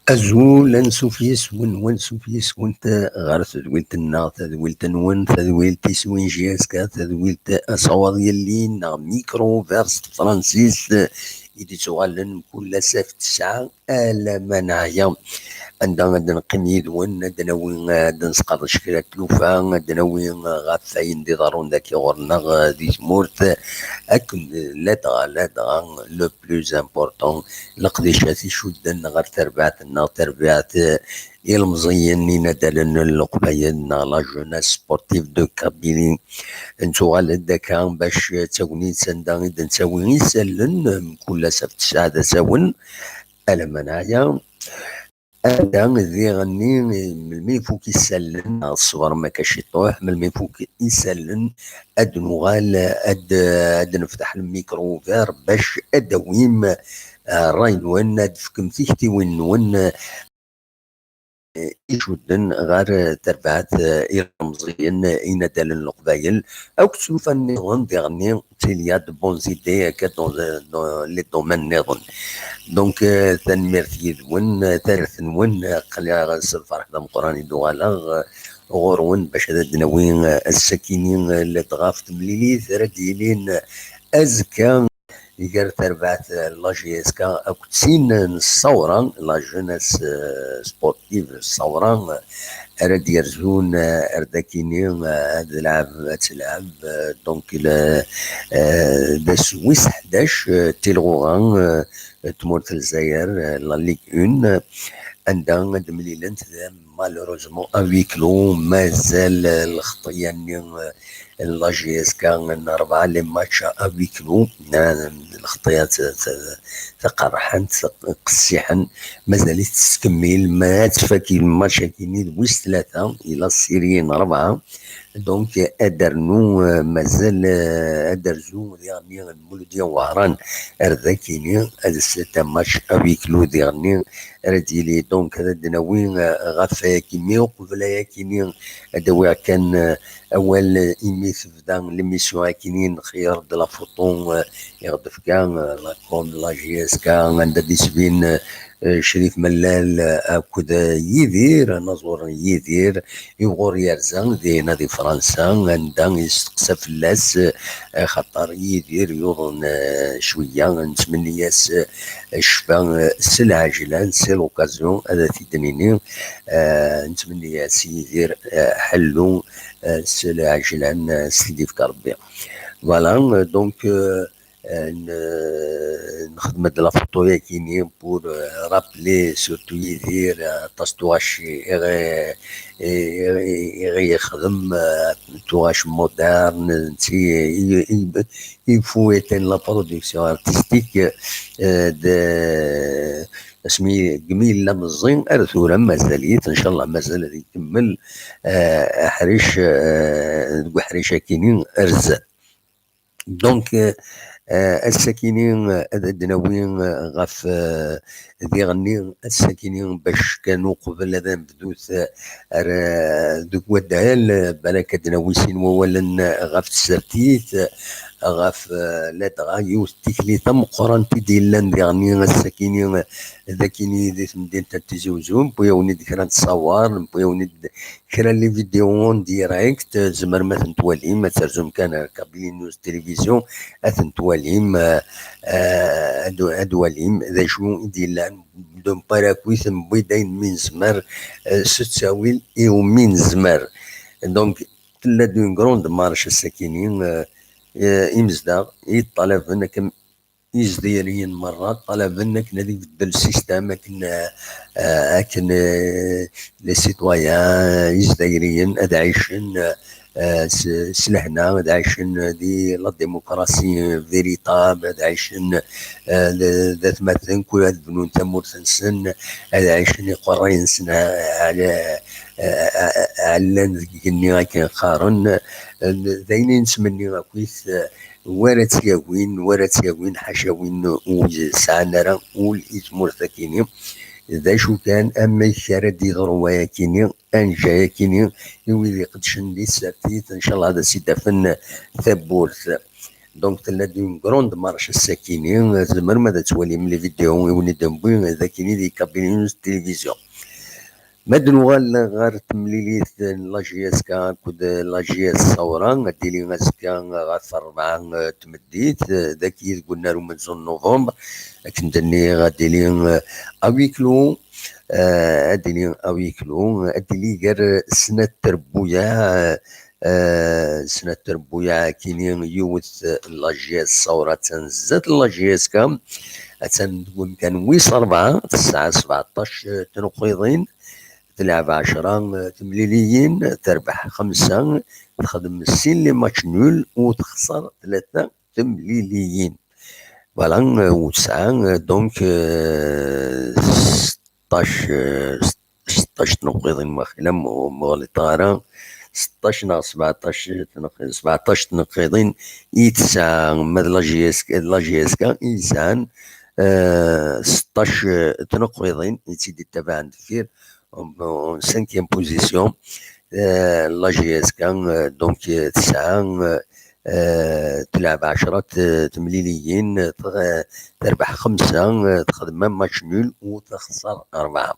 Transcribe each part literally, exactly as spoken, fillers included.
Azul, ansuf yes-wen, wansuf yes-went ɣer tedwilt-nneɣ, tadwilt-nwen, tadwilt iswin J S K, tadwilt asawaḍ yelli neɣ micro vers s tefransist, i d-ittuɣalen mkul ass ɣef tesɛa alamma neɛya, anda ad d-neqqim yid-wen, ad d-nawi, ad d-nesqerdec kra n tlufa, ad d-nawi ɣef wayen d-iḍerrun dagi ɣur-neɣ di tmurt, akken ladɣa, ladɣa, le plus important, leqdicat icudden ɣer terbaɛt-nneɣ, terbaɛt, eh, ilemẓiyen, inaddalen n Leqbayel neɣ la jeunesse sportive de Kabylie. Nettuɣal-d akka bac d tagnit anda i d-nettawi isallen, mkul ass ɣef tesɛa d asawen, alamma neɛya. Anda diɣenni, melmi ifuk isallen, neɣ ṣṣber ma akka ciṭuḥ, melmi ifuk isallen, ad nuɣal, ad, ad nefteḥ lmikru ugar bac ad d-awim, eh, ṛṛay-nwen, ad d-tefkem tiktiwin-nwen, eh, icudden ɣer, eh, terbaɛt, eh, ilemẓiyen, eh, inaddalen n Leqbayel, akked tlufa nniḍen diɣenni, il y a de bonnes idées akka dans, dans les domaines nniḍen. Donc, euh, tanemmirt yid-wen, euh, tarart-nwen, euh, aql-aɣ s lferḥ d ameqqran i d-uɣaleɣ, euh, ɣur-wen bac ad d-nawi, euh, ass-akini, euh, ladɣa ɣef temlilit ara d-yilin, euh, azekka gar terbaɛt, euh, n la J S K akked tin n ṣṣawra, la jeunesse, euh, sportive n ṣṣawra, euh, ara d-yerzun, eh, ar dakini, eh, ad lɛeb, ad telɛeb, eh, donc, le, eh, d ass wis ḥdac, eh, tilɣuɣa, eh, n tmurt n Lezzayer, eh, la Ligue un, eh, anda ad d-mlilent, eh, malheureusement à huis clos, mazal, eh, lxeṭṭya-nni, eh, n la J S K n rebɛa les matchs à huis clos, eh, lxeṭṭya t-, t-, taqerḥant, qessiḥen, mazal-itt tettkemmil, ma ad tfak lmatch-agi-nni d wis tlata, ila ssiri n rebɛa. Donc, ad d-rnu, eh, mazal, eh, ad d-rzu diɣenni Lmuludya Wehran ar dakini, ad s-, d match à huis clos diɣenni ara d-yili. Donc, ad d-nawi, eh, ɣef ayakini, uqbel ayakini, ad d-awiɣ kan, eh, awal, eh, imi tebda l'émission akini, nxeyyer-d la photo, eh, i ɣ-d-tefka, eh, la com, la J S K, anda d-isbin, eh, Crif Mellal, eh, akked, eh, Yidir, anaẓur n Yidir, i wuɣur yerza dinna di Fransa, anda yesteqsa fell-as, eh, axaṭer Yidir yuḍen, eh, cwiya, nettmenni-as, eh, ccfa, eh, s lɛejlan, c'est l'occasion, ad t-id-nini, eh, nettmenni-as Yidir, eh, ḥellu, eh, s lɛejlan, eh, s t-id-ifka Rebbi. Voilà, euh, donc, euh, euh, n-, nexdem-d la photo-yagi-ni pour, euh, rappeler surtout Yidir, euh, aṭas tuɣac i ɣ-, i ɣ-, i ɣ-yexdem, euh, tuɣac moderne, nti, i, i, il faut éteindre la production artistique, euh, de, asmi degmi yella meẓẓi ar tura mazal-it, ncallah mazal ad ikemmel, euh, aḥric, euh, deg uḥric akini ar zdat. Donc, euh, euh, ass-akini, euh, ad d-nawi, euh, ɣef, euh, diɣenni, ass-akini, bac kan uqbel ad nebdut, euh, ar, euh, deg waddal, euh, balak ad d-nawi sin wawalen, euh, ɣef tsertit, euh, ɣef, eh, ladɣa yiwet n tikli tameqqrant i d-yellan diɣen ass-akini, eh, d akini di temdint n Tizi Uzzu. Newwi-awen-id kra n ttṣawar, newwi-awen-id kra n les vidéos en direct, eh, tzemrem ad tent-twalim, ad terzum kan ar Kabylie News Télévision, ad tent-twalim, eh, eh, ad, ad walim d acu i d-yellan. Donc, parakit, newwi-d ayen mi nezmer, eh, s ttawil i umi nezmer. Donc, tella-d une grande marche ass-akini, eh, eh, imezdaɣ i ṭṭalaben akken Izzayriyen merra ṭṭalaben akken ad ibeddel système, akken, eh, akken, eh, les citoyens izzayriyen ad ɛicen, eh, s, s lehna, ad ɛicen di la démocratie véritable, ad ɛicen, eh, d, d atmaten, kul ad bnun tamurt-nsen, ad ɛicen iqerray-nsen, eh, ɛla, eh, eh, ɛellan deg igenni akken qqaren. Eh, d ayen i nettmenni akkit, eh, wara tt-yagin, wara tt-yagin, ḥaca win ur yesɛan ara ul i tmurt akini. D acu kan, amek ara d-yeḍru wayakini, anja akini, i wid iqeddcen di tsertit, ncallah ad as-id-afen tawwurt. Donc, tella-d une grande marche ass-akini, tzemrem ad twalim les vidéos i wen-id-newwi d akini di Kabylie News Télévision. Ma d-nuɣal ɣer temlilit n la J S K akked la J S Sawra, ad d-tili azekka ɣef rebɛa, eh, n tmeddit, eh, dagi deg unnar umenzu n novembre, akken d-nniɣ, ad d-tili, eh, à huis clos, eh, ad d-tili à huis clos, ad d-tili gar Senater Buyaɛ, eh, Senater Buyaɛ akini yiwet, eh, la J S Sawra attan zdat la J S K, attan deg umkan wis rebɛa, tesɛa sbeɛṭac, eh, tnuqiḍin, Tleɛɛeb ɛecra temliliyin, terbeḥ xemsa, texdem sin les matchs nuls u texṣer tlata temliliyin. Voilà, u tesɛa, donc, euh, seṭṭac, euh, seṭṭac tnuqiḍin, ma xila, ur ɣliṭeɣ ara, seṭṭac neɣ sbeɛṭac tnuqiḍin, sbeɛṭac tnuqiḍin i tesɛa, ma d la J S K, d la J S K i yesɛan, euh, seṭṭac, euh, tnuqiḍin i tt-id-ittabaɛen deffir, en, en cinquième position. Euh, la J S K, euh, donc, euh, tesɛa, euh, euh, tleɛɛeb ɛecra t-, temliliyin, euh, t-, euh, terbeḥ xemsa, euh, texdem un match nul u texṣer rebɛa.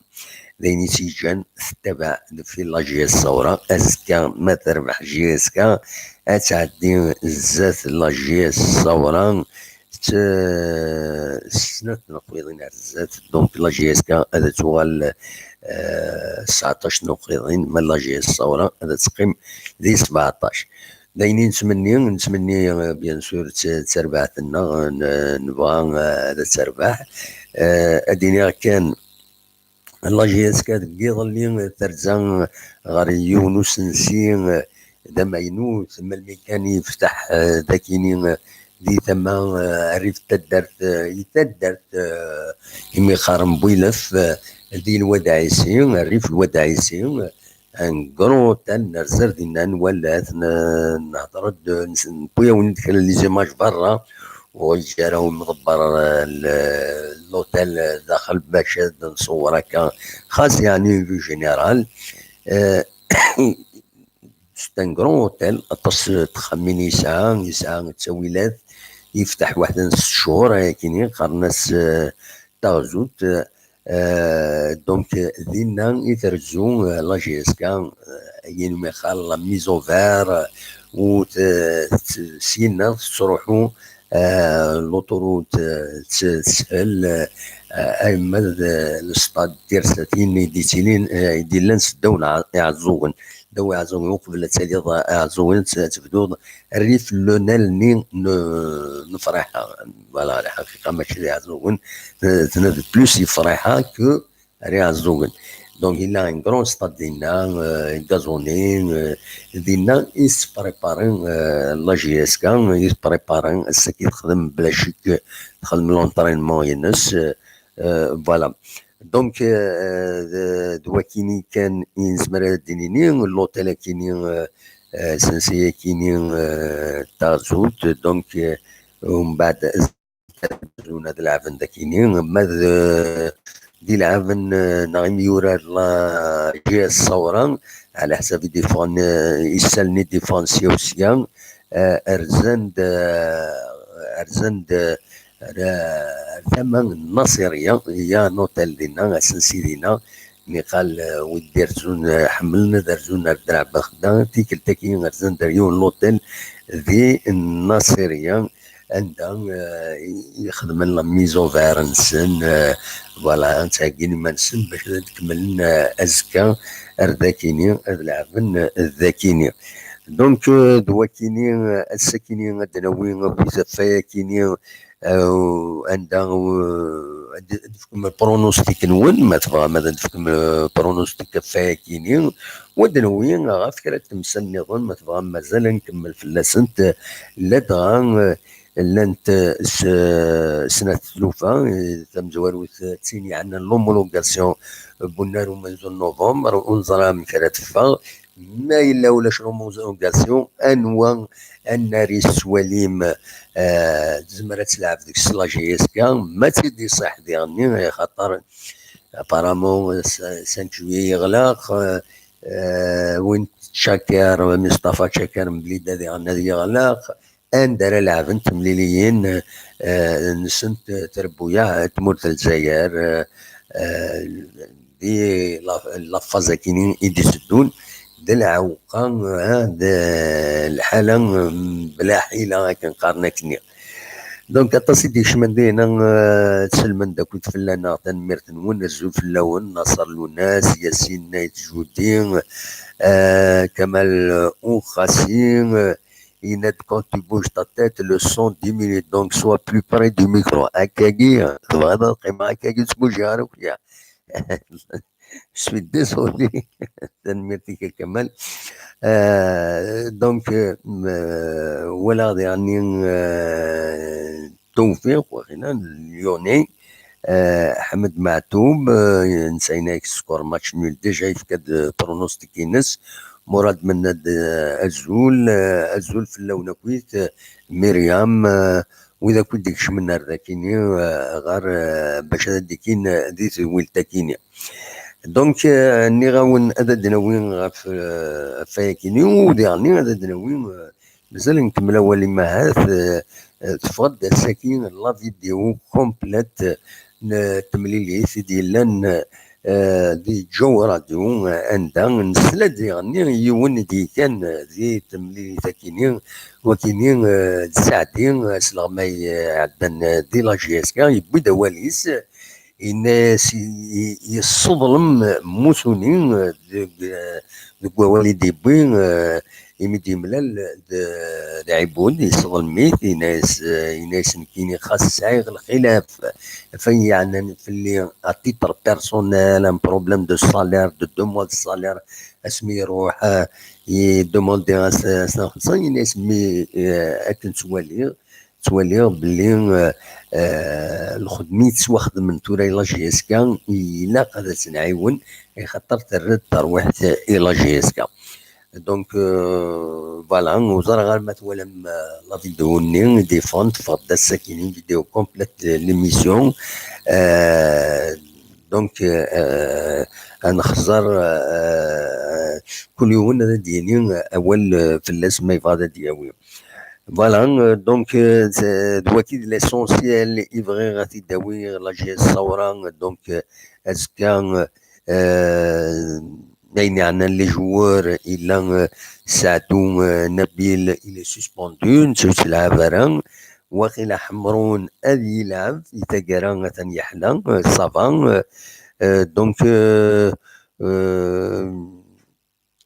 D ayen i tt-yeǧǧan tettabaɛ deffir la J S Sawra. Azekka, ma terbeḥ J S K, ad tɛeddi zdat la J S Sawra, s, s snat tnuqiḍin ar zdat. Donc, la J S K ad tuɣal, euh, sɛeṭṭac tnuqiḍin, ma la J S Sawra ad teqqim di sbeɛṭac. D ayen i nettmenni, nettmenni, euh, bien sûr, d, d tarbaɛt-nneɣ, n-, nebɣa, euh, ad terbeḥ. Euh, ad d-iniɣ kan, la J S K deg yiḍelli terza ɣer yiwen usensi, eh, d amaynut, melmi kan yefteḥ, eh, dakini, eh, di tama, eh, rrif n taddart, eh, i taddart, eh, imi qqaren Buylef, eh, di Lwad Ɛisi, rrif Lwad Ɛisi, eh, un grand hôtel, nerza dinna, nwala-t, n-, nehder-d, n-, newwi-awen-d kra n les images berra, ur yeǧǧi ara umḍebber, eh, l-, l'hôtel, eh, daxel bac ad nṣewwer akka. Xas, yeɛni, une vue générale. Eh, c'est un grand hôtel, aṭas n texxamin yesɛa, yesɛa ttawilat, yefteḥ waḥed n sett cchur, ayakini, qqaren-as, eh, taɣzut, eh, donc, dinna i trezzu, eh, la J S K, eh, ayen umi qqaren la mise au vert, eh, u t-, t-, syenna tettruḥu, eh, l'autoroute, eh, t-, teshel, eh, arma d, eh, le stade Tirsatin i d-yettilin, eh, i d-yellan seddaw n Iɛ-, Iɛeẓẓugen. Ddaw Iɛeẓẓugen, uqbel ad taliḍ Iɛeẓẓugen, ad t-, ad tebduḍ rrif n unal-nni n, n Friḥa. Voilà, lḥaqiqa mačči d Iɛeẓẓugen, eh, tella d plus i Friḥa que ar Iɛeẓẓugen. Donc, yella un grand stade dinna, euh, gazonné, euh, dinna i s-préparen, euh, la J S K, i s-préparen, ass-agi texdem bla ccek, texdem l'entraînement-ines, euh, euh, voilà. Donc, euh, d, d wakini kan i nezmer ad d-nini, l'hôtel akini, euh, euh, sensi akini, euh, taɣzut, donc, euh, umbeɛd zun ad leɛben dakini, ma d, d ileɛben, eh, neɣ imyurar la J S Sawra, ɛla ḥsab i d-iffɣen, eh, isallen i d-iffɣen sya u sya, eh, rzan-d, eh, rzan-d, eh, ar, ar tama n Nasiriya, il y a un hôtel dinna, asensi dinna, niqal, eh, wid d-irzun, eh, ḥemmlen ad rzun ar Draɛ Baxda, tikkelt-agi rzan-d ar yiwen n l'hôtel di Nasiriya, anda, eh, i, i xedmen la mise au vert-nsen, eh, voilà, ttɛeggin iman-nsen bac ad kemmlen, eh, azekka ar dakini, ad leɛben, eh, dakini. Donc, euh, d wakini, euh, ass-akini ad d-nawi akkit ɣef wayakini, euh, anda, euh, ad d-, ad d-tefkem pronostic-nwen, ma tebɣam ad d-tefkem, euh, pronostic ɣef wayakini, u ad d-nawi ɣef kra n temsal nniḍen, ma tebɣam mazal ad nkemmel fell-asent, euh, ladɣa, euh, llant, euh, s-, snat tlufa, euh, tamezwarut, euh, d tin yeɛnan l'homologation n unnar umenzu n novembre, ur neẓri amek ara teffeɣ, ma yella ulac l'homologation, anwa annar i tettwalim, eh, tezmer ad telɛeb deg-s la J S K, ma ad tt-id-iṣaḥ diɣenni, axaṭer apparemment, eh, cinq juillet yeɣleq, eh, eh, win Tcakar, Mustafa Tcakar Mblida diɣen ad yeɣleq, anda ara leɛbent temliliyin, eh, nsent trebbuyaɛ n tmurt n Lezzayer, eh, eh, di la, la phase akini i d-iteddun, d lɛewqa, eh, d lḥala, mm, bla ḥila, akken qqaren akkenni. Donc, aṭas i d-ikecmen dinna, eh, tselmen-d akkit fell-aneɣ, tanemmirt-nwen, azul fell-awen, Naṣer Lunas, Yasin Nayt Judi, eh, Kamal Uxasi, eh, yenna-d, quand tu bouges ta tête, le son diminue, donc sois plus près du micro. Akkagi, tebɣiḍ ad qqimeɣ akkagi, ur ttbujiɣ ara akk ya. Je suis désolé. Tanemmirt-ik a Kamal. Euh, donc, euh, m-, euh, walaɣ diɣenni, euh, Tawfiq, waxila, Lyonnais, euh, Ḥmed Maɛtub, euh, netta yenna-ak score match nul, déjà yefka-d, euh, pronostic-ines. Murad Mennad, euh, azul, euh, azul fell-awen akkit, euh, Myriam, euh, wid akk i d-ikecmen ar dakini, eh, ɣer, eh, bac ad d-ikin, eh, di tedwilt-akini. Donc, eh, nniɣ-awen ad d-nawi ɣef, eh, ɣef wayakini, u diɣenni ad d-nawi, eh, mazal nkemmel awal imahat, eh, eh, teffeɣ-d ass-agi la vidéo complète n temlilit i d-yellan, eh, di Joe Radio, eh, anda nesla-d diɣenni yiwen i d-yekan, eh, di temlilit-akini, wakini, eh, d Saɛdi, eh, asleɣmay, eh, iɛeddan, eh, di la J S K, yewwi-d awal-is, yenna-yas i, i, yesseḍlem Musuni, eh, deg, eh, deg wawal i d-yewwi, eh, imi d-yemlal d, d Ɛibud, yesseḍlem-it, yenna-yas, eh, yenna-yas nekkini xas sɛiɣ lxilaf, ɣef ayen yeɛnan fell-i à titre personnel, un problème de salaire, de deux mois de salaire, asmi iruḥ, eh, yedemandi as, as, yenna-yas mi, eh, akken ttwaliɣ, ttwaliɣ belli, eh, eh, lxedma i yettwaxedmen tura i la J S K, ilaq ad tt-nɛiwen, axaṭer terra-d tarwiḥt i la J S K. Donc, euh, voilà, ur ẓriɣ arma twalam, euh, la vidéo-nni i d-iffɣen, teffeɣ-d ass-agi une vidéo complète de l'émission. Euh, donc, euh, ad nexẓer, euh, kul yiwen ad d-yini awal, euh, fell-as ma yebɣa ad d-yawi. Voilà, euh, donc, euh, d, d waki d l'essentiel i bɣiɣ ad t-id-awiɣ, la J S Sawra, donc, euh, azekka, euh, ayen yeɛnan les joueurs, illa, euh, Saɛdu, euh, Nabil, il est suspendu, netta ur yettlɛab ara. Waqila Ḥemrun ad yilɛeb i taggara, atan yeḥla, euh, ça va, euh, euh, donc, euh, euh,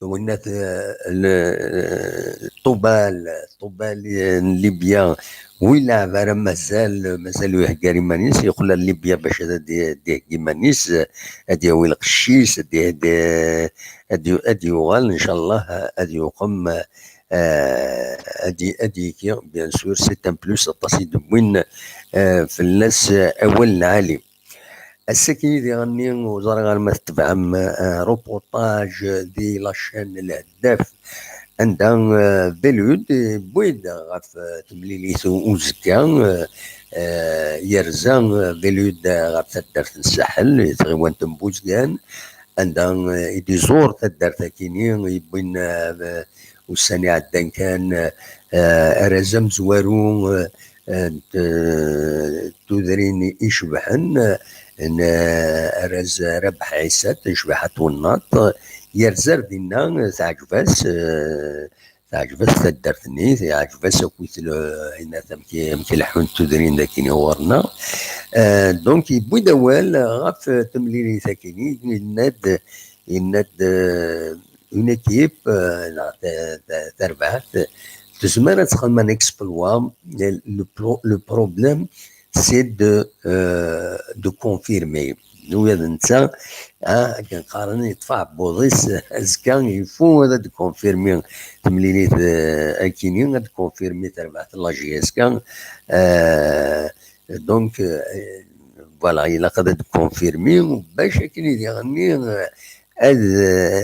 Winnat, eh, le, eh, Ṭubal, Ṭubal, eh, n Libya, ur yelɛab ara, mazal, mazal ur iheggar iman-is, yeqqel ar Libya bac ad, ad d-iheggi iman-is, eh, ad d-yawi lqecc-is, ad d-, ad d-, ad d-, ad d-yuɣal, ncallah, eh, ad yuqem, eh, ad d-, ad d-yekki, bien sûr, c'est un plus, aṭas i d-wwin, eh, fell-as, eh, awal lɛali. Ass-agi diɣenni ur ẓriɣ arma tetebɛem, eh, reportage di la chaîne Lheddaf, anda, eh, Belud yewwi-d ɣef, eh, temlilit u-, uzekka, eh, eh, yerza, eh, Belud ɣer taddart n Saḥel, i tɣiwant n Buzgan, anda, eh, i d-iẓur taddart akini, yewwin, eh, ussan iɛeddan kan, eh, eh, arraz amezwaru, eh, eh, n t-, tudrin icebḥen, eh, n, eh, arraz Rabeḥ Ɛisa, Tecbiḥa Twennaḍt, yerza ar dinna, eh, teɛǧeb-as, eh, teɛǧeb-as taddart-nni, teɛǧeb-as akk i tel-, ayen amek, amek i leḥḥunt tudrin dagi ɣur-neɣ. Eh, donc, yewwi-d awal ɣef temlilit-agi, yenna-d, yenna-d, eh, une équipe, eh, neɣ ta-, ta-, tarbaɛt, tezmer ad texdem un exploit, le, le pro-, le problème, c'est de, euh, de confirmer. Nuyad netta, ah, akken qqaren, yeṭṭef aɛebbuḍ-is, azekka, il faut ad d-confirmer temlilit, eh, akini, ad d-confirmer tarbaɛt n la J S K. Eh, donc, eh, voilà, ilaq ad d-confirmer, bac akken i diɣenni, eh, ad,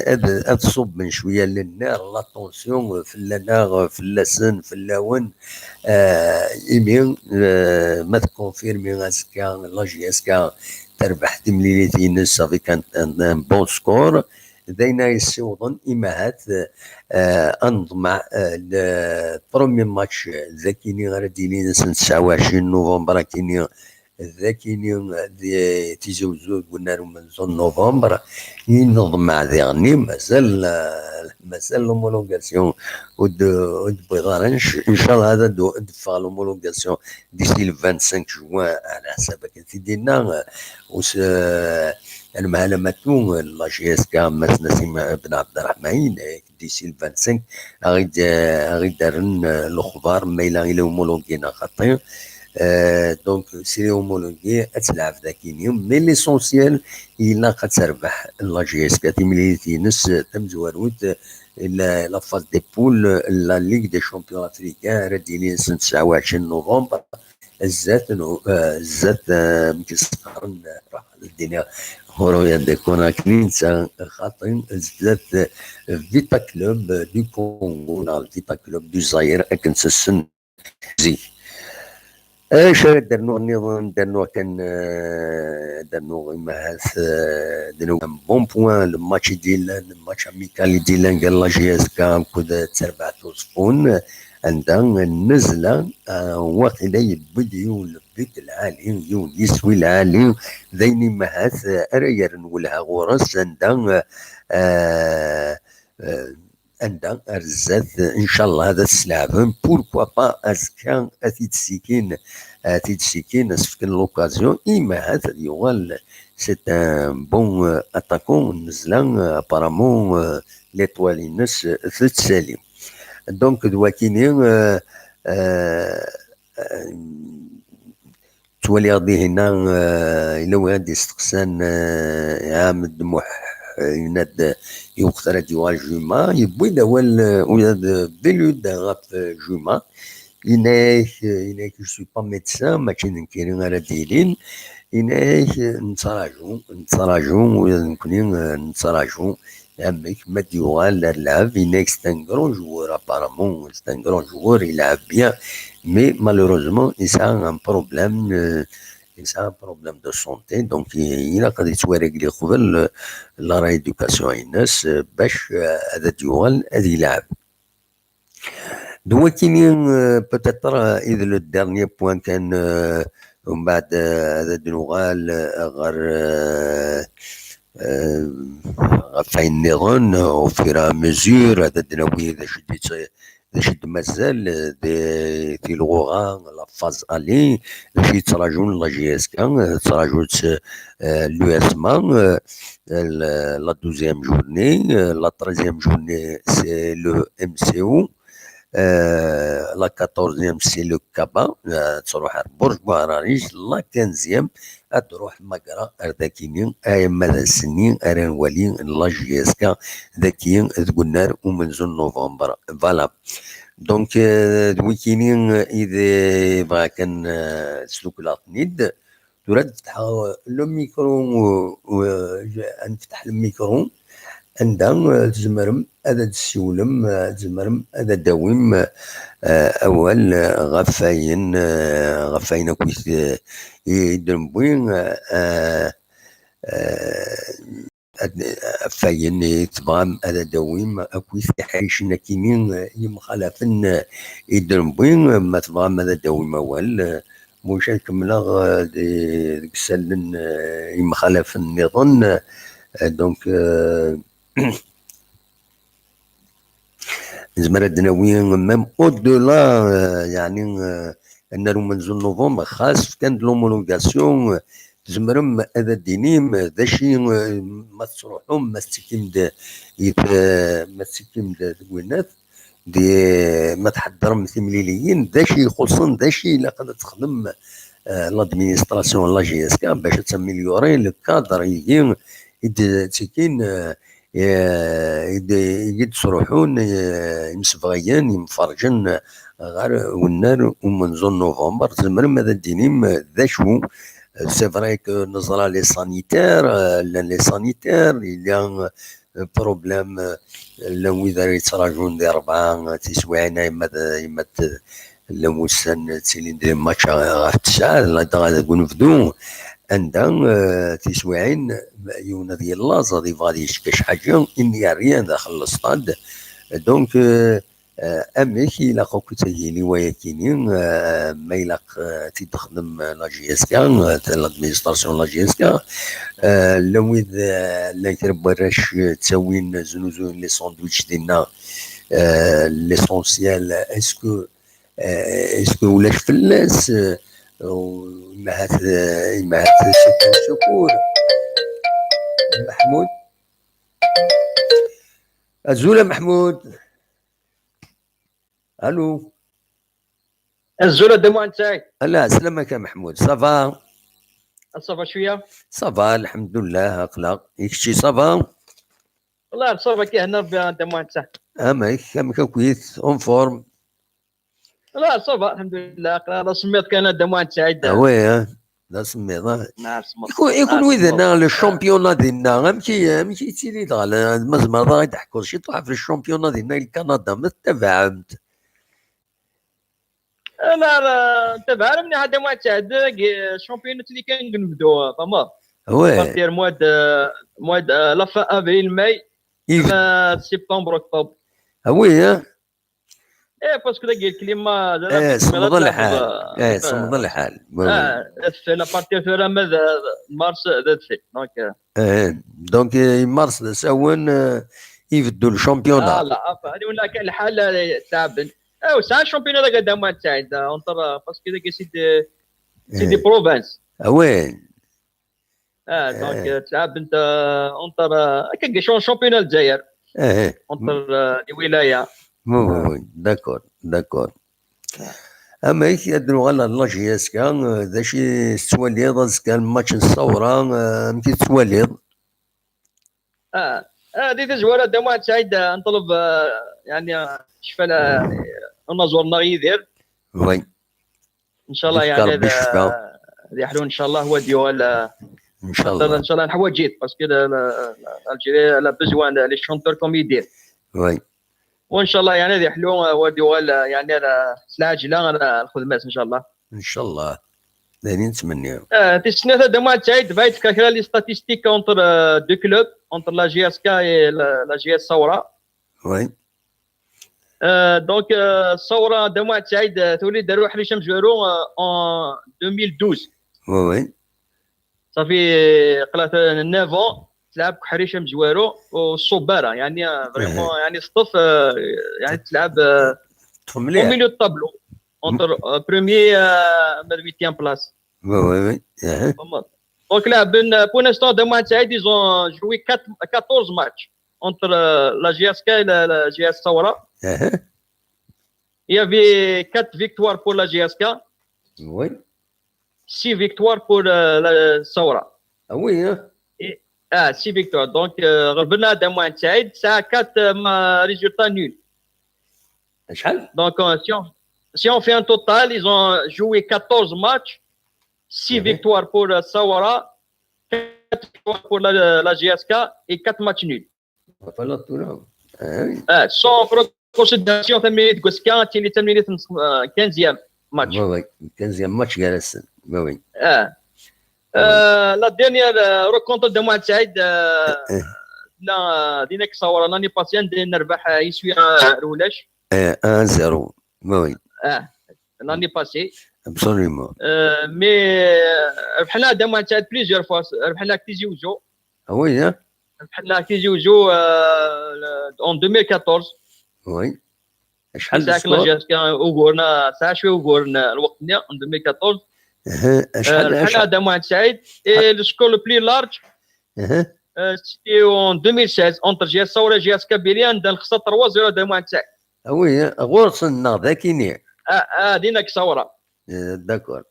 ad, ad ṣubben cwiya le nerf, la tension, fell-aneɣ, fell-asen, fell-awen. Eh, imi, eh, ma tkonfirmi azekka, la J S K terbeḥ timlilit-ines avec un, un, un bon score, d ayen ay yessiwḍen imahat, eh, ad neḍmeɛ, eh, le premier match, eh, d akini ara d-yilin ass n tesɛa u ɛecrin november akini, d akini, di Tizi Uzzu deg unnar umenzu n november, i neḍmeɛ diɣenni, mazal, eh, mazal l'homologation ur d-, ur d-wwiḍ ara. Nc-, ncallah ad d-, ad d-teffeɣ l'homologation d'ici le vingt-cinq juin, ɛla ḥsab akken t-id-yenna, eh, us-, eh, anemhal amatu, eh, la J S K, Mass Nassim Ben Abderrahmane, eh, d'ici le vingt-cinq, ad ɣ-id-, ad ɣ-id-rren, eh, lexbar, ma yella il est homologué neɣ xaṭi. Eh, donc, s'il est homologué, ad telɛeb dakini. Mais l'essentiel, ilaq ad terbeḥ la J S K timlilit-ines, eh, tamezwarut, eh, la, la phase des poules, eh, la Ligue des Champions Africains, ara d-yilin ass n tesɛa u ɛecrin november, zdat n, eh, zdat, eh, amek i s-qqaren, eh, ruḥ ad d-iniɣ, Horoya de Conakry, netta xaṭi, zdat, eh, Vita Club, eh, du Congo, neɣ Vita Club du Zaïre, akken tessen zik. Acu ara d-rnuɣ nniḍen? D-rnuɣ kan, eh, d-rnuɣ imahat, eh, d-rnuɣ un bon point, le match i d-yellan, le match amical i d-yellan gar la J S K akked Terbaɛt Uẓeffun, anda nnezla, eh, waqila yewwi-d yiwen le but lɛali, yiwen yiswi lɛali, d ayen imahat, eh, ara yerren welha ɣur-s, anda, eh, eh, anda ar zdat, ncallah, ad as-sleɛben, pourquoi pas azekka ad t-id-sikin, ad t-id-sikin, ad s-fken l'occasion, imahat ad yuɣal, c'est un bon, euh, attaquant, nnezla, euh, apparemment, euh, l'étoile-ines, euh, tettali. Donc, d wakini, euh, euh, euh, ttwaliɣ dihinna, eh, yella win ad d-isteqsan, eh, Ɛamed Muḥ, eh, yenna-d, eh, i weqt ara d-yuɣal Juma, yewwi-d awal, eh, ula d Belud ɣef, eh, Juma. Yenna-yak, eh, yenna-yak, je suis pas médecin, mačči d nekkini ara d-yilin. Yenna-yak, eh, nettraǧu, nettraǧu, ula d nekkni, eh, nettraǧu. Amek ma d-yuɣal ar lɛeb, yenna-yak c'est un grand joueur, apparemment, c'est un grand joueur, il a bien, mais malheureusement, il a un problème, euh, il a un problème de santé, donc il, il a quand même la, la rééducation, il a, euh, bac, euh, ad d-yuɣal, ad yelɛeb. D wakini, euh, peut-être, euh, i d le dernier point kan, euh, umbeɛd, euh, ad d-nuɣal, euh, ɣer, euh, euh, ɣef wayen nniḍen, au fur et à mesure, ad d-nawi d acu d-, d acu d-mazal, euh, di tilɣuɣa, la phase aller, d acu yettraǧun la J S K, euh, ttraǧu-tt, euh, l'U S M A, euh, la, la douzième journée, euh, la treizième journée, c'est le M C O, euh, la quatorzième, c'est le Kaba, euh, tettruḥ ar Burj Buɛrariǧ, la quinzième, ad truḥ Magra ar dakini, ay ama d ass-nni ara nwali la J S K daki deg unnar umenzu n novembre. Voilà. Donc, euh, d wikini, euh, i d, bɣa kan, euh, sdukleɣ-ten-id. Tura ad fetḥeɣ le micro, euh, euh, ad nefteḥ le micro, anda, euh, tzemrem ad d-tessiwlem, euh, tzemrem ad d-tawim, euh, awal, euh, ɣef wayen, euh, ɣef wayen akk i t-, i d-newwi, euh, euh, ad, ɣef wayen i tebɣam ad d-tawim akkit iḥricen akkin yemxalafen i d-newwi, ma tebɣam ad d-tawim awal, muc ad kemmleɣ, eh, di, deg isallen, eh, yemxalafen nniḍen. Eh, donc, eh, nezmer ad d-nawi même au-delà, eh, yeɛni, eh, ad naru umenzu n novembre, xas fkan-d l'homologation, eh, tzemrem ad d-tinim, eh, d acu, eh, ma tettruḥum, ma tettekkim-d, eh, ma tettekkim-d deg winnat, di, ma tḥeddrem timliliyin, d acu ixuṣṣen, d acu ilaq ad texdem, eh, l'administration n la J S K bac ad taméliori le cadre-agi i d-ttekkin, eh, eh, i d-, i d-ttruḥun, eh, imsebɣiyen, imferrǧen ɣer wennar umenzu n novembre. Tzemrem ad d-tinim d acu? C'est vrai que neẓra les sanitaires, eh, llan les sanitaires, yella, eh, problème, eh, llan wid ara yettraǧun di rebɛa, eh, tiswiɛin, ay ma d, ay ma d, llan wussan, eh, ttilin-d les matchs ɣef tesɛa, ladɣa deg unebdu, anda, eh, tiswiɛin, yiwen ad yellaẓ, ad yebɣu ad yečč kra ḥaǧa, il n'y a rien daxel le stade. Donc, eh, eh, amek ilaq akk ad yili wayakini, eh, ma ilaq, eh, ad t-id-texdem, eh, la J S K, eh, l'administration n la J S K, eh, llan wid, eh, llan kra n warrac, eh, ttawin, znuzuyen les sandwichs dinna, eh, l'essentiel, est-ce que, eh, est-ce que ulac fell-as, eh, u-, imahat, eh, imahat secours, secours. Maḥmud. Azul a Maḥmud. Allô. Azul a Dda Muḥend Saɛid. Ala, slamaka Maḥmud, ça va? Ça va cwiya? Ça va, lḥemdullah, aql-aɣ. I kečči, ça va? Wallah, ça va, kihna Rebbi a Dda Muḥend Saɛid. Amek, amek akkit, en forme? Wallah, ça va, lḥemdullah, aql-aɣ d asemmiḍ kan a Dda Muḥend Saɛid. Ah oui, hein? D asemmiḍ, ah. Neɣ asemmiḍ. I ku-, i kunwi dinna, le championnat dinna, amek i, amek i yettili dɣa? Ma tzemreḍ ad aɣ-d-teḥkuḍ ciṭuḥ ɣef le championnat dinna i Kanada, ma tettabaɛem-t? Ala, la, ntabaɛ ara mliḥ a Dda Muḥend Saɛid, deg championnat-nni kan deg unebdu, fehmeḍ? Oui. À partir mois de, mois de, la fin avril, mai, fin septembre, octobre. Ah oui, hein? Eh, parce que dagi le climat, eh, semmeḍ lḥal. Eh, semmeḍ lḥal. Oui, oui. Ah, adfel, à partir tura ma d, d mars, d adfel. Donc, eh. Eh, donc, eh, mars d asawen, eh, ibeddu le championnat. Ala, enfin, هذه هناك الحال، eh, تعبن. Eh, c'est un championnat dagi a Dda Muḥend Saɛid, entre, parce que dagi c'est des, c'est des provinces. Ah oui. Ah, donc, eh, tlaɛbent, eh, entre, eh, akka, championnat Lezzayer. Eh, eh. Entre, eh, les wilayas. Oui, oui, oui. D'accord, d'accord. Amek, ad nuɣal ɣer la J S K, eh, d acu i tettwaliḍ azekka, match n Ṣṣawra, eh, amek i tettwaliḍ? Ah, ah, di tazwara, Dda Muḥend Saɛid, eh, nṭleb, eh, yeɛni, eh, ccfa, eh, unaẓur-nneɣ Yidir. Oui. Ncallah, yeɛni, ad, ad yeḥlu ncallah, wa ad yuɣal, eh, ncallah, ncallah neḥwaǧ-it, parce que la, la, l'Algérie, elle a besoin de, les chanteurs comme Yidir. Oui. Wa ncallah, yeɛni, ad yeḥlu, eh, wa ad yuɣal, eh, yeɛni, eh, s lɛejla, eh, lxedma-s, ncallah. Ncallah. D ayen i nettmenni. Eh, tis snat, a Dda Muḥend Saɛid, bɣiɣ ad d-fkeɣ kra les statistiques entre, eh, deux clubs, entre la J S K et la, la J S Ṣawra. Oui. Euh, donc, euh, Ṣṣawra, Dda Muḥend Saɛid, euh, tuli-d ar uḥric amezwaru, euh, en deux mille douze. Oui, oui. Ça fait, euh, qla-, euh, neuf ans, tleɛɛeb deg uḥric amezwaru, ur tṣubb ara. Yeɛni, euh, vraiment, yeɛni, teṭṭef, euh, yeɛni, tleɛɛeb, euh, au milieu de tableau, entre, euh, premier, euh, et huitième place. Oui, oui, oui. Donc, là, ben, euh, pour l'instant, Dda Muḥend Saɛid, ils ont joué quatre, quatorze matchs entre, euh, la J S K et la, la J S Ṣawra. Il y avait quatre victoires pour la J S K. Oui. Six victoires pour, euh, la Ṣawra. Ah oui, hein? Et, ah, six victoires. Donc, euh, ɣelben-aɣ Dda Muḥend Saɛid, ça a quatre, euh, ma-, résultats nuls. Donc, euh, si on, si on fait un total, ils ont joué quatorze matchs, six victoires pour, euh, Ṣawra, quatre victoires pour la, la J S K et quatre matchs nuls. Voilà, tout là. Ah oui. Ah, sans considération, tamlilit n Gwaska, tili tamlilit n, euh, quinzième match. Oui, oui, quinzième match, gar-asen. Oui, oui. Ah. Euh, la dernière euh, rencontre de Mohamed Saïd, euh, la, دينا كصورة l'année passée, ندير نربح يسوي رولش. Eh, un zéro. Oui, Ah, l'année passée. Absolument. Euh, mais euh, ربحنا عند Mohamed Saïd plusieurs fois. ربحنا Tizi Ouzou. Ah oui, hein? ربحنا Tizi Ouzou euh, en deux mille quatorze. Oui. شحال ساعة la J S K وغورنا ساعة شوية وغورنا الوقت نيا en deux mille quatorze. شحال ربحنا عند Mohamed Saïd. Et le score le plus large, c'était en deux mille seize, entre J S K et J S K Kabylie, on a gagné trois zéro عند Mohamed Saïd. Ah oui, غورسنا ذاكيني. اه اه دينا كصورة. D'accord.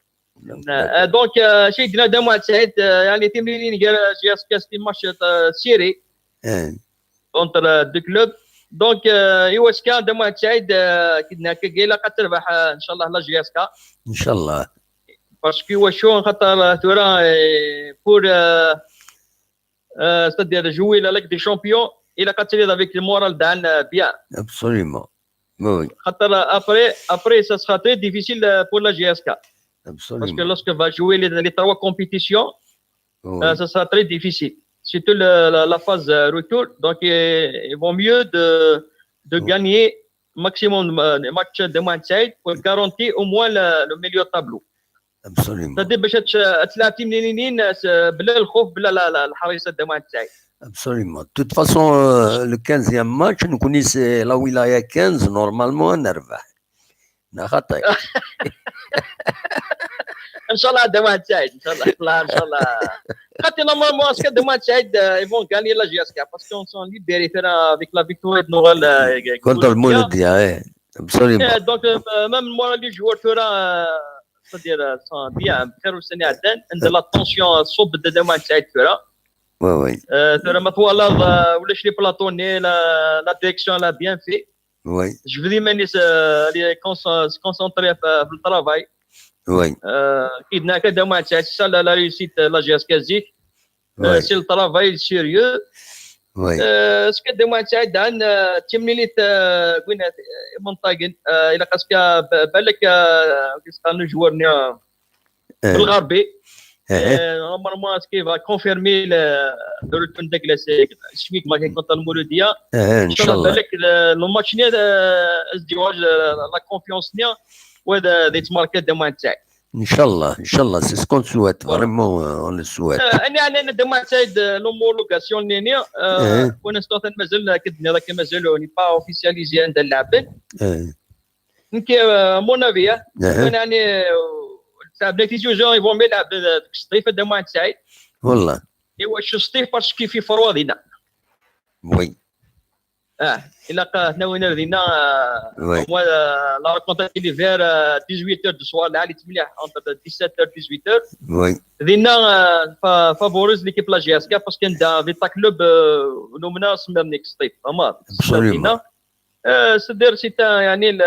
Donc شي قلنا عند Mohamed Saïd، يعني تيمليلين قال J S K c'était match serré entre deux clubs. Donc ايوا سكا عند Mohamed Saïd، كي قلنا كي قايله قد تربح ان شاء الله la J S K. ان شاء الله. Parce que واش خاطر ثورة pour c'est-à-dire jouer la Ligue des Champions, il a قد تريد avec le moral دان bien. Absolument. Oui. خاطر après après ça sera très difficile pour la J S K. Parce que Absolument. Lorsque va jouer les, les trois compétitions, Oui. euh, ça sera très difficile. Surtout le- la, la phase euh, retour. Donc, euh, il vaut mieux de, de Oui. gagner maximum de ma- de matchs de Mohamed Saïd pour garantir au moins le, le meilleur tableau. Absolument. C'est-à-dire باش تش- تلعب تيمليلين بلا الخوف بلا لا- لا- الحريصة عند Mohamed Saïd. Absolument. De toute façon, euh, le quinzième match, nous connaissons la wilaya quinze, normalement, on نربح. لا خطأ. ان شاء الله عند Mohamed Saïd، ان شاء الله، الله ان شاء الله. خاطر normalement est-ce que عند Mohamed Saïd euh, ils vont gagner la J S K parce qu'on sont libérés avec la victoire de Noël euh, Contre le Mouloudia, eh. Absolument. Donc euh, même moi les joueurs ثورة c'est-à-dire sont bien بخير والسنة عدن. عند la tension صوب عند Mohamed Saïd ثورة. Oui, oui. آه، ثورة ما طوال لا ولاش les plateaux ني la la direction l'a bien fait. Oui. Je veux dire ماني se concentrer في le travail. Oui. كي دنا كذا ما تسعى ça la réussite la J S K زيك. Oui. C'est le travail sérieux. Oui. Est-ce que دابا ما تسعى عن تمنيت وين منطقة إلا قاسك بالك كيسقالنا joueur نيا Eh, بالغربي. eh, Normalement est-ce qu'il va confirmer le retour de glace شويك ما كيكون المولودية. eh, ان شاء الله. بالك le match نيا الزواج la confiance نيا وهذا دي تماركات دابا ما تسعى. ان شاء الله، ان شاء الله، c'est ce qu'on souhaite, vraiment, euh, on le souhaite. انا انا انا دابا ما تسعى l'homologation نيني. Eh. وانا استوثن مازال كدني راك مازال n'est pas officialisé عند اللاعبين. Eh, Donc, euh, à mon avis, hein, eh, يعني تعب لك تيجي جون يفون يلعب ديك الصيف هذا ما تسعي. والله. ايوا شو الصيف parce que في فروا دينا. Oui. اه الا قا هنا وين دينا. Oui. Moi la rencontre est vers dix-huit heures du soir, là, elle est entre dix-sept heures dix-huit heures. Oui. دينا favorise l'équipe la J S K parce que عندها Vita Club نومنا سمام نيك الصيف. عمر. Absolument. C'est-à-dire c'est un يعني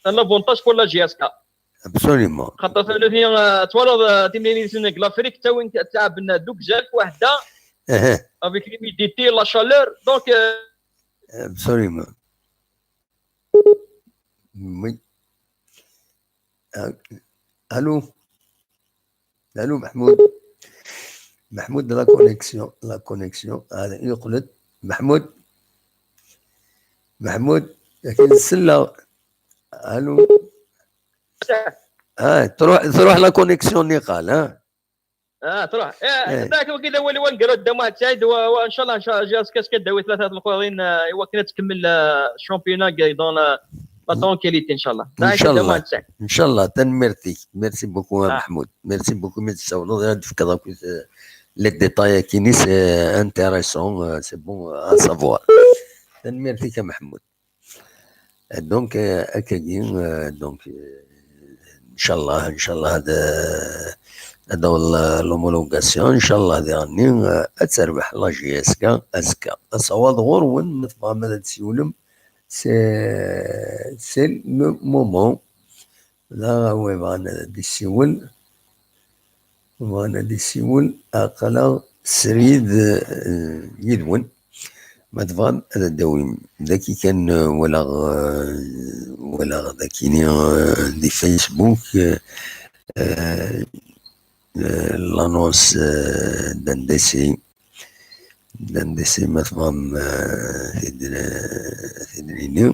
un avantage pour la J S K. Absolument. خاطر ثاني تولد تمرين سنك لافريك تا وين تلعب دوك زاك وحده. Eh, Avec l'humidité, la chaleur. Donc, euh, absolument. Oui. Euh, Allô. Allô, Mahmoud. Mahmoud, la connexion, la connexion. Allez, يقلد. Mahmoud. Mahmoud, لكن السلة. Allô. اه تروح تروح la connexion نيقال ها. اه تروح. ذاك وكذا ولي ونقرا الدموع تسعيد وان شاء الله ان شاء الله جاز كاس كداوي ثلاثه الاخرين. ايوا كنا تكمل الشامبيونا dans la tranquillité ان شاء الله. ان شاء الله. تسعيد. ان شاء الله. تنميرتي. Merci beaucoup, محمود. Merci beaucoup. Mais ça, on a fait les détails qui c'est intéressant, c'est bon à savoir. تنميرتي محمود. Donc, euh, akkagi, euh, donc, euh, ان شاء الله، ان شاء الله هذا هذا l'homologation، ان شاء الله هذه غني، آه، تربح la J S K. Azekka asawaḍ ɣur-wen، ma tebɣam ad d-siwlem، c'est c'est le moment. Là, oui, bɣan ad d-isiwel. Bɣan ad d-isiwel, aql-aɣ srid, euh, yid-wen. Ma tebɣam ad d-tawim. Daki kan, euh, walaɣ, euh, walaɣ dakini, euh, di Facebook, euh, euh, euh, l'annonce, euh, d'un décès, d'un décès, ma tebɣam, euh, tidri-, tidri-nni.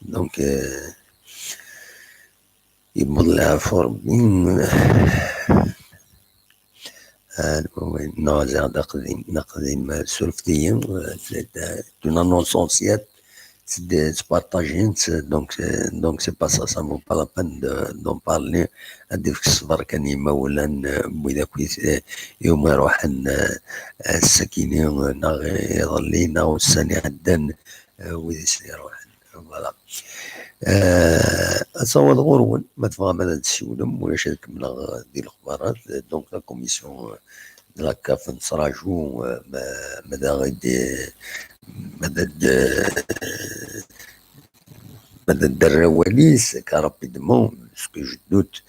Donc, euh, yewweḍ leɛfu Rebbi. Ah, neɣ ziɣ d aqdim, d aqdim, surfet-iyi, euh, c'est, euh, une annonce ancienne, c'est de, c'est partagé, c'est, donc, euh, donc c'est pas ça, ça vaut pas la peine de, d'en parler. Ad d-ifk ṣṣber kan yimawlan, euh, n wid akk i, euh, iwumi ruḥen, euh, ass-agi, euh, neɣ iḍelli, neɣ ussan iɛeddan, euh, wid i sen-iruḥen. Voilà. Euh, ad taweḍ ɣur-wen, ma tebɣam ad d-tessiwlem, ulac ad kemmleɣ, euh, di lexbarat. Donc, la commission, euh, de la CAF nettraǧu, euh, ma, ma d aɣ-id-, ma d ad-, ma d ad d-terr awal-is, car rapidement, parce que je doute,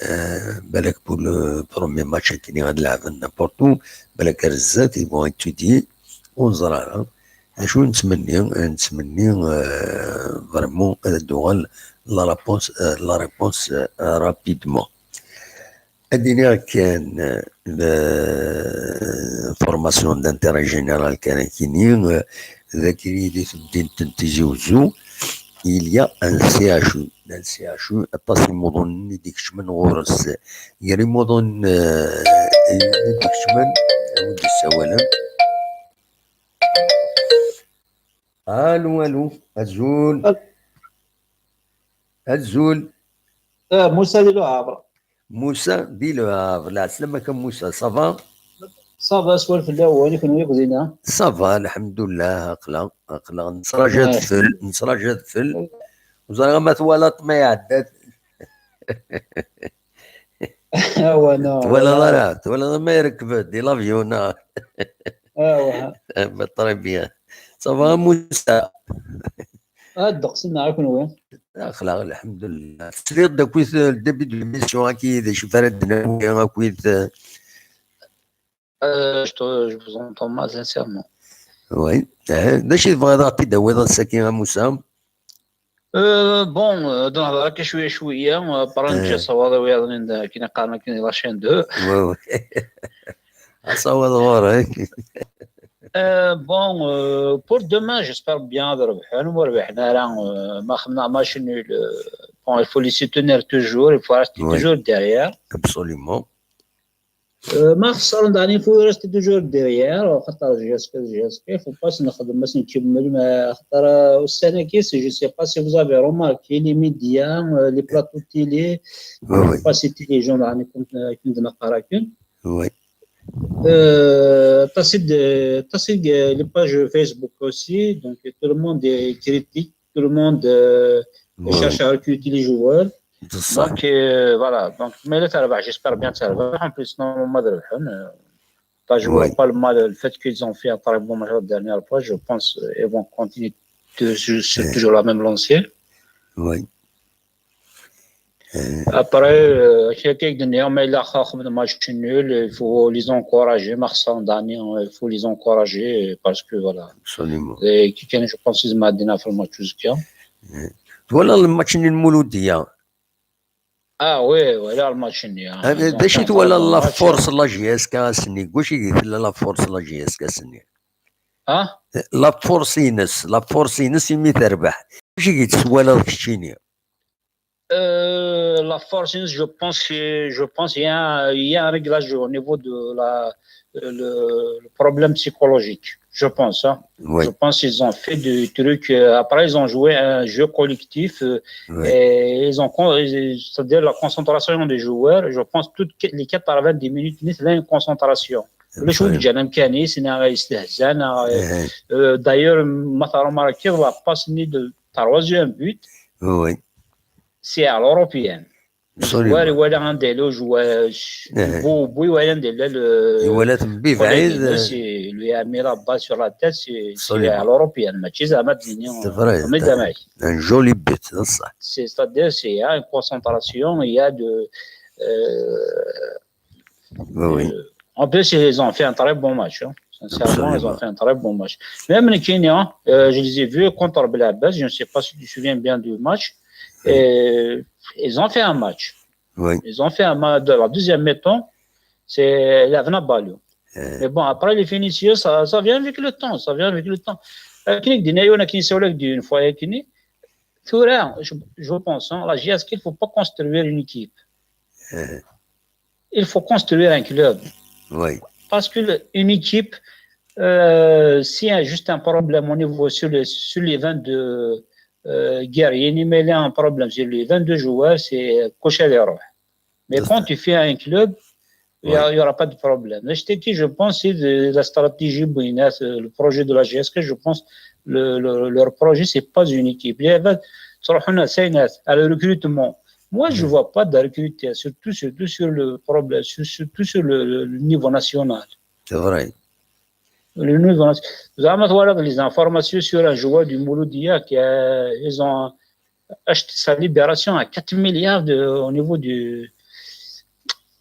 euh, balak pour le premier match akken ad lɛben n'importe où, balak ar zdat, ils vont étudier, ur neẓri ara. D acu nettmenni, nettmenni, euh, vraiment ad d-tuɣal la réponse, euh, la réponse, euh, rapidement. Ad d-iniɣ kan, euh, la formation d'intérêt général kan akini, euh, dagi di temdint n Tizi Uzzu, il y a un C H U. Un C H U, aṭas imuḍunen i d-ikecmen ɣur-s. Gar imuḍunen, euh, i d-ikecmen, awi-d ssawalen. Allô, allô, azul. Al- Azul. Ah, Musa di Le Havre. Musa di Le Havre. Lɛeslama-k a Musa, ça va? Ça va, swal fell-awen, i kenwi akk dinna? Ça va, lḥemdullah, aql-aɣ, aql-aɣ, nettraǧu adfel, nettraǧu adfel. Ur ẓriɣ ma twalaḍ ma iɛedda. Awa, non, twalaḍ ara, twalaḍ ma irekb-d di l'avion, neɣ? Awa. Eh ben, très bien. Ça va, Musa? Ah, ddeqs-nneɣ i kenwi. Aql-aɣ, lḥemdullah. Tesliḍ-d akkit, euh, le début de l'émission, akkit, d acu ara d-nawi, akkit, euh, Euh, je te, je vous entends mal, sincèrement. Oui. Eh, d acu i tebɣiḍ ad ɣ-t-id-tawiḍ ass-agi, a Musa? Euh, bon, euh, ad nehḍer akka cwiya cwiya, euh, après nečča ṣṣwab-iw yaḍnin d akken qqaren akken di la chaîne deux. Oui, oui. Aṣawaḍ ɣur-k. Euh, bon, euh, pour demain, j'espère bien ad rebḥen, ma rebḥen ara, euh, ma xedmen match nul, euh, bon, il faut les soutenir toujours, il faut rester toujours derrière. Absolument. Euh, ma xesren, daɣen, il faut rester toujours derrière, xaṭer G S K, G S K, il faut pas nexdem, ma s-nkemmel, ma xaṭer, euh, ussan-agi, je sais pas si vous avez remarqué, les médias, euh, les plateaux de télé, oui, oui, faut pas citer les gens, daɣen, i ken-id-neqqar akken. Oui. Euh, aṭas i d, aṭas i d, les pages Facebook aussi, donc tout le monde est critique, tout le monde, euh, cherche à recruter les joueurs. Donc, euh, voilà. Donc, mais là, ça va, j'espère bien que ça va. En plus, normalement, ça va. Euh, t'as joué pas le mal, le fait qu'ils ont fait un très bon match la dernière fois, je pense, euh, ils vont continuer de, sur, sur toujours la même lancée. Oui. Après, euh, akken akka i k-d-nniɣ, ma yella xedmen match nul, il faut les encourager, ma xesren daɣen, il faut les encourager, parce que voilà. Absolument. Et qui, je pense, ils m'ont dit, في الماتش وزكا. Twalaḍ lmatch-nni n Muludya? Ah oui, walaɣ lmatch-nni, ah. D acu i twalaḍ la force n la J S K ass-nni? Deg wacu i tella la force n la J S K ass-nni? Ah? La force-ines, la force-ines imi terbeḥ. Deg wacu i tt-twalaḍ keččini? Euh, la force, je pense que, je pense qu'il y a, il y a un réglage au niveau de la, le, le problème psychologique, je pense, hein. Oui. Je pense qu'ils ont fait des trucs, euh, après, ils ont joué un jeu collectif, euh, et ils ont con-, c'est-à-dire la concentration des joueurs, je pense toutes les quatre-vingt-dix minutes, il y a une concentration. Absolument. Ulac win yeǧǧan amkan-is, neɣ yestehza, neɣ, euh, d'ailleurs, ma tṛumarkiḍ, la passe-nni de troisième but, oui, c'est à l'européenne. Absolument. War iwala anda yella ujwa-, bu, bu iwala anda yella le, iwala-t mebɛid, c'est, lui a mis la balle sur la tête, c'est, c'est à l'européenne, mačči zɛma d-nini, c'est vrai, un joli but, c'est ça. C'est-à-dire, c'est, il y a une concentration, il y a de, euh, oui, oui. Euh, en plus, ils ont fait un très bon match, hein. Sincèrement, ils ont fait un très bon match. Même Nikini, hein, euh, je les ai vus contre Belabès, je ne sais pas si tu te souviens bien du match. Oui. Et ils ont fait un match. Oui. Ils ont fait un match de la deuxième mi-temps. C'est l'avenant ballon. Mais bon, après les finitions, ça, ça vient avec le temps, ça vient avec le temps. Akken i k-d-yenna yiwen akken yessawel-ak-d une fois akken, tura, je, je pense, hein, la J S K, il faut pas construire une équipe. Il faut construire un club. Oui. Parce que le- une équipe, euh, si un, juste un problème au niveau sur les, sur les vingt-deux euh, guerriers, mais il y a un problème sur les vingt-deux joueurs, c'est coché les rois. Mais C'est quand ça. Tu fais un club, il n'y aura pas de problème. Là, je t'ai dit, je pense, c'est de la stratégie, euh, le projet de la J S K, je pense, le, le- leur projet, c'est pas une équipe. Il y a, tu à le recrutement. Moi, je vois pas de recruter, surtout, surtout sur le problème, sur- surtout sur le, le- le niveau national. C'est vrai. Le niveau national. زعما تولى les informations sur un joueur du Mouloudia qui a, ils ont acheté sa libération à quatre milliards de, au niveau du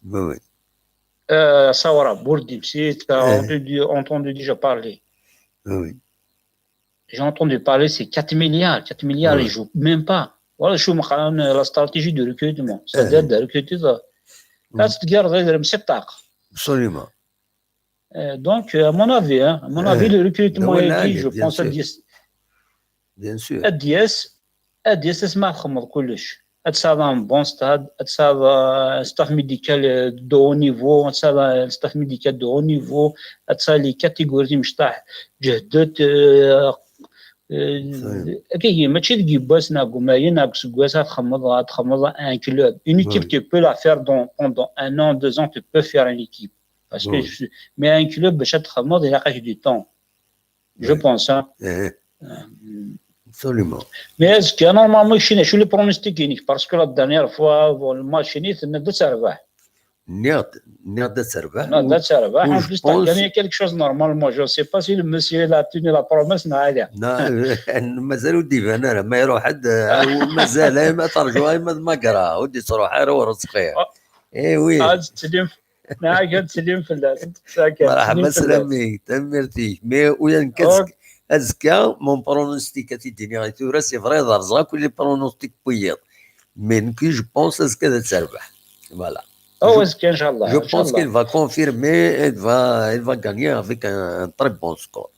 Oui, oui. euh, Saoura Bourdim, si tu as entendu, entendu déjà parler. Oui, oui. J'ai entendu parler, c'est quatre milliards. quatre milliards, ils jouent même pas. Voilà, je suis la stratégie de recrutement. C'est-à-dire de recruter. Là, c'est guerre, c'est le sept. Absolument. Euh, Donc, euh, à mon avis, hein, à mon avis, le recrutement Ouais, est là, qui, je bien pense, à sûr. dix. Bien sûr. À dix, à dix, c'est ma خمر كلش. هاد ça un bon stade, هاد ça un staff médical euh, de haut niveau, هاد ça un staff médical de haut niveau, هاد ça les catégories مشطح جهدت euh, euh, كي ماشي ديك باس ناكو ما هي ناكو سكواس تخمض تخمض un club. Une équipe, tu peux la faire dans, pendant un an, deux ans, tu peux faire une équipe. Parce que je suis, mais un club, باش تخمض, il y a du temps. Je Ouais. Pense, hein. Eh, Euh, absolument. Mais est-ce que normalement, je suis les pronostics, parce que la dernière fois, bon, le match, il est de ça va. نيغد نيغد تربح Non, de ça va. و En je plus, tu as pense- gagné quelque chose normalement. Je sais pas si le monsieur il a tenu la promesse. Non, il a- مازال ودي فانا راه ما يروح حد آه، مازال آه، ما ترجو آه، ما ماكرا ودي تروح آه، ورزقيه. اي وي. Ah, c'est une- Non, regarde, c'est une fille, là. C'est ça, c'est مرحبا une fille, là. سلامي تنميرتي مي ويا نكتك Ok. ازكا مون برونوستيك تيديني غير ثورة سي فري ضرزا كل برونوستيك بويض مي نكي جو بونس ازكا تربح. Voilà. Oh, est-ce qu'Inch'Allah. Je pense qu'elle va confirmer, elle va, elle va gagner avec un, un très bon score.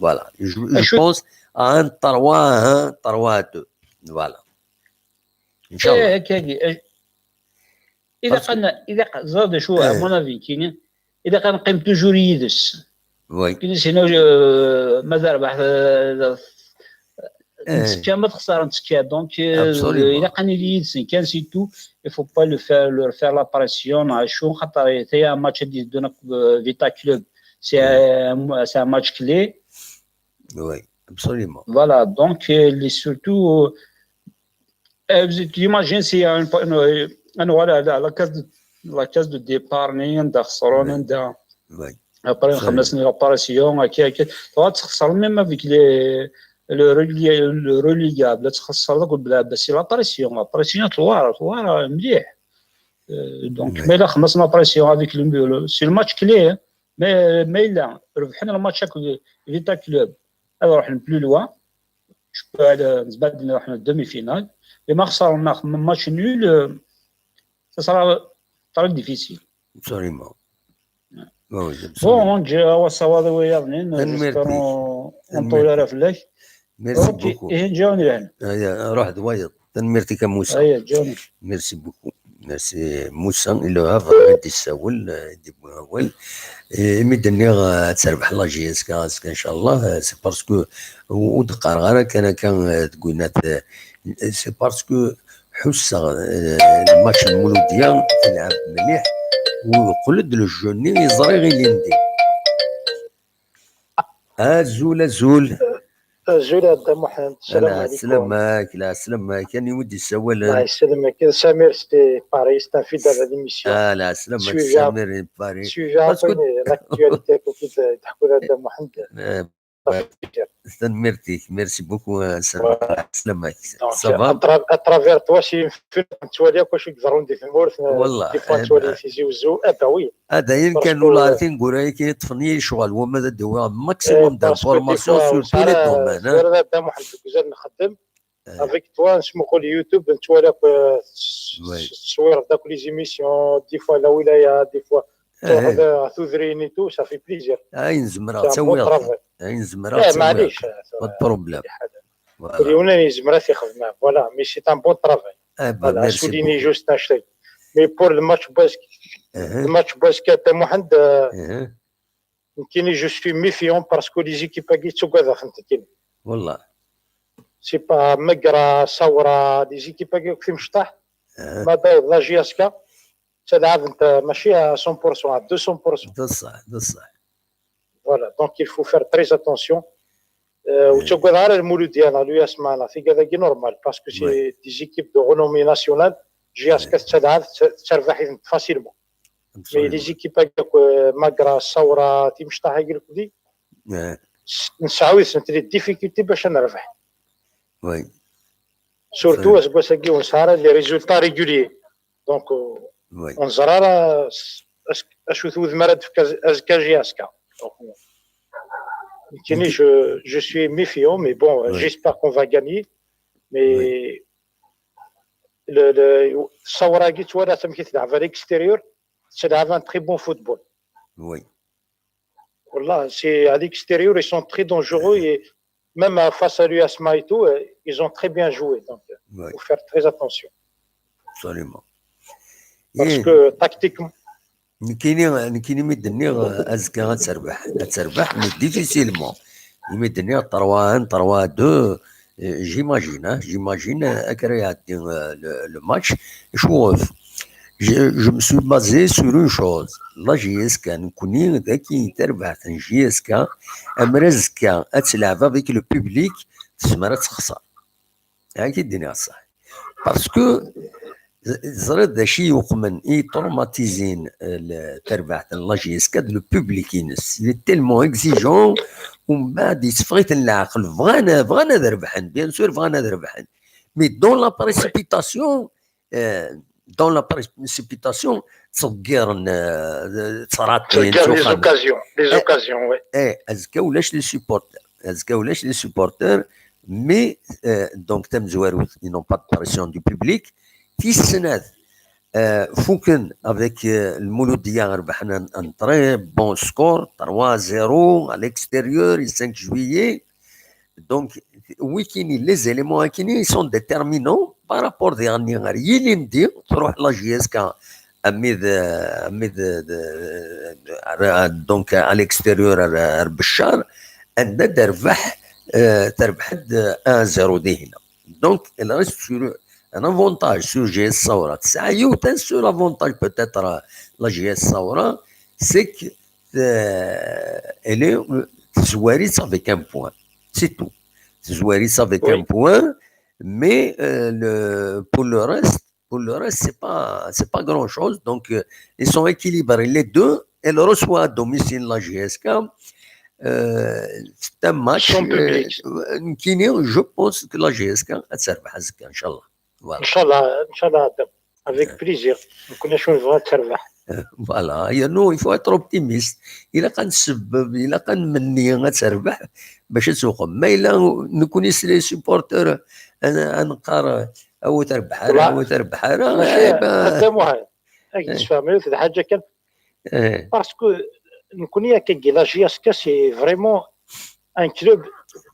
Voilà. Je, je Je- pense à un trois un, trois deux. Voilà. Inch'Allah. ايه هكا هكا. اذا Parce que- قلنا اذا ق- زاد شو إيه. mon avis كاين اذا كنقيم toujours يدس Oui. كاين سينا آه، ماذا ربح آه، إيه. نتسكى ما تخسر نتسكى donc Absolument. اذا قاني يدس كان c'est tout. Il faut pas le faire leur faire la pression شو خاطر هي un match دي دونك Vita Club c'est un c'est un match clé. Oui. Absolument. Voilà, donc euh, les surtout euh, vous imaginez s'il y a une, une, une voilà la, la case de la case de départ نين دخسرون Oui. عندها Oui. après Absolument. خمسنا la pression هكا هكا تخسر même avec les le relégable تخسر لك بلا بس la pression la pression ثوار ثوار مليح. Euh, donc Oui. mais là خمسنا la pression avec le c'est le match clé. Mais mais là ربحنا le match avec Vita Club. Alors on plus loin. Je peux aller نتبدل نروح demi-finale. Et ما خسرنا match nul, euh, ça sera très difficile. Absolument. Oui, absolument. Bon, نجي هو الصواب ويا بنين تنميرتي. نطول على فلاك. Merci beaucoup. ايه نجاوني لهنا. هيا، روح دوايض. تنميرتك يا موسى. هيا جاوني. Merci beaucoup. Merci موسى. Il a vraiment dit ça, euh, dit ça. Et مي دنيغ تربح la J S K, إن شاء الله. C'est parce que ودقار غير كان كان تقولنا c'est parce que حسا الماتش المولودية تلعب مليح وقلد لو جوني يزري غير ليندي. أزول أزول. أزول أدا محمد، السلام عليكم. سلامك، لا سلامك، يعني ودي السوال. الله يسلمك، سمير سي باري، c'est un fidèle à l'émission. آه لا سلامك سمير باري. Suivez l'actualité كي تحكوا أدا محمد. تنميرتيك، merci beaucoup. سلامك. Donc, à travers toi, c'est une نتوالي كلشي يقدروا ندير في المورث. والله des fois نتوالي تيزي وزو ابا وي. هذا يمكن ولا تنقول هي كيطفني شغل هو ما دوى maximum d'informations sur tous les domaines. هذا محمد مازال نخدم. Avec toi نسمو كل يوتيوب نتوالى التصوير داك les émissions des fois la ولاية des fois. Tuɣeḍ tudrin et tout, ça fait plaisir. Ayen zemreɣ ttawiɣ. Ayen zemreɣ ttawiɣ. Pas de problème. Voilà. Yiwen yezmer ad t-ixdem. Voilà, mais c'est un bon travail. Voilà, souligner juste un truc. Mais pour le match basket, le match basket, Mohamed, nekkini, je suis méfiant parce que les équipes-agi ttagadeɣ-tent nekkini. Wallah. C'est pas Magra, Saoura, les équipes-agi akk timecṭaḥ. Ma d la J S K, ttalaɛbent mačči à cent pour cent, à deux cents pour cent. D ṣṣeḥ, d ṣṣeḥ. Voilà, donc il faut faire très attention. Ur ttagadeɣ ara Lmuludya neɣ l'U S M A neɣ tigad-agi normal, parce que c'est des équipes de renommée nationale. J S K tettalaɛb, tettarbaḥ-itent facilement. Mais les équipes-agi akk, Magra, Saoura, timecṭaḥ-agi lkdi, nesɛa yid-sent les difficultés bac ad nerbeḥ. Surtout aseggas-agi ur nesɛi ara les résultats réguliers. Donc, ur neẓri ara acu tewwet mi ara d-tefk azekka J S K. Donc, nekkini, je, je suis méfiant, mais bon, j'espère qu'on va gagner. Mais le, le, Saoura-agi ttwaliɣ-tt amek i tleɛɛeb à l'extérieur, c'est un très bon football. Voilà, c'est à l'extérieur, ils sont très dangereux et même face à l'U S M A et tout, ils ont très bien joué. Donc, il faut faire très attention. Absolument. Parce que tactiquement, nekkini, nekkini mi d-nniɣ azekka ad terbeḥ, ad terbeḥ, mais difficilement. Mi d-nniɣ trois un, trois deux, j'imagine, hein, j'imagine akka ara iɛeddi le match. Acuɣef? Je, je me suis basé sur une chose. La J S K, nekkni, d akin tarbaɛt n J S K, amer azekka ad tleɛb avec le public, tezmer ad texṣer. Akka i d-nniɣ ṣṣeḥ. Parce que teẓriḍ d acu i yuqmen, i traumatizin tarbaɛt n la J S K d le public-ines. Il est tellement exigeant, umbeɛd yesseffeɣ-iten leɛqel, bɣan, bɣan ad rebḥen, bien sûr bɣan ad rebḥen. Mais dans la précipitation, dans la précipitation, ttḍeggiren, ttṛaṭin, ttḍeggiren les occasions, les occasions, oui. Azekka ulac les supporters. Azekka ulac les supporters, mais donc tamezwarut, ils n'ont pas de pression du public. Tis snat, fuken avec Lmuludya, rebḥen un très bon score, trois zéro à l'extérieur, le cinq juillet. Donc, wikini, les éléments akini, ils sont déterminants par rapport diɣenni ar yilindi, tṛuḥ la J S K, amid, amid, donc, à l'extérieur, ar Beccar, anda d-terbeḥ, terbeḥ-d un zéro dihin. Donc, il reste sur un avantage sur J S Saoura. Tesɛa yiwet, un seul avantage peut-être la J S Saoura, c'est que elle est, tezwar-itt avec un point. C'est tout. Tezwar-itt avec un point, mais le, pour le reste, pour le reste, c'est pas, c'est pas grand-chose. Donc, ils sont équilibrés les deux. Elle reçoit à domicile la J S K. C'est un match, nekkini, je pense que la J S K ad terbeḥ azekka, inchallah. Voilà. Inchallah, inchallah, Adam. Avec plaisir. Nekkni acu nebɣa ad terbeḥ. Voilà. Yernu, il faut être optimiste. Ilaq ad nsebbeb, ilaq ad nmenni ad terbeḥ bac ad tuqem. Ma yella nekkni s les supporters ad neqqar awi terbeḥ ara, awi terbeḥ ara. Mačči, eh ben, Adam Muḥend, ad k-d-sfehmeɣ yiwet n lḥaǧa kan. Parce que nekkni akkagi, la J S K, c'est vraiment un club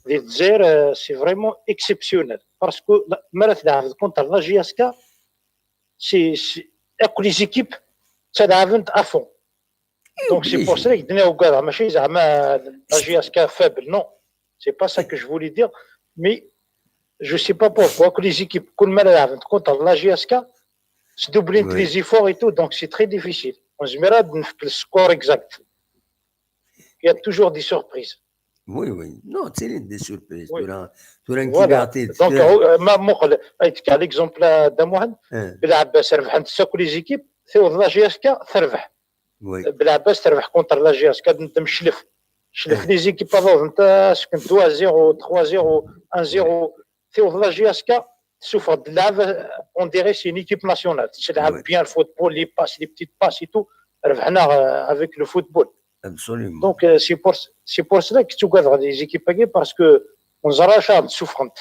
di Lezzayer, c'est vraiment exceptionnel. Parce que mi ara tleɛbeḍ contre la J S K, c'est, c'est, akk les équipes ttalaɛbent à fond. Donc c'est pour ça que d-nniɣ ugadeɣ, mačči zeɛma la J S K faible, non. C'est pas ça que je voulais dire. Mais je sais pas pourquoi que les équipes, kul mi ara lɛebent contre la J S K, sdoublent les efforts et tout, donc c'est très difficile. Ur nezmir ad nefk le score exact. Il y a toujours des surprises. Oui, oui. Non, ttilin des surprises. Tura, tura nekk. Voilà. Donc, ma muqel, ay tekka l'exemple Adam Muḥend, Belɛebbas rebḥent akk les équipes, tiweḍ la J S K terbeḥ. Belɛebbas terbeḥ contre la J S K, d nclef. Nclef les équipes ad awḍent asken deux zéro, trois zéro, un zéro. Tiweḍ la J S K, tessufeɣ-d llɛeb, on dirait c'est une équipe nationale. Tettelɛab bien le football, les passes, les petites passes et tout. Rebḥen-aɣ avec le football. Absolument. Donc, c'est pour, c'est pour cela que ttugadeɣ les équipes-agi, parce que ur neẓri acu ara d-ssufɣent.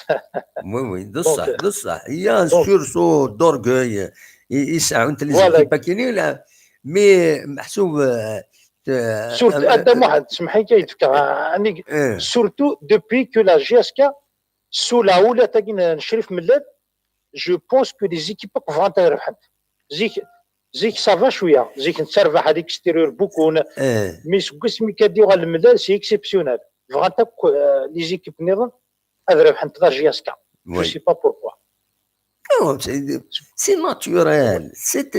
Oui, oui, d ṣṣeḥ, d ṣṣeḥ. Il y a un sursaut d'orgueil i, i sɛunt les équipes-agi, la, Mais meḥsub, euh, surtout, euh, Adam, euh, Mohamed, semḥ-iyi ad k-fkeɣ, euh, surtout depuis que la J S K, sous la houlette n Crif Mellal, je pense que les équipes bɣant ad rebḥent. Zik, zik ça va cwiya, zik nettarbaḥ à l'extérieur beaucoup, mais seg wasmi kan d-yuɣal Mellal, c'est exceptionnel. Bɣant akk, euh, les équipes nniḍen ad rebḥent la J S K. Je sais pas pourquoi. Non, c'est naturel. C'est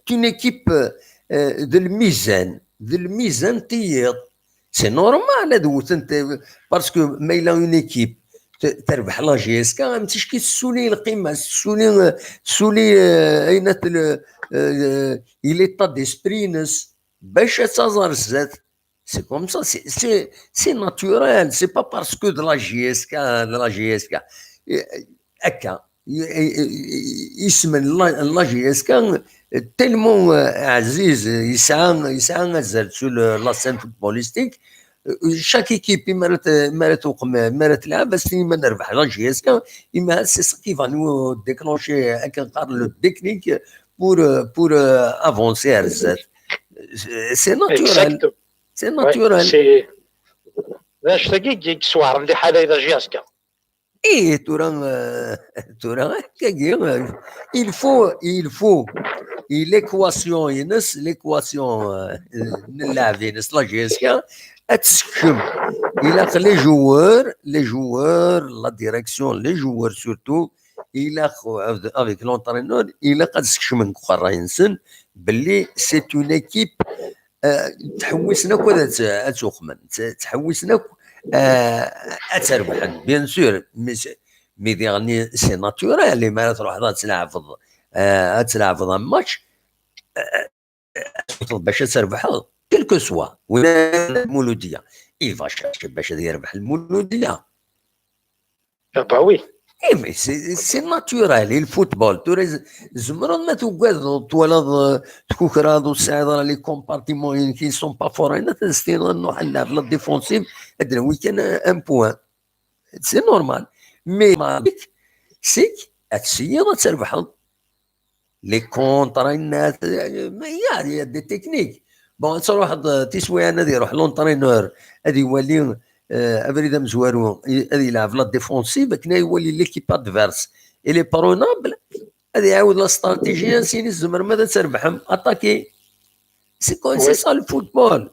une équipe, euh, de lmizan, de lmizan tiyiḍ. C'est normal ad wtent, parce que ma yella une équipe terbeḥ la J S K, am ticki tessuli lqima, tessuli, tessuli, euh, ayen at le, euh, l'état d'esprit-ines, bac ad taẓ ar zdat. C'est comme ça, c'est, c'est, c'est naturel, c'est pas parce que de la J S K, de la J S K. Akka, isem n la J S K tellement, euh, aziz, yesɛa, yesɛa azal sur la scène footballistique. Euh, chaque équipe, mi ara tuqem, mi ara telɛeb, ad s-tini ma nerbeḥ la J S K, c'est ça qui va nous déclencher, akken qqaren, le déclic pour, euh, pour, euh, avancer ar zdat. C'est naturel. C'est naturel. D anect-agi i yesweɛren liḥala i la J S K. Ih, tura, euh, tura, akkagi, euh, il faut, il faut, i l'équation-ines, l'équation, euh, n lɛeb-ines, la J S K, ad tessekcem. Ilaq les joueurs, les joueurs, la direction, les joueurs surtout, ilaq, euh, avec l'entraîneur, ilaq ad sekcmen deg uqerray-nsen belli c'est une équipe, euh, ttḥewwisen akk ad, ad tuqmen, ttḥewwisen akk, euh, ad trebḥen, bien sûr, mais, mais diɣen c'est naturel, imi ara truḥeḍ ad tleɛbeḍ, euh, ad tleɛbeḍ un match, euh, ad tewteḍ bac ad trebḥeḍ, quel que soit, win Lmuludiya, il va chercher bac ad yerbeḥ Lmuludiya. Ah bah oui. Eh, mais c'est, c'est naturel, i le football. Tura tzemreḍ ma tugadeḍ, twalaḍ, euh, tkukraḍ, ur tesɛiḍ ara les compartiments qui sont pas forains, ad s-tiniḍ nruḥ ad nlɛeb la défensive, ad nawi kan un point. C'est normal. Mais c'est que ad tessiyeḍ ad trebḥeḍ. Les contraintes, il y a, il y a des techniques. Bon, ad truḥeḍ, euh, tiswiɛin ad iruḥ l'entraîneur ad iwali, euh, abrid amezwaru, ad yelɛeb la défensive, akken ad iwali l'équipe adverse. Il est prenable, ad iɛawed la stratégie, ansi tzemrem ad trebḥem, attaquer. C'est quoi, c'est ça le football.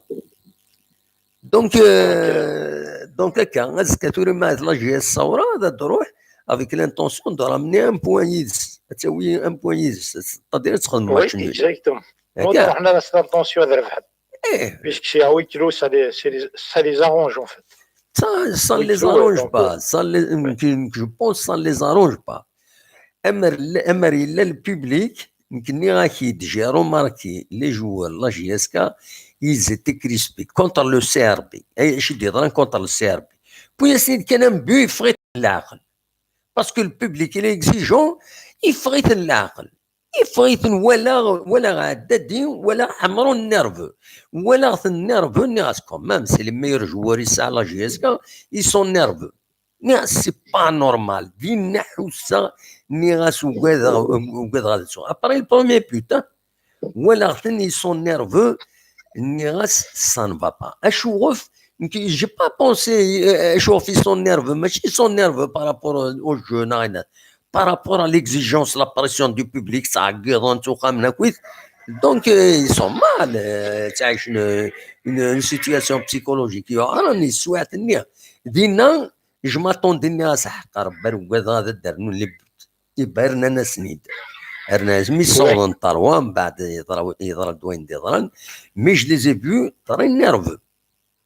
Donc, euh, donc, akka, azekka tura ma la J S Saoura, ad d-truḥ avec l'intention de ramener un point yid-s. Ad tawi un point yid-s. C'est-à-dire, ad txedmem match nul. Exactement. Ur ruḥen ara s l'intention ad rebḥen. Puisque c'est à huis clos, ça les, ça les, ça les arrange, en fait. Ça, ça ne les arrange pas. Ça les, je pense, ça ne les arrange pas. Amer, amer yella le public, nekk nniɣ-ak-id, j'ai remarqué les joueurs, la J S K, ils étaient crispés contre le C R B. Acu d-yeḍran contre le C R B? Wwin-asen-id kan un but, yeffeɣ-iten leɛqel. Parce que le public, il est exigeant, yeffeɣ-iten leɛqel. Yeffeɣ-iten, walaɣ, walaɣ ɛedda-d, walaɣ ḥemrun nerveux. Walaɣ-ten nerveux, nniɣ-as quand même, c'est les meilleurs joueurs i tesɛa la J S K, ils sont nerveux. Nniɣ-as, c'est pas normal. Dinna ḥusseɣ, nniɣ-as, ugadeɣ, ugadeɣ ad ttuɣ. Après le premier but, hein, walaɣ-ten, ils sont nerveux, nniɣ-as, ça ne va pas. Acuɣef? Nekk, j'ai pas pensé, euh, acuɣef ils sont nerveux, mačči ils sont nerveux par rapport au jeu, neɣ ayen. Par rapport à l'exigence, la pression du public, ttɛeggiḍen, ttxemmimen akkit. Donc, euh, ils sont mal, euh, ttɛicen une, une, une situation psychologique. Yuɛren, yeswiɛt-nni. Dinna, je m'attendais, nniɣ-as, ḥeqq Rebbi, ar ugadeɣ ad d-rnun les buts. Iba rnan-asen-id. Rnan-asen, mi ssawḍen trois, mbeɛd yeḍra, yeḍra-d wayen d-yeḍran. Mais je les ai vus très nerveux.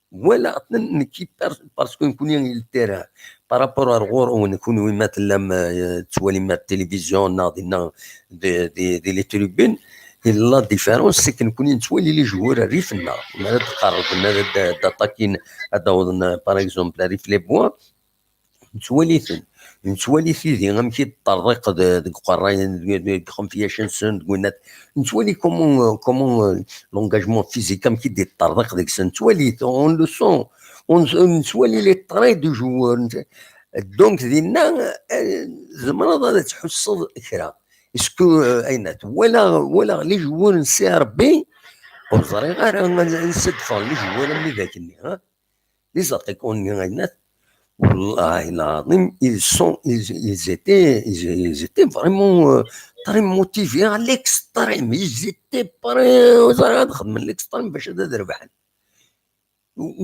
Walaɣ-ten nekki, parce que nekkni, il terrain, par rapport ar ɣur-wen, kunwi ma tellam, euh, tettwalim ar télévision neɣ dinna di, di, di les tribunes, la différence, c'est que nekkni nettwali les joueurs rrif-nneɣ. Mi ara d-qerrben, ad d-, d-attaquin, ad awḍen, par exemple, rrif les bois, nettwali-ten. Nettwali tidi amek i d-terḍiq de-, deg uqerray, deg, deg ixenfyac-nsen, deg winnat. Nettwali comment, comment, euh, l'engagement physique amek i d-yeṭṭerḍiq deg-sen. Nettwali-t, on le sent. On, nettwali les traits du joueur. Donc, dinna, euh, tzemreḍ ad tḥusseḍ kra. Est-ce que, euh, ayen, walaɣ, walaɣ les joueurs n C R B, Ur ẓriɣ ara ansi d-ffɣen les joueurs-nni d akkenni, ha? Les attaquants-nni, ayennat, والله العظيم, ils sont, ils, ils étaient, ils, ils étaient vraiment, euh, très motivés à l'extrême. Ils étaient prêts, ur ẓriɣ ad xedmen l'extrême باش ad, ad rebḥen.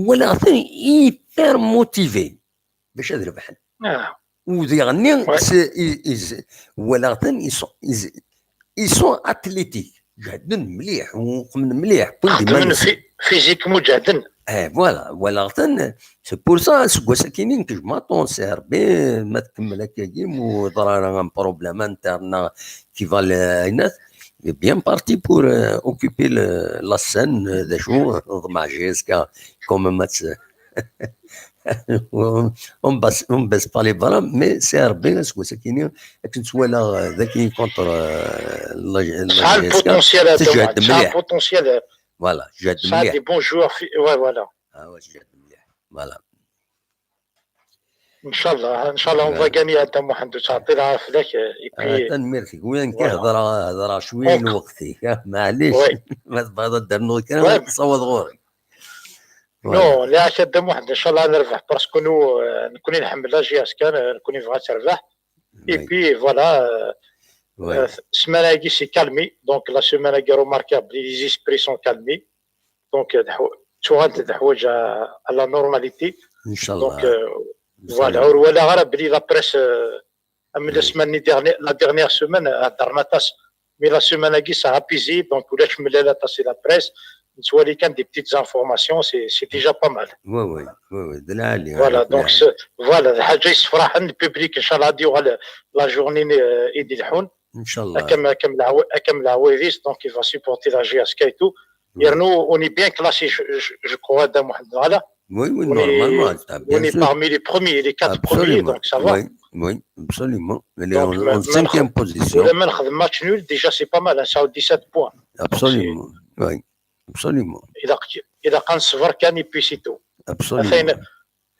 Walaɣ-ten hyper motivés باش ad rebḥen. Ah, U diɣenni, Ouais. c'est, ils, ils, walaɣ-ten, ils sont, ils, ils sont athlétiques. Jehden mliḥ, uqmen mliḥ, wwin-d xedmen iman-nsen. fi- physiquement ǧehden. Eh, voilà, walaɣ-ten. C'est pour ça, seg wass-akini nekk jemɛeɣ-ten, c'est Rebbi, ma tkemmel akkagi, mu ḍra ara un problème interne qui va le, ayennat, est bien parti pour, euh, occuper le, la scène, euh, d acu, ḍmeɛ J S K, quand même, ad tt-, on, on baisse, on baisse pas les bras, mais c'est Rebbi, seg wass-akini, akken ttwalaɣ, euh, d akken contre, euh, la, la Tesɛa J S K, le potentiel, a tejhed Dda Muḥend, tesɛa le mliḥ. Potentiel, Voilà, tejhed tesɛa mliḥ. Des bons joueurs. Fi- Ouais, voilà. Ah ouais, tejhed mliḥ. Voilà. Inchallah, inchallah, on va gagner, a Dda Muḥend, ur ttɛeṭṭil ara fell-ak. Et puis, Tanemmirt-ik, wi akka Voilà. hedreɣ, hedreɣ cwiya i lweqt-ik, ah, maɛlic, Ouais. Ma tebɣiḍ ad d-ternuḍ kra, Ouais. tessaweḍ ɣur-i. Non, la, a Dda Muḥend, inchallah ad nerbeḥ, parce que nous, euh, nekkni nḥemmel la J S K, nekkni nebɣa ad terbeḥ. Et puis, voilà, euh, Ouais. euh, ssmana-agi c'est calmé, donc la semaine-agi remarquable, les esprits sont calmés. Donc, euh, tuɣal teḥwaǧ à, à la normalité. Donc, Inchallah. euh, voilà, ur walaɣ ara belli la presse, euh, am la semaine dernière, la dernière semaine, heddren aṭas. Mais la semaine-agi, ça a apaisé, donc ulac melal aṭas i la presse. Nettwali kan des petites informations, c'est, c'est déjà pas mal. Oui, oui, oui, oui, d lɛali. Voilà, Lɛali. Donc, c'est, voilà, d lḥaǧa yessefraḥen, le public, inchallah, ad yuɣal la journée, euh, i d-ileḥḥun. Inchallah. Akka am, akka am lɛaw-, akka am lɛawayed-is, donc il va supporter la J S K et tout. Yernu, on est bien classé, je, je, je crois, Dda Muḥend, voilà. Oui, oui, On est, normalement, t'as bien on est sûr. Parmi les premiers, les quatre Absolument. Premiers, donc ça va. Oui, oui, absolument. Elle est Donc, en, ma- en cinquième position. Même un match nul, déjà, c'est pas mal, hein, ça a dix-sept points. Absolument. Oui, absolument. Il a, il a un score, et puis c'est tout. Absolument. Atan,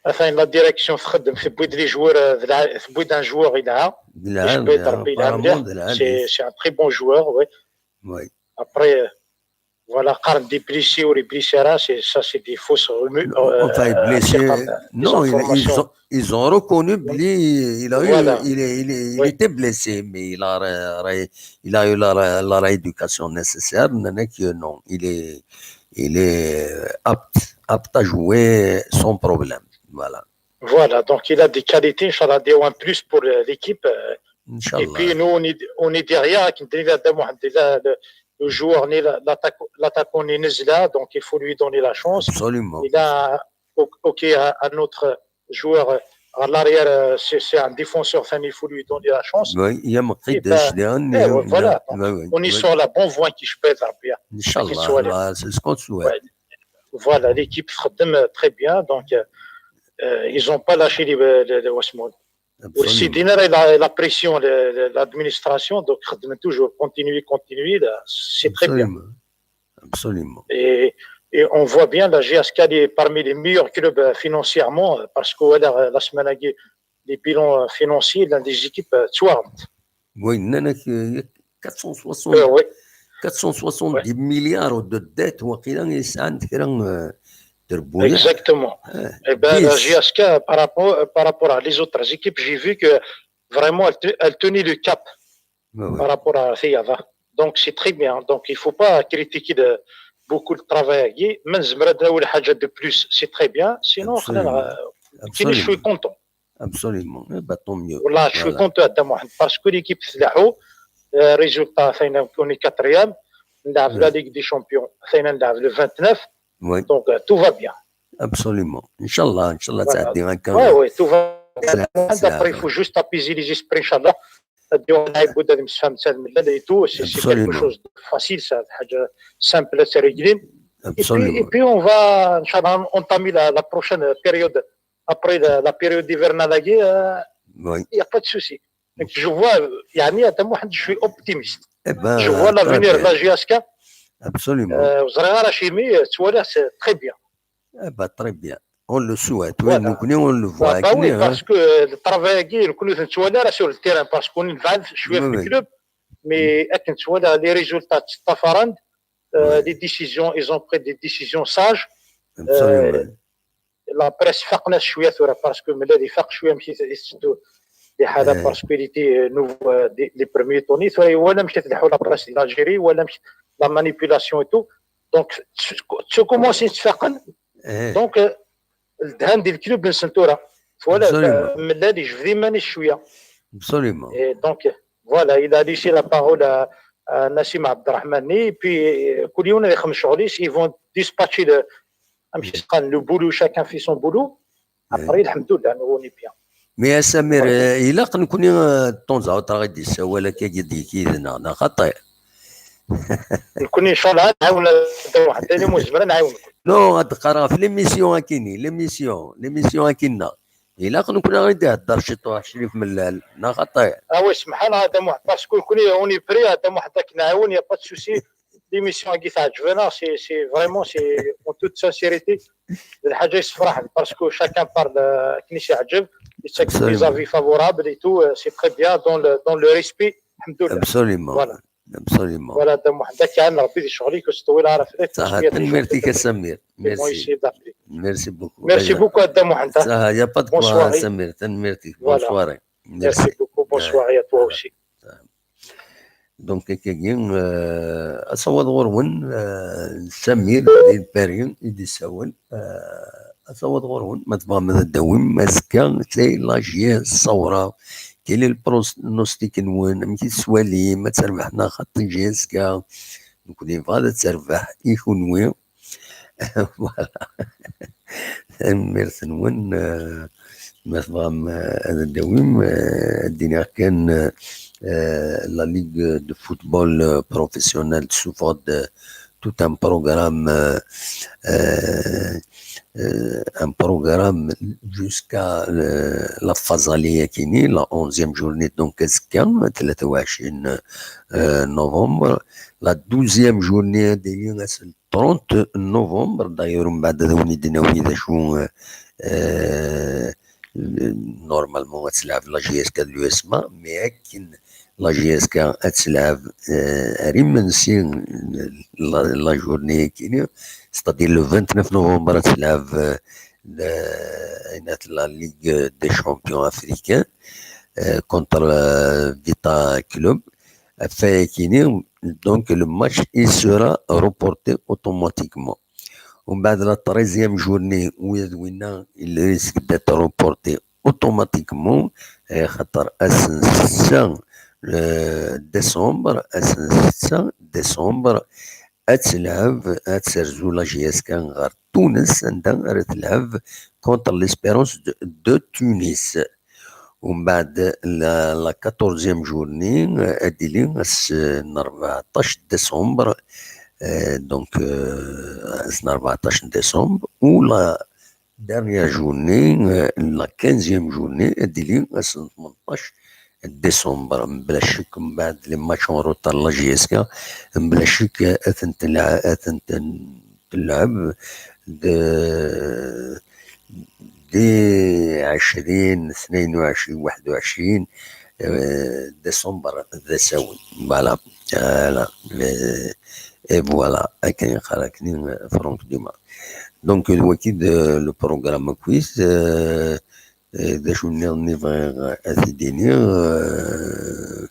atan la direction, txeddem, tewwi-d les joueurs, euh, de la, tewwi-d un joueur, il a, D lɛali, Jbed Rebbi, apparemment, d lɛali. c'est, c'est un très bon joueur, oui. Oui. Après, euh, voilà, qqaren-d des blessés ou les blessés, là, c'est, ça, c'est des fausses rumeurs. Non, enfin, euh, blessé. certaines, des Non, il- ils informations. ont, ils ont reconnu, lui, il a eu, Voilà. il, est- il, est- il Oui. était blessé, mais il a, ré- ré- il a eu la, ré- la rééducation nécessaire. Maintenant que non, il est, il est apte, apte à jouer sans problème. Voilà. Voilà, donc il a des qualités, Inch'Allah, des en plus pour euh, l'équipe. euh, Et Inch'Allah. Puis nous, on est, on est derrière, avec Dda Muḥend, là, le, le joueur, ni la- l'attaque- l'attaquant, ni Nezla, donc il faut lui donner la chance. Absolument. Il a, ok, un autre joueur, euh, à l'arrière, euh, c'est c'est un défenseur, enfin, il faut lui donner la chance. Oui, il y a Mqidec, Eh ben, Dehan, eh, il y a- ouais, voilà. Oui, oui, On est oui. Sur la bonne voie qui, je peux dire bien. Inch'Allah, Qui soit- bah, c'est ce qu'on souhaite. Ouais. Voilà, l'équipe تخدم, euh, très bien, donc euh, euh, ils ont pas lâché les, les, les, واسمو. Absolument. والسيدي نارا, la, la pression, le- le- l'administration, donc خدموا toujours, continuer, continuer, là, c'est très bien. Absolument. Absolument. Et, et on voit bien la J S K, elle est parmi les meilleurs clubs, euh, financièrement, euh, parce que voilà, euh, la semaine-là, les bilans, euh, financiers, l'un des équipes, euh, ttwaɣent. Oui, nnan-ak, euh, quatre cent soixante, Euh, oui, quatre cent soixante-dix milliards de dettes, waqila, i sɛan kra, euh, n trebbuyaɛ. Exactement. Ah, Eh ben, la dix. J S K, par rapport, euh, par rapport à les autres équipes, j'ai vu que vraiment, elle, te- elle tenait le cap Ouais, ouais. Par rapport à Thiava. Donc, c'est très bien. Donc, il faut pas critiquer de, beaucoup de travail. Mais نزمر هاد ولا حاجة de plus, c'est très bien. Sinon, Absolument. خلينا, euh, كاين, je suis Absolument. Content. Absolument. Eh ben, tant mieux. والله, je suis Voilà. Content, Adam Mohamed, parce que l'équipe تلاحو, euh, résultat, on est quatrième, نلعب la Ouais. Ligue des Champions, نلعب le vingt-neuf, Oui. Donc, euh, tout va bien. Absolument. Inch'Allah, Inch'Allah, Voilà. ça a été un Ouais, ouais, tout va bien. Salam, Après, il salam. faut juste apaiser les esprits, Inch'Allah. Et tout, c'est c'est quelque chose de facile, ça, حاجة simple, c'est réglé. Et puis, et Absolument. Puis, on va, Inch'Allah, entamer la, la prochaine période. Après la, la période hivernale, euh, Oui. Il n'y a pas de souci. Donc, je vois, يعني, Adam Mohamed, je suis optimiste. Eh ben, Je vois très l'avenir de bien. la J S K. Absolument. Euh, ur ẓriɣ ara acimi, euh, ttwaliɣ-t, c'est très bien. Eh ben, très bien. On le souhaite. Oui, Voilà. nous, nous, on le voit. Bah, bah oui, Hein. Parce que, euh, le travail, nekkni ur t-nettwali ara sur le terrain, parce qu'on est vingt, je suis Oui, le oui. Club, mais akken ttwaliɣ les résultats ttafaren, euh, les décisions, ils ont pris des décisions sages. La presse faqen-as cwiya tura, parce que Mellal ifaq cwiya amek i tetteddu liḥala, parce que il était nouveau, euh, les premiers tournis. Tura iwala amek i tleḥḥu la presse di l'Algérie, iwala amek la manipulation et tout. Donc commencent ttfaqen. Donc lhan di le club-nsen tura. Twala Mellal yejbed iman-is cwiya. Absolument. Et donc voilà, il a laissé la parole à, à Nassim Abderrahmani, et puis euh, كل يوم يخدم شغل-is, ils vont dispatcher le, amek i s-qqaren, le boulot, chacun fait son boulot. Après, الحمد لله, nous on est bien. Mais à Samir, euh, ilaq nekni euh, de temps à autre ad d-issawal akka yid-neɣ, neɣ xaṭi? Nekni, inchallah, ad nɛawen Dda Muḥend, ayen umi nezmer ad nɛawen. Non, ad d-qqareɣ ɣef l'émission akini, l'émission, l'émission akina. Ilaq nekni ad d-ihedder ciṭuḥ Crif Mellal, neɣ xaṭi? Ah oui, semḥ-aneɣ a Dda Muḥend, parce que nekni on est prêt a Dda Muḥend ad k-nɛawen, y a pas de souci. L'émission-agi teɛǧeb-aneɣ, c'est, c'est vraiment, c'est en toute sincérité, d lḥaǧa yessefraḥen, parce que chacun parle, euh, akken i s-iɛǧeb, yettak des avis favorables et tout, euh, c'est très bien, dans le, dans le respect, الحمد لله. Absolument. Voilà. Absolument. Voilà, Dda Muḥend, ad k-iɛawen Rebbi di ccɣel-ik, ur teṭṭewwil ara fell-ak. Tanemmirt-ik a Samir. Merci. Merci beaucoup. Merci beaucoup a Dda Muḥend. Y a pas de quoi, Samir. Tanemmirt-ik. Bonne soirée. Merci beaucoup. Bonne soirée à toi aussi. Donc, akkagi, euh, asawaḍ ɣur-wen, euh, Samir di Paris i d-issawel. Euh, asawaḍ ɣur-wen, ma tebɣam ad d-tawim azekka, c'est la J S Saoura. Quel est le pronostic-nwen? Amek i tettwalim? Ad terbeḥ neɣ xaṭi J S K? Nekni nebɣa ad terbeḥ i kunwi. Voilà. Tanemmirt-nwen, euh, ma tebɣam, euh, ad d-tawim, euh, ad d-iniɣ kan, euh, la Ligue de football, euh, professionnel tessufeɣ-d, euh, tout un programme, euh, euh, euh, un programme jusqu'à, euh, la phase aller akini, la onzième journée, donc azekka, tlata u ɛecrin, euh, novembre, la douzième journée, ad d-tili ass trente novembre, d'ailleurs, mbeɛd ad wen-id-nawi d acu, euh, euh, normalement ad telɛeb la J S K d l'U S M A, mais akken la J S K ad telɛeb, euh, ar imensi, euh, la, la journée akini, c'est-à-dire le vingt-neuf novembre ad telɛeb, euh, la, la Ligue des champions africains, euh, contre, euh, Vita Club. Ɣef wayakini, donc le match il sera reporté automatiquement. Umbeɛd la treizième journée, ula d winna il risque d'être reporté automatiquement, eh, xaṭer ass n setta, euh, décembre, ass n setta décembre, ad telɛeb, ad terzu la J S K ɣer Tunes, anda ara telɛeb contre l'Espérance de, de Tunis. Umbeɛd la, la quatorzième journée, euh, ad d-tili ass n rbeɛṭac décembre, euh, donc, euh, ass n rbeɛṭac décembre, ou la dernière journée, euh, la quinzième journée, ad d-tili ass n tmenṭac décembre. Mebla ccek, umbeɛd les matchs en retard la J S K, mebla ccek, euh, ad tent-, ad tent-, تلعب د دي عشرين، اثنين وعشرين، واحد وعشرين، آه، ديسمبر ذا ساون. Voilà. Voilà. Et voilà. Akken yeqqar akken Franck Dumas. Donc, d wagi d le programme akk-is, euh, euh, d acu nniḍen i bɣiɣ ad t-id-iniɣ, euh,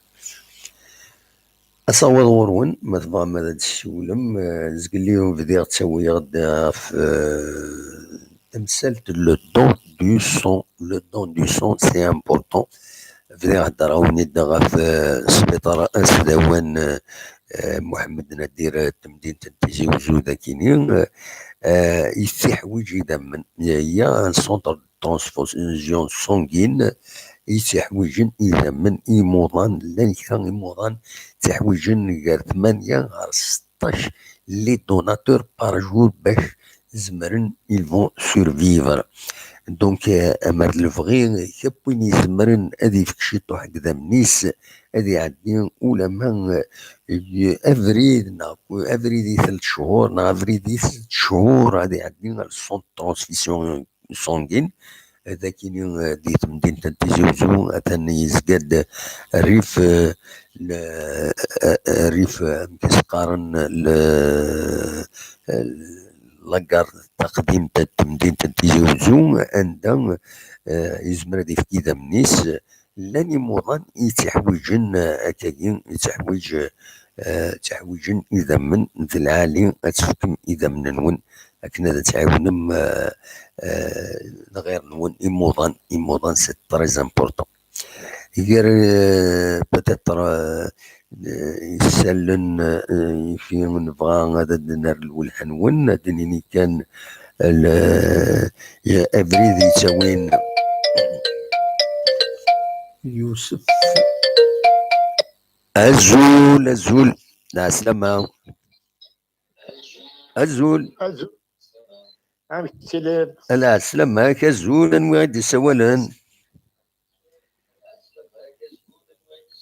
Asawaḍ ɣur-wen, ma tebɣam ad d-tessiwlem, eh, zgelli bdiɣ ttawiɣ-d ɣef, eh, tamsalt le don du sang. Le don du sang, c'est important. Bdiɣ heddreɣ-awen-id ɣef, eh, sbiṭar asdawan, eh, eh, Muḥemmed Nadir, eh, n temdint n Tizi Uzzu dagini. Eh, eh, yettiḥwiǧ idammen. Il y a un centre transfusion sanguine, yettiḥwiǧen idammen, imuḍan, llan kra imuḍan ttiḥwiǧen gar tmanya ɣer seṭṭac les donateurs par jour bac zemren, ils vont survivre. Donc, eh, amer d lebɣi, kra n win izemren ad ifk ciṭuḥ deg idammen-is, ad iɛeddi ulama, eh, abrid, neɣ abrid i telt cchur, neɣ abrid i telt cchur, ad iɛeddi ɣer le centre transfusion sanguine, Ad akini, eh, di temdint n Tizi Uzzu, atan yezga-d rrif, eh, n, eh, eh, rrif, eh, amek i s-qqaren, le, eh, la gare taqdimt n temdint n Tizi Uzzu, anda, eh, yezmer ad yefk idammen-is. Llan imuḍan i yettḥwiǧen, eh, akkagi, yettḥwiǧ, eh, tteḥwiǧen idammen d lɛali, ad tefkem idammen-nwen akken ad tɛiwnem, eh, eh, lɣir-nwen imuḍan, imuḍan c'est très important. Gar, eh, peut-être, eh, eh, isallen, eh, i fi nebɣa ad d-nerr lwelha-nwen, ad d-nini kan, eh, le-, eh, abrid yettawin Yusef. Azul, azul. Lɛeslama. Azul. Azul. Amek tiliḍ? Lɛeslama-k, azul. Anwa i d-isawalen?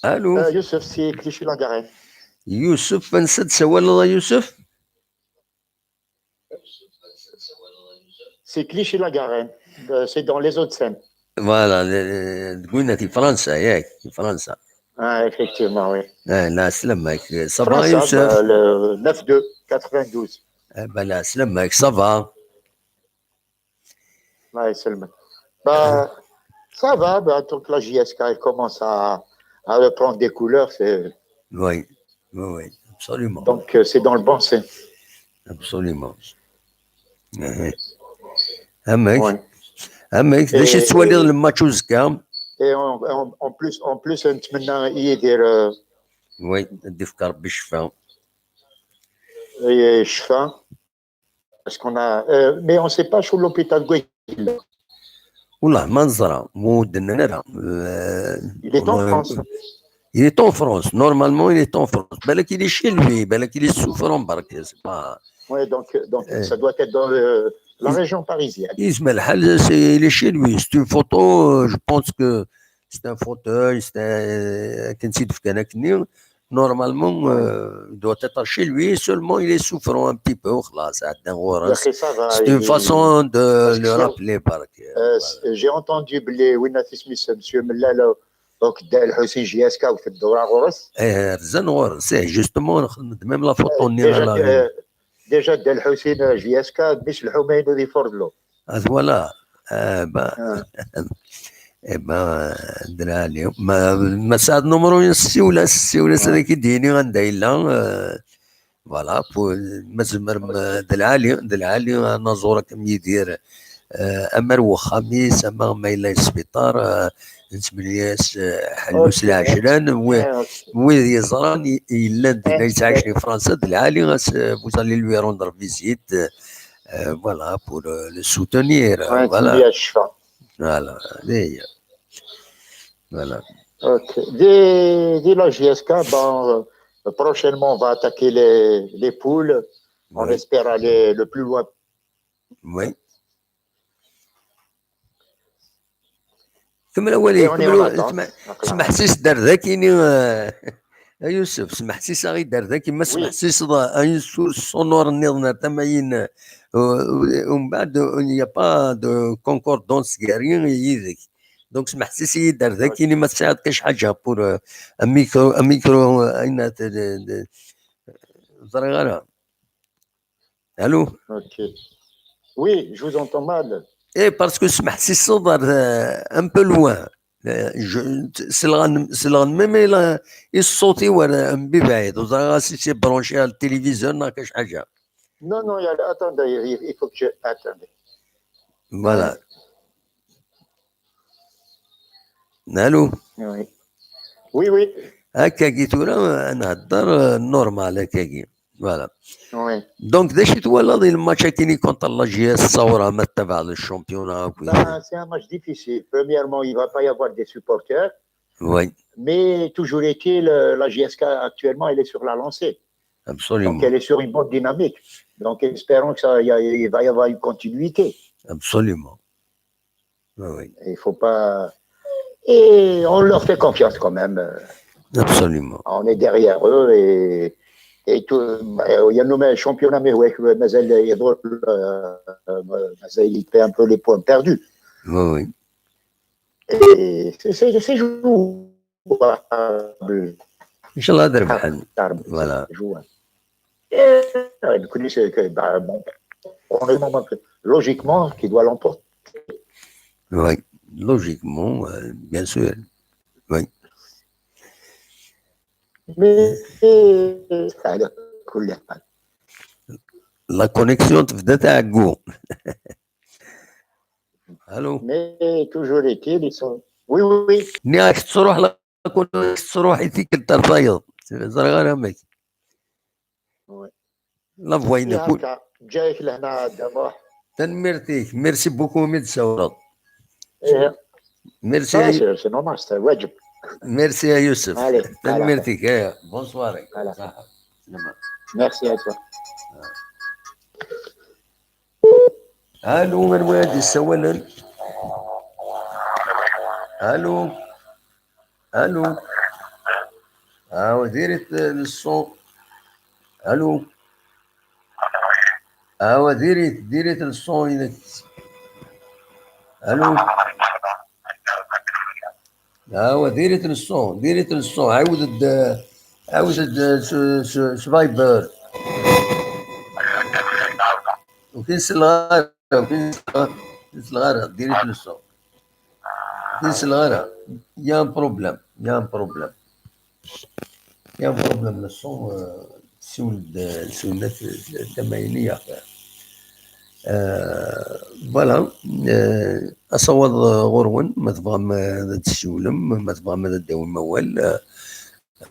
Allô? Euh, Youssef, c'est Clichy-la-Garenne. Yusef, ansa d-tsawaleḍ a Yusef? C'est Clichy-la-Garenne. Euh, c'est dans les Hauts-de-Seine. Voilà, le, le, deg winna di Fransa, yak, di Fransa. Ah, effectivement, oui. Eh, lɛeslama-k. Ça va, Fransa, Yusef? Bah, le neuf deux quatre-vingt-douze. Eh ben, lɛeslama-k, ça va? Ouais, seulement. Bah, ça va, bah, tant que la J S K elle commence à, à reprendre des couleurs, c'est Oui, oui, oui, absolument. Donc, euh, c'est dans le bon sens. Absolument. Eh. Amek? Ouais. Amek, d acu Et, tettwaliḍ et, le match uzekka? Et en, en, en plus, en plus, نتمنى يدير, euh, Oui, ad d-ifk Rebbi ccfa. Et ccfa. Parce qu'on a, euh, mais on sait pas sur l'hôpital Guayaquil. Wallah, ma neẓra, ma ur d-nnan ara. Euh, Il est en euh, France. Il est en France. Normalement, il est en France. Balak il est chez lui, balak il est souffrant, برك, c'est pas. Ouais, donc, donc, eh, ça doit être dans le, la région parisienne. Yezmer lḥal, c'est, il est chez lui. C'est une photo, euh, je pense que c'est un fauteuil, c'est un, akken tt-id-fkan akkenni. Normalement, euh, il doit être chez lui, seulement il est souffrant un petit peu, وخلاص, عدنا غورس. C'est une façon de le rappeler, برك. Euh, j'ai entendu بلي وين اسمه monsieur Mellal, donc Dda Lḥusin J S K وفي الدورة غورس. Eh, rzen ɣur-s, eh, justement, même la photo, euh, déjà, euh, déjà Dda Lḥusin, euh, J S K, مش الحومة ينو دي فورد له. Ah, voilà. Eh ben, eh ben, d lɛali. Ma, ma tesɛiḍ numru-ines, siwel-as, siwel-as ad ak-id-yini anda yella, eh, voilà, pour, ma tzemrem, eh, d lɛali, d lɛali, anaẓur akken Yidir, eh, ama ar wexxam-is, ama ma yella yesbiṭar, eh, nettmenni-as, eh, ḥellu s lɛejlan, wi-, wid yeẓran i, yellan dinna yettɛicen di Fransa, d lɛali, as, eh, vous allez lui rendre visite, eh, eh, voilà, pour, eh, le soutenir, eh, voilà. Voilà, voilà. Ok. Dès, dès la J S K, bon, euh, prochainement, on va attaquer les, les poules. On espère aller le plus loin. Oui. Kemmel awal-ik, kemmel awal-ik. Smeḥsis-d ar dakini, eh, a Yusef, smeḥsis-aɣ-id ar daki, ma smeḥsiseḍ, eh, ayen sur sonor nniḍen ar tama-in, eh, umbeɛd, il n'y a pas de concordance gar-i yid-k. Donc, smeḥsis-iyi-d ar dakini, ma tesɛiḍ kac ḥaǧa pour, eh, un micro, un micro, eh, ayen, eh, ẓriɣ ara. Allô? Ok. Oui, je vous entends mal. Eh, parce que smeḥsiseḍ ar, eh, un peu loin. Eh, je, selɣen, selɣen même i la, i ṣṣut-iw ar, eh, mebɛid. Ur ẓriɣ ara si c'est branché ar téléviseur neɣ kac ḥaǧa. Non, non, il y a, attendez, il, il faut que je, attendez. Voilà. Allô? Oui. Oui, oui. Akkagi tura, eh, nhedder, eh, normal, akkagi. Voilà. Oui. Donc, d acu i twalaḍ i lmatch-agi contre la J S Saoura, ma tettabaɛeḍ le championnat akkit? Ben, c'est un match difficile. Premièrement, il va pas y avoir des supporters. Oui. Mais toujours est-il, euh, la J S K actuellement, elle est sur la lancée. Absolument. Donc, elle est sur une bonne dynamique. Donc, espérons que ça, il y a, il va y avoir une continuité. Absolument. Oui, oui. Il faut pas. Et on leur fait confiance quand même. Absolument. On est derrière eux et, et tout. Il y a le championnat, mais ouais, مازال يضر, euh, مازال il paie un peu les points perdus. Oui, oui. Et c'est, c'est, c'est jouable. ان شاء الله هذا ربحن. Jouable. Voilà. Jouable. Et كلش, bah, bon, honnêtement, logiquement, qui doit l'emporter. Oui, logiquement, euh, bien sûr. Oui. Mais على كل حال. La connexion تبدا تعقو. Allô. Mais toujours est-il, ils sont. Oui, oui, oui. ني راك تروح la connexion تروح يتيك انت الفايض. زرغانه ميك. Oui. La voix إيه نقول. هكا جايك لهنا دموع. تنميرتيك. Merci beaucoup من تساورط. إيه. Merci. Ça, c'est c'est normal, c'est واجب. Merci يا يوسف. Allez, تنميرتيك. ايه، bonsoir. Voilà. صح. سلامة. Merci à toi. الو، من وين يسولن؟ الو. الو. اه، ديري الصوت. الو. اه، ديري ديري الصوت. الو. اه، ديري الصوت، ديري الصوت. عاود الد-، عاود الد-، س- س- سفايبر. وكاين سلغارة، وكاين سلغارة، وكاين سلغارة، ديري الصوت. وكاين سلغارة. Il y a un problème, il y a un problème. Il y a un problème le son, euh, تسولد، تسولد تماينية. آه، voilà. آه، أصوض غورون، ما تبغى ما تسولم، ما تبغى ما تداوي موال. آه،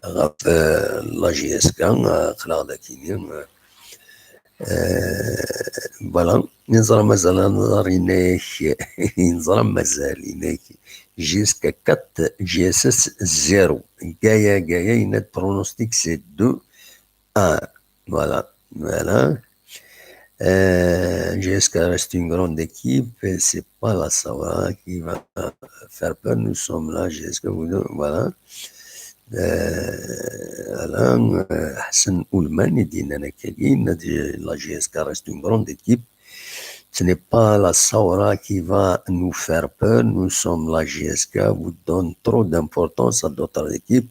غاف، آه، la J S K، آه، خلاغ داكيني. آه، آه، voilà. نزرى مازال نظر هناك. نزرى مازال هناك. J S K quatre, J S S zéro. Gaïa, Gaïa, il a pronostic, c'est deux un. Voilà. Voilà. Euh, J S K reste une grande équipe. C'est pas la Sawra qui va faire peur. Nous sommes là, J S K, vous deux, voilà. Euh, voilà. Euh, Hassan Oulman, il dit, Nana Kagin, la J S K reste une grande équipe. Ce n'est pas la Sawra qui va nous faire peur. Nous sommes la J S K, vous donne trop d'importance à d'autres équipes.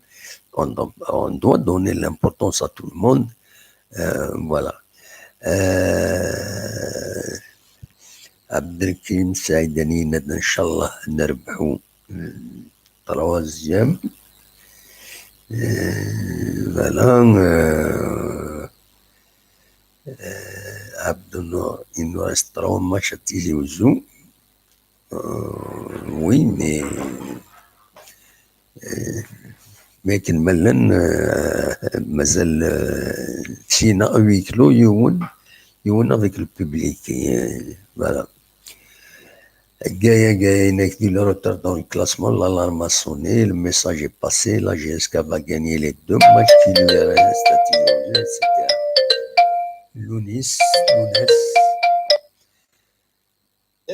On, don- on doit donner l'importance à tout le monde. Euh, voilà. Euh, Abdelkrim Saïd Aninad, Inch'Allah, نربحو. Troisième. Euh, voilà. Euh, euh, Abdou Nour, il nous reste trois matchs à Tizi Ouzou. Euh, oui, mais, euh, mais كنملن, euh, مازال, euh, سينا à huis clos يون, يون avec le public. Euh, voilà. Gaïa, Gaïa, il y a le retard dans le classement, l'alarme a sonné, le message est passé, la J S K va gagner les deux matchs qui lui restent à Tizi Ouzou, et cetera. Lounis, Lounis.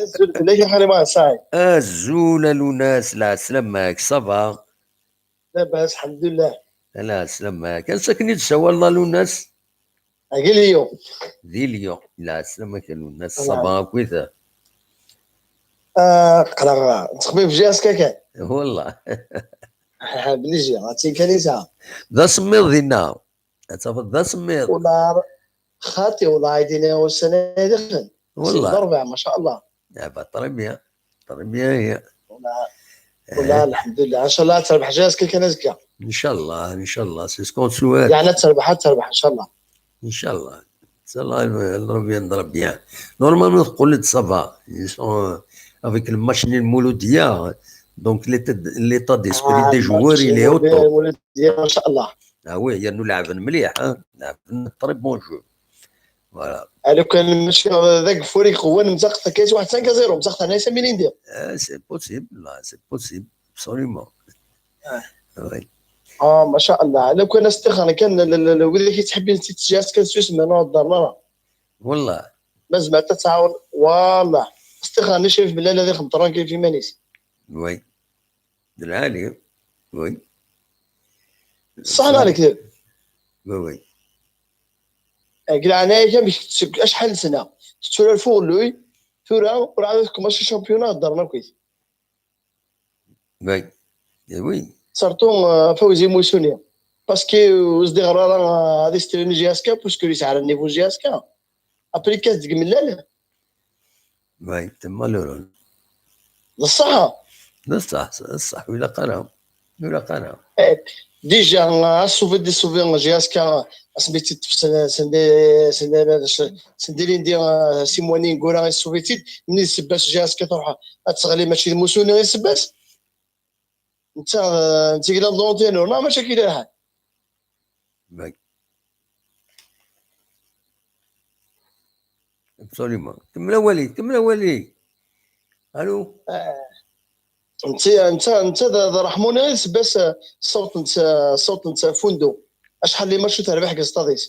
Azul fell-ak a xali Muḥend Saɛid. Azul a Lounas, la selamak, ça va? Labas, alḥemdulillah. La selamak. Ansa akken i d-tsawaleḍ a Lounas? Agilio. Di Lyon. La selamak a Lounas, ça va akkit? Ah, qqleɣ ttxemmim J S K kan. Wallah. Bli J, هاتين كنيسة. D asemmiḍ dinna. Ad tafeḍ d asemmiḍ. Wala xaṭi, wala ɛidina ussan-a daxel. Wallah. D ṛebɛa, ma sha Allah. Ah bah, très bien. Très bien, ya. Wala, wala, alḥemdulillah. Inchallah ad terbeḥ J S K kan azekka. Inchallah, inchallah. C'est ce qu'on souhaite. Yeɛni ad terbeḥ, ad terbeḥ, inchallah. Inchallah. Inchallah, elle reviendra bien. Normalement, teqqel-d ça va. Ils sont, euh, avec le match n Mouloudia, donc l'état, l'état d'esprit des joueurs, il est au top. Mouloudia, inchallah. Ah oui, yernu leɛben mliḥ, hein. Leɛben très bon jeu. Voilà. Lukan mačči d ageffur iqewwan, mtaqt akka waḥed cinq à zéro, mtaqt hna Samilindi. Ah, c'est possible, là, c'est possible, absolument. Ah. Oui. Ah, ma sha Allah. Lukan astixan kan, wid i yettḥebbin si tjarat kan susmen, ur ḍerren ara. Wallah. Ma zemrent ad tɛawen, wallah. Astixan, i caf belli ad ixdem tranquille f iman-is. Oui. D lɛali. Oui. Ṣṣeḥ neɣ lekdeb? Oui, oui. Deg leɛnaya-k, amek seg acḥal n sna tetturar f uɣelluy, Tura ur ɛad ad commencer championnat, ddren akkit. Oui. Eh oui. Surtout, euh, Fawzi Musuni. Parce que, euh, ur s-d-iɣer ara, euh, ad istren J S K, puisque ur yesɛi ara niveau J S K. Après, yekkat deg mellal. Oui, c'est malheureux. D ṣṣeḥ. D ṣṣeḥ, d ṣṣeḥ, ur ilaq ara. Ur ilaq ara. Eh, déjà, euh, asuvi d isuvi J S K, asmi tt-teṭṭef sen, sen, sen, sen ilindi, euh, Simwani Ngura, isuvi-tt-id, mni d ssebba-s J S K truḥ ad teɣli, mačči d Musuni i ssebba-s. Netta, euh, netta yella d l'entraîneur, neɣ mačči akka i yella lḥal? Oui. Absolument. Kemmel awal-ik, kemmel awal-ik. Allô? Netta, netta, netta d, d Raḥmuni i d ssebba-s, euh, ṣṣut n, euh, ṣṣut n Fundo. Acḥal n les matchs ur terbiḥ deg stade-is.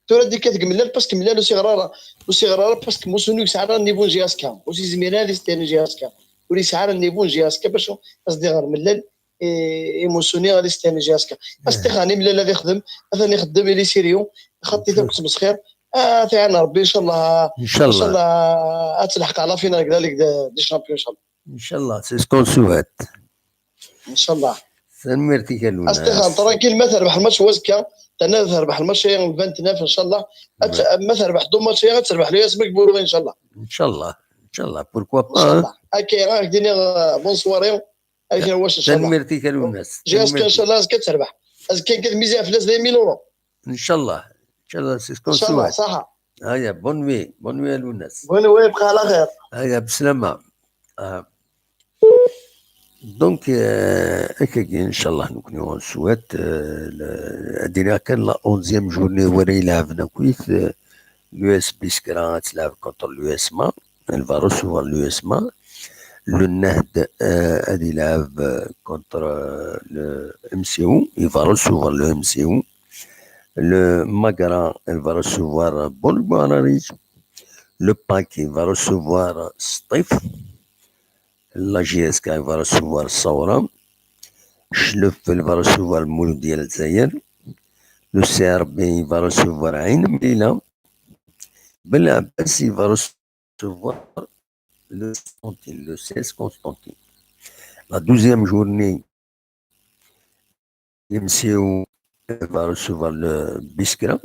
Tura d-ikkat deg mellal, parce que mellal ur s-iɣer ara, ur s-iɣer ara, parce que Musuni ur yesɛi ara niveau J S K, ur s-yezmir ara ad istren J S K, ur yesɛi ara niveau J S K bac ad s-d-iɣer mellal i, i Musuni ad istren J S K. Asteɣani mellal ad ixdem, atan ixeddem, il est sérieux, xaṭi-t akk ttmesxir. Ah, tiɛen Rebbi, inchallah, Inchallah. Inchallah, ad telḥeq à la finale deg la Ligue des, des Champions, inchallah. Inchallah, c'est ce qu'on souhaite. Inchallah. Tanemmirt-ik a Luna. Asteɣan, tranquille, ma terbeḥ lmatch wazekka, terna terbeḥ lmatch-agi n vingt-neuf, inchallah. Ad t-, ma terbeḥ deux matchs-agi, ad terbeḥ l'U S M deg Bourg, inchallah. Inchallah, inchallah, pourquoi pas, hein? Inchallah. Akka, ad ak-d-iniɣ, euh, bonne soirée. Ad ak-iniɣ wac, inchallah. Tanemmirt-ik a Luna. J S K, inchallah, azekka ad terbeḥ. Azekka kan, mizi ɣef las deux mille euros. Inchallah. Inchallah, c'est ce qu'on Inchallah, souhaite. صحة. Aya, bonne nuit. Bonne nuit a Luna. Bonne nuit, بقى على خير. Aya, bslama. Ah. Donc, euh, akkagi, inchallah, nekkni ur neswat, euh, le, ad iniɣ kan la onzième journée wara ilɛeben akkit, euh, l'U S Biskra ad telɛeb contre l'U S M A, elle va recevoir l'U S M A. Le Nahd, euh, ad ilɛeb, euh, contre, euh, le M C O, il va recevoir le M C O. Le Magra, elle va recevoir Bolguarari. Le Pack, il va recevoir Stif. La J S K, elle va recevoir Saura. Chlef, elle va recevoir Mouloudia Zaïr. Le C R B, il va recevoir Ain Mlila. Bel Abbas, il va recevoir le Constantine, le C S Constantine. La douzième journée, l'M C O va recevoir le Biskra.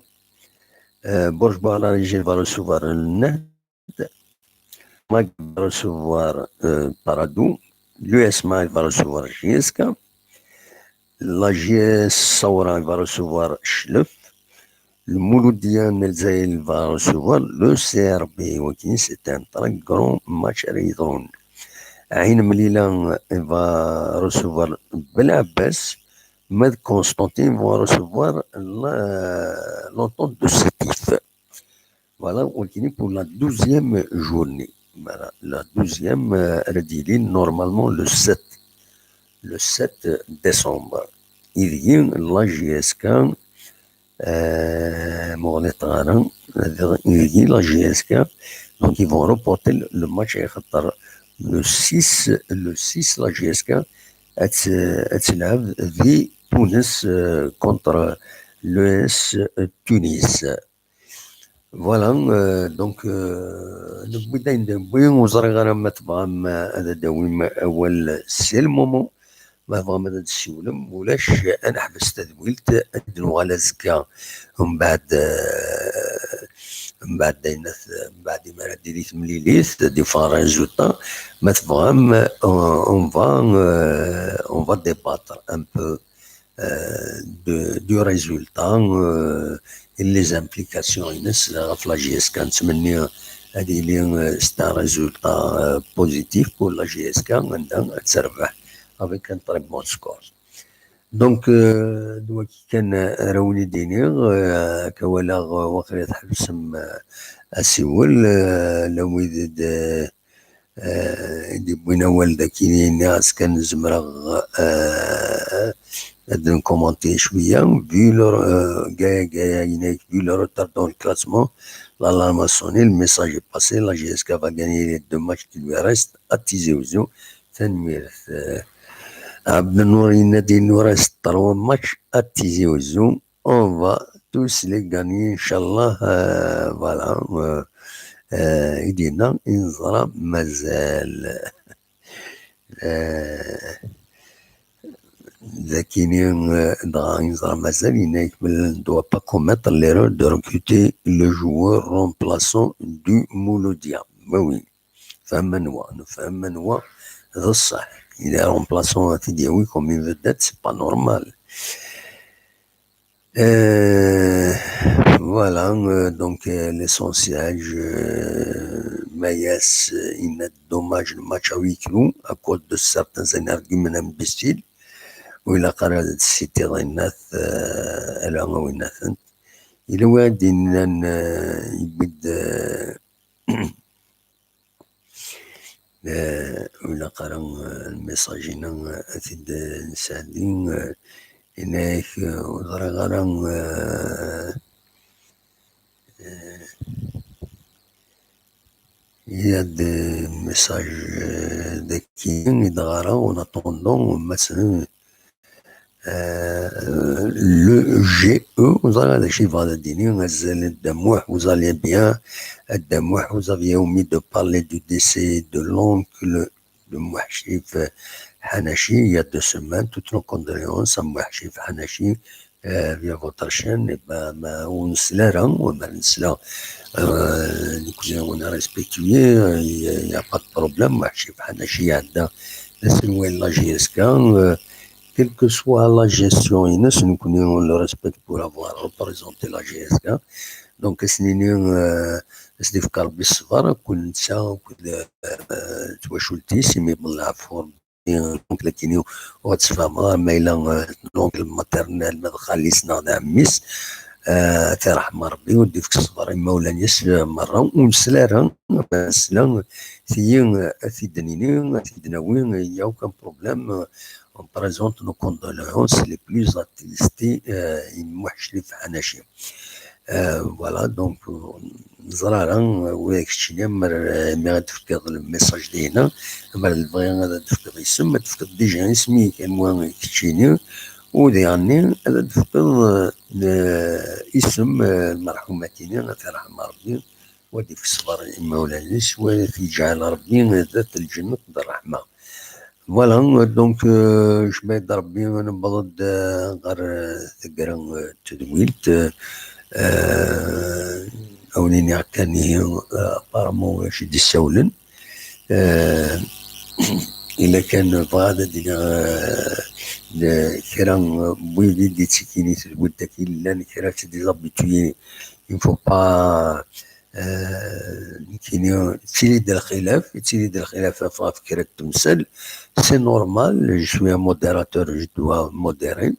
Euh, Borj Bahrain va recevoir le Nahd. Mag va recevoir, euh, Paradou. L'U S M A va recevoir J S K. La J S Saoura va recevoir Chlef. Le Mouloudia Nelzaïl va recevoir le C R B. Ok, c'est un très grand match à Ridron. Ain Mlila va recevoir Bel Abbas. Med Constantine va recevoir la, l'entente de Sétif. Voilà, on finit pour la douzième journée. Voilà, la douzième, euh, elle est normalement le sept. Le sept décembre. Il y a la J S K, euh, Mohamed Taran, il y a la J S K. Donc, ils vont reporter le, le match à Qatar. Le six, le six, la J S K, elle se, elle se lève via Tunis, euh, contre l'U S Tunis. Voilà, euh, donc, euh, newwi-d ayen d-newwi, ur ẓriɣ ara ma tebɣam, euh, ad d-tawim awal, c'est le moment. Ma tebɣam ad d-tessiwlem, ulac, ad neḥbes tadwilt, ad d-nuɣal azekka. Mbeɛd, euh, mbeɛd ayen, mbeɛd imi ara d-tili temlilit, ad d-iffeɣ résultat. Ma tebɣam, on, on va, euh, on va débattre un peu, euh, de, du résultat, euh, et les implications-ines ɣef la J S K. Nettmenni ad yili, euh, c'est un résultat, euh, positif pour la J S K, anda ad terbeḥ avec un très bon score. Donc, euh, d wagi kan ara wen-d-iniɣ, euh, akka walaɣ, euh, waqila tḥebsem, euh, asiwel, euh, la wid d-, euh, i d-yewwin awal dagi, nniɣ-as kan zemreɣ, euh, ad nkumanti cwiya, vu le, euh, Gaya, Gaya, yenna-ak, vu le retard dans le classement, l'alarme a sonné, le message est passé, la J S K va gagner les deux matchs qui lui restent à Tizi Ouzou. Tanemmirt. Euh, Abdenour yenna-d, il nous reste trois matchs à Tizi Ouzou. On va tous les gagner, Inch'Allah. Euh, voilà. Euh, eh, i d-yenna i neẓra mazal. Eh, Dakini, eh, dɣa i neẓra mazal, yenna-yak belli ne doit pas commettre l'erreur de recruter le joueur remplaçant du Mouloudia. Ma oui, nefhem anwa, nefhem anwa, d ṣṣeḥ. Il est remplaçant, ad t-id-yawi comme une vedette, c'est pas normal. Euh, voilà, euh, donc, euh, l'essentiel, je, Mayas, euh, il est dommage le match à huis clos à cause de certains arguments imbéciles. Ou il a carré de citer, euh, il a, il a, il a, il a, il a, il a, eh, ur ilaq ara, eh, lmessage-ina, eh, ad t-id-nesɛeddi, eh, yenna-yak, eh, ur ẓriɣ ara, eh, eh, il y a des messages, eh, daki i d-ɣɣareɣ, en attendant, ma s-, Euh, le G E, vous allez, je vais le dire, azal a Dda Muḥ, vous allez bien. A Dda Muḥ, vous aviez omis de parler du décès de l'oncle de Mouhchif Hanachi il y a deux semaines. Toutes nos condoléances à Mouhchif Hanachi, euh, via votre chaîne. Et ben, ben, ur nesla ara, ur nesla. Euh, nekkni, on a respecté, euh, il y a, il y a pas de problème. Mouhchif Hanachi iɛedda d aselway n la J S K, euh, quelle que soit la gestion-ines, nekkni, on le respecte pour avoir représenté la J S K. Donc, ad s-nini, euh, ad s-d-ifk Rebbi ṣṣber, akked netta, akked, euh, twacult-is, imi iḍelleɛ ɣef Rebbi, donc, lakini ur ttfehmeɣ ara ma yella, euh, l'oncle maternel, ma d xali-s neɣ d ɛemmi-s, euh, ad t-iṛḥem Rebbi, u ad d-ifk ṣṣber i imawlan-is, euh, merra, ur nesla ara, ma nesla, tigi, euh, ad t-id-nini, ad t-id-nawi, il y a aucun problème, euh, on présente nos condoléances les plus attristées, euh, i Mouhcif Hanachi. Euh, voilà, donc, euh, neẓra ara, euh, ula d keččini, amer, euh, mi ad d-tefkeḍ le message dinna, amer lebɣi ad d-tefkeḍ isem, ad d-tefkeḍ déjà isem-ik, anwa keččini, u diɣenni ad d-tefkeḍ, euh, le-, isem, euh, lmerḥumat-ini, ad t-iṛḥem Rebbi, u ad d-ifk ṣṣber i imawlan-is, u ad t-yeǧɛel Rebbi d at lǧennet d ṛṛeḥma. Voilà, donc, euh, jmaɛi d Rebbi, newweḍ-d, euh, ɣer, euh, taggara, euh, n tedwilt, euh, euh, a wen-iniɣ kan ihi, euh, apparemment ulac i d-issawlen. Euh, illa kan bɣiɣ ad d-iniɣ, euh, le-, kra, euh, n wid i d-ittekkin i tedwilt-agi, llan kra, c'est des habitués, il ne faut pas, euh, nekkini, yettili-d lxilaf, yettili-d lxilaf ɣef, ɣef kra n temsal. C'est normal, je suis un modérateur, je dois modérer.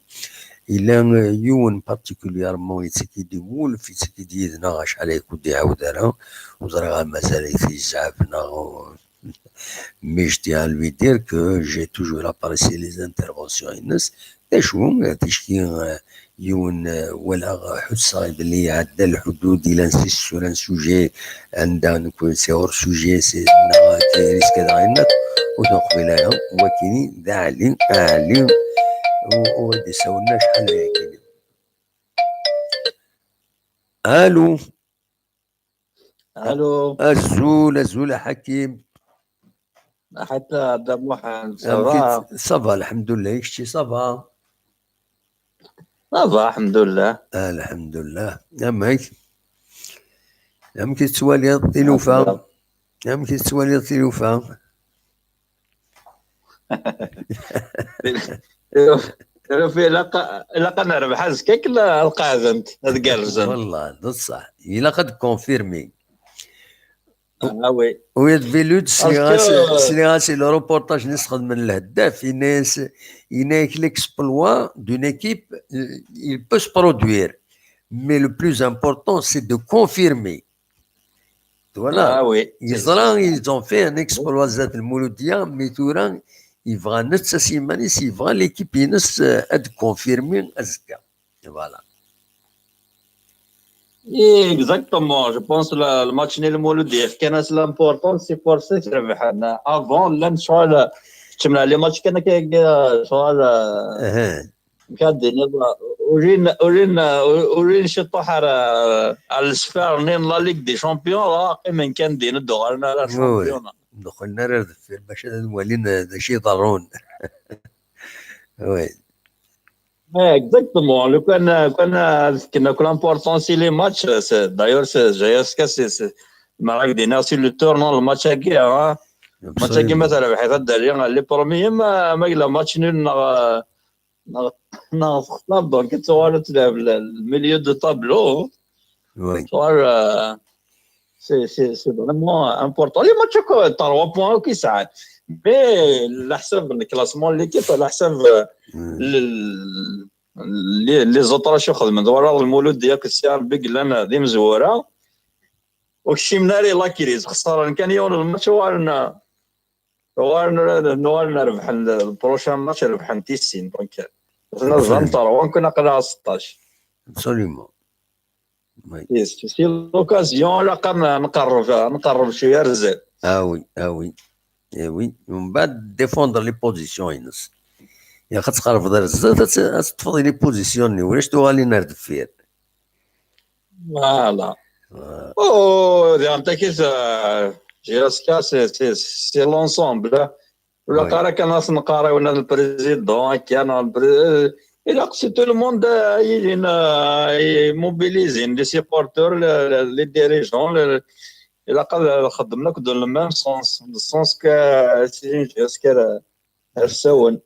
Yella, euh, yiwen particulièrement yettekki-d iwulef, yettekki-d yid-neɣ acḥal ay kud-iɛawed ara, ur ẓriɣ ara mazal-it yezɛef neɣ, mais je tiens à lui dire que j'ai toujours apprécié les interventions-ines. D acu, ticki, euh, yiwen, euh, walaɣ, ḥusseɣ belli iɛedda lḥudud, ilan si sur un sujet, anda nekkni c'est hors sujet, c'est, neɣ risque ad ɣ-inneṭ, ur t-neqbil ara, wakini d aɛli, aɛli, u-, ur d-isawlen acḥal ayakini. Allô. Allô. Azul, azul a Ḥakim. Ḥaca a Dda Muḥend, ça va? Ça va, lḥemdullah, i kečči, ça va? Ça va, lḥemdullah. Ah, lḥemdullah. Amek? Amek i tettwaliḍ tilufa? Amek i tettwaliḍ tilufa? Tilufa, ilaq, ilaq ad nerbeḥ azekka, akken ad qeɛdent, ad gerrzent. Wallah, d ṣṣeḥ. Ilaq ad confirmi. Ah oui. Uyad Velud, sliɣ-as, sliɣ-as i le reportage-nni s-xedmen Lheddaf, yenna-yas, yenna-yak l'exploit d'une équipe, euh, il peut se produire. Mais le plus important, c'est de confirmer. Voilà. Ah oui. Yeẓra, ils ont fait un exploit zdat Lmuludiya, mais tura yebɣa netta s yiman-is, yebɣa l'équipe-ines, euh, ad confirmer azekka. Voilà. Exactement, je pense le, le match-nni Lmuludiya, fkan-as l'importance, c'est pour ça i t-rebḥen. Avant, llan ccɣel, keččmen les matchs kan akka, ccɣel, amek ad d-tiniḍ, Ur lin, ur lin, ur lin ciṭuḥ ara ar lesfar-nni n la Ligue des Champions, dɣa qqimen kan din, ur d-uɣalen ara ar championnat. Ur d-uɣalen ara ar deffir, bac ad walin d acu iḍerrun. Oui. Eh, exactement. Lukan, lukan ad fken akk l'importance i les matchs, c'est, d'ailleurs, c'est, J S K, c'est, c'est, ma rak d-iniɣ sur le tournant, le match-agi, hein. Match-agi, ma terbeḥ-it, ad d-ali les premiers, ma, ma yella match nul neɣ, neɣ, neɣ textar, donc ad tuɣal ad tlehb le, le milieu de tableau. Oui. Tuɣal, euh, c'est, c'est, c'est vraiment important. Les matchs, quoi, trois points, ok, ça. Mais, la ḥsab n classement n l'équipe, la ḥsab, euh, le, les, les autres acu xedmen. Twalaḍ Lmulud yakk Si Rebbi yellan d imezwura. Ur kcimen ara i la crise. Xesren kan yiwen n lmatch, uɣalen, uɣalen, uɣalen rebḥen le prochain match, rebḥen tissin. Donc, tnaẓam terwa, nkun aql-aɣ seṭṭac. Absolument. Oui. C'est l'occasion, ilaq ad nqerreb, nqerreb cwiya ar zdat. Ah oui, ah oui. Eh oui. Min baɛd défendre les positions-ines. Ilaq ad tqerrbeḍ ar zdat, ad t-, ad teṭṭfeḍ les positions-nni, ulac tuɣalin ar deffir. Voilà. Oh, diɣen takit, euh, J S K, c'est, c'est, c'est l'ensemble, hein. Ur ilaq ara kan ad s-neqqar i wina d le président, akka, neɣ le pré-, ilaq si tout le monde, euh, yilin, euh, mobilisé, les supporters, le, le, les dirigeants, le, ilaq ad xeddmen akk dans le même sens, dans le sens que, euh, c'est une J S K, euh, rsawen.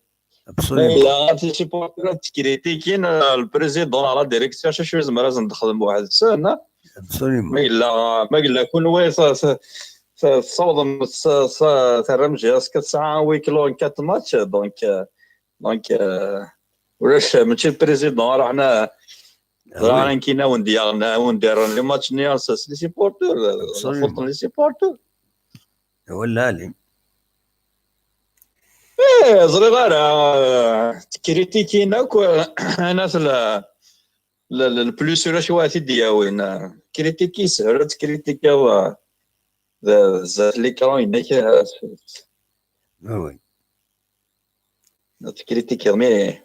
Absolument. Ma yella ɣef les supporters ad tkritikin, euh, le président à la direction, acu yezmer ad sen-d-xdem weḥd-sen, hein? Absolument. Ma yella, ma yella kunwi, ça, ça, ça, tessawḍem, ça, ça, terram J S K tesɛa huis clos n quatre matchs, donc, euh, donc, euh, ulac, mačči le président ara ḥna, ara nekkini awen-d-yaɣen, awen-d-irren les matchs-nni, c'est les supporters, la faute n les supporters. Wala ali. Eh, ẓriɣ ara, euh, tkritikin akk, euh, anat la, la, la, le plus sûr acu ara t-id-yawin, euh, kritiki yeshel ad tkritikiḍ, euh, d-, zdat l'écran-inek, euh, ah oui. Ad tkritikiḍ, mais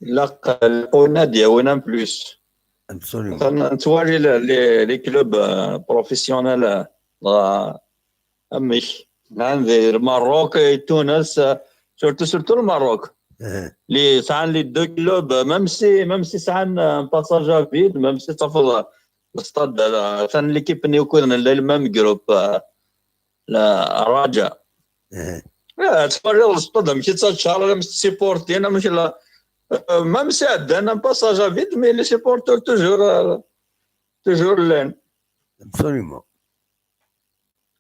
ilaq, ilaq win ad d-yawin un plus. Absolument. Nettwali les, les, les clubs, euh, professionnels, euh, dɣa amek? Sɛan di Lmerruk, i Tunes, euh, surtout, surtout le Maroc. Eh. Les, sɛan les deux clubs, euh, même si, même si sɛan, euh, un passage à vide, même si tafeḍ, euh, le stade, euh, sɛan l'équipe-nni ukud nella le même groupe, euh, la Raja. Eh. Eh, tettwaliḍ le stade amek i ttaččar, amek ttsupportin, amek la, euh, même si ɛeddan un passage à vide, mais les supporters toujours, euh, toujours llan. Absolument.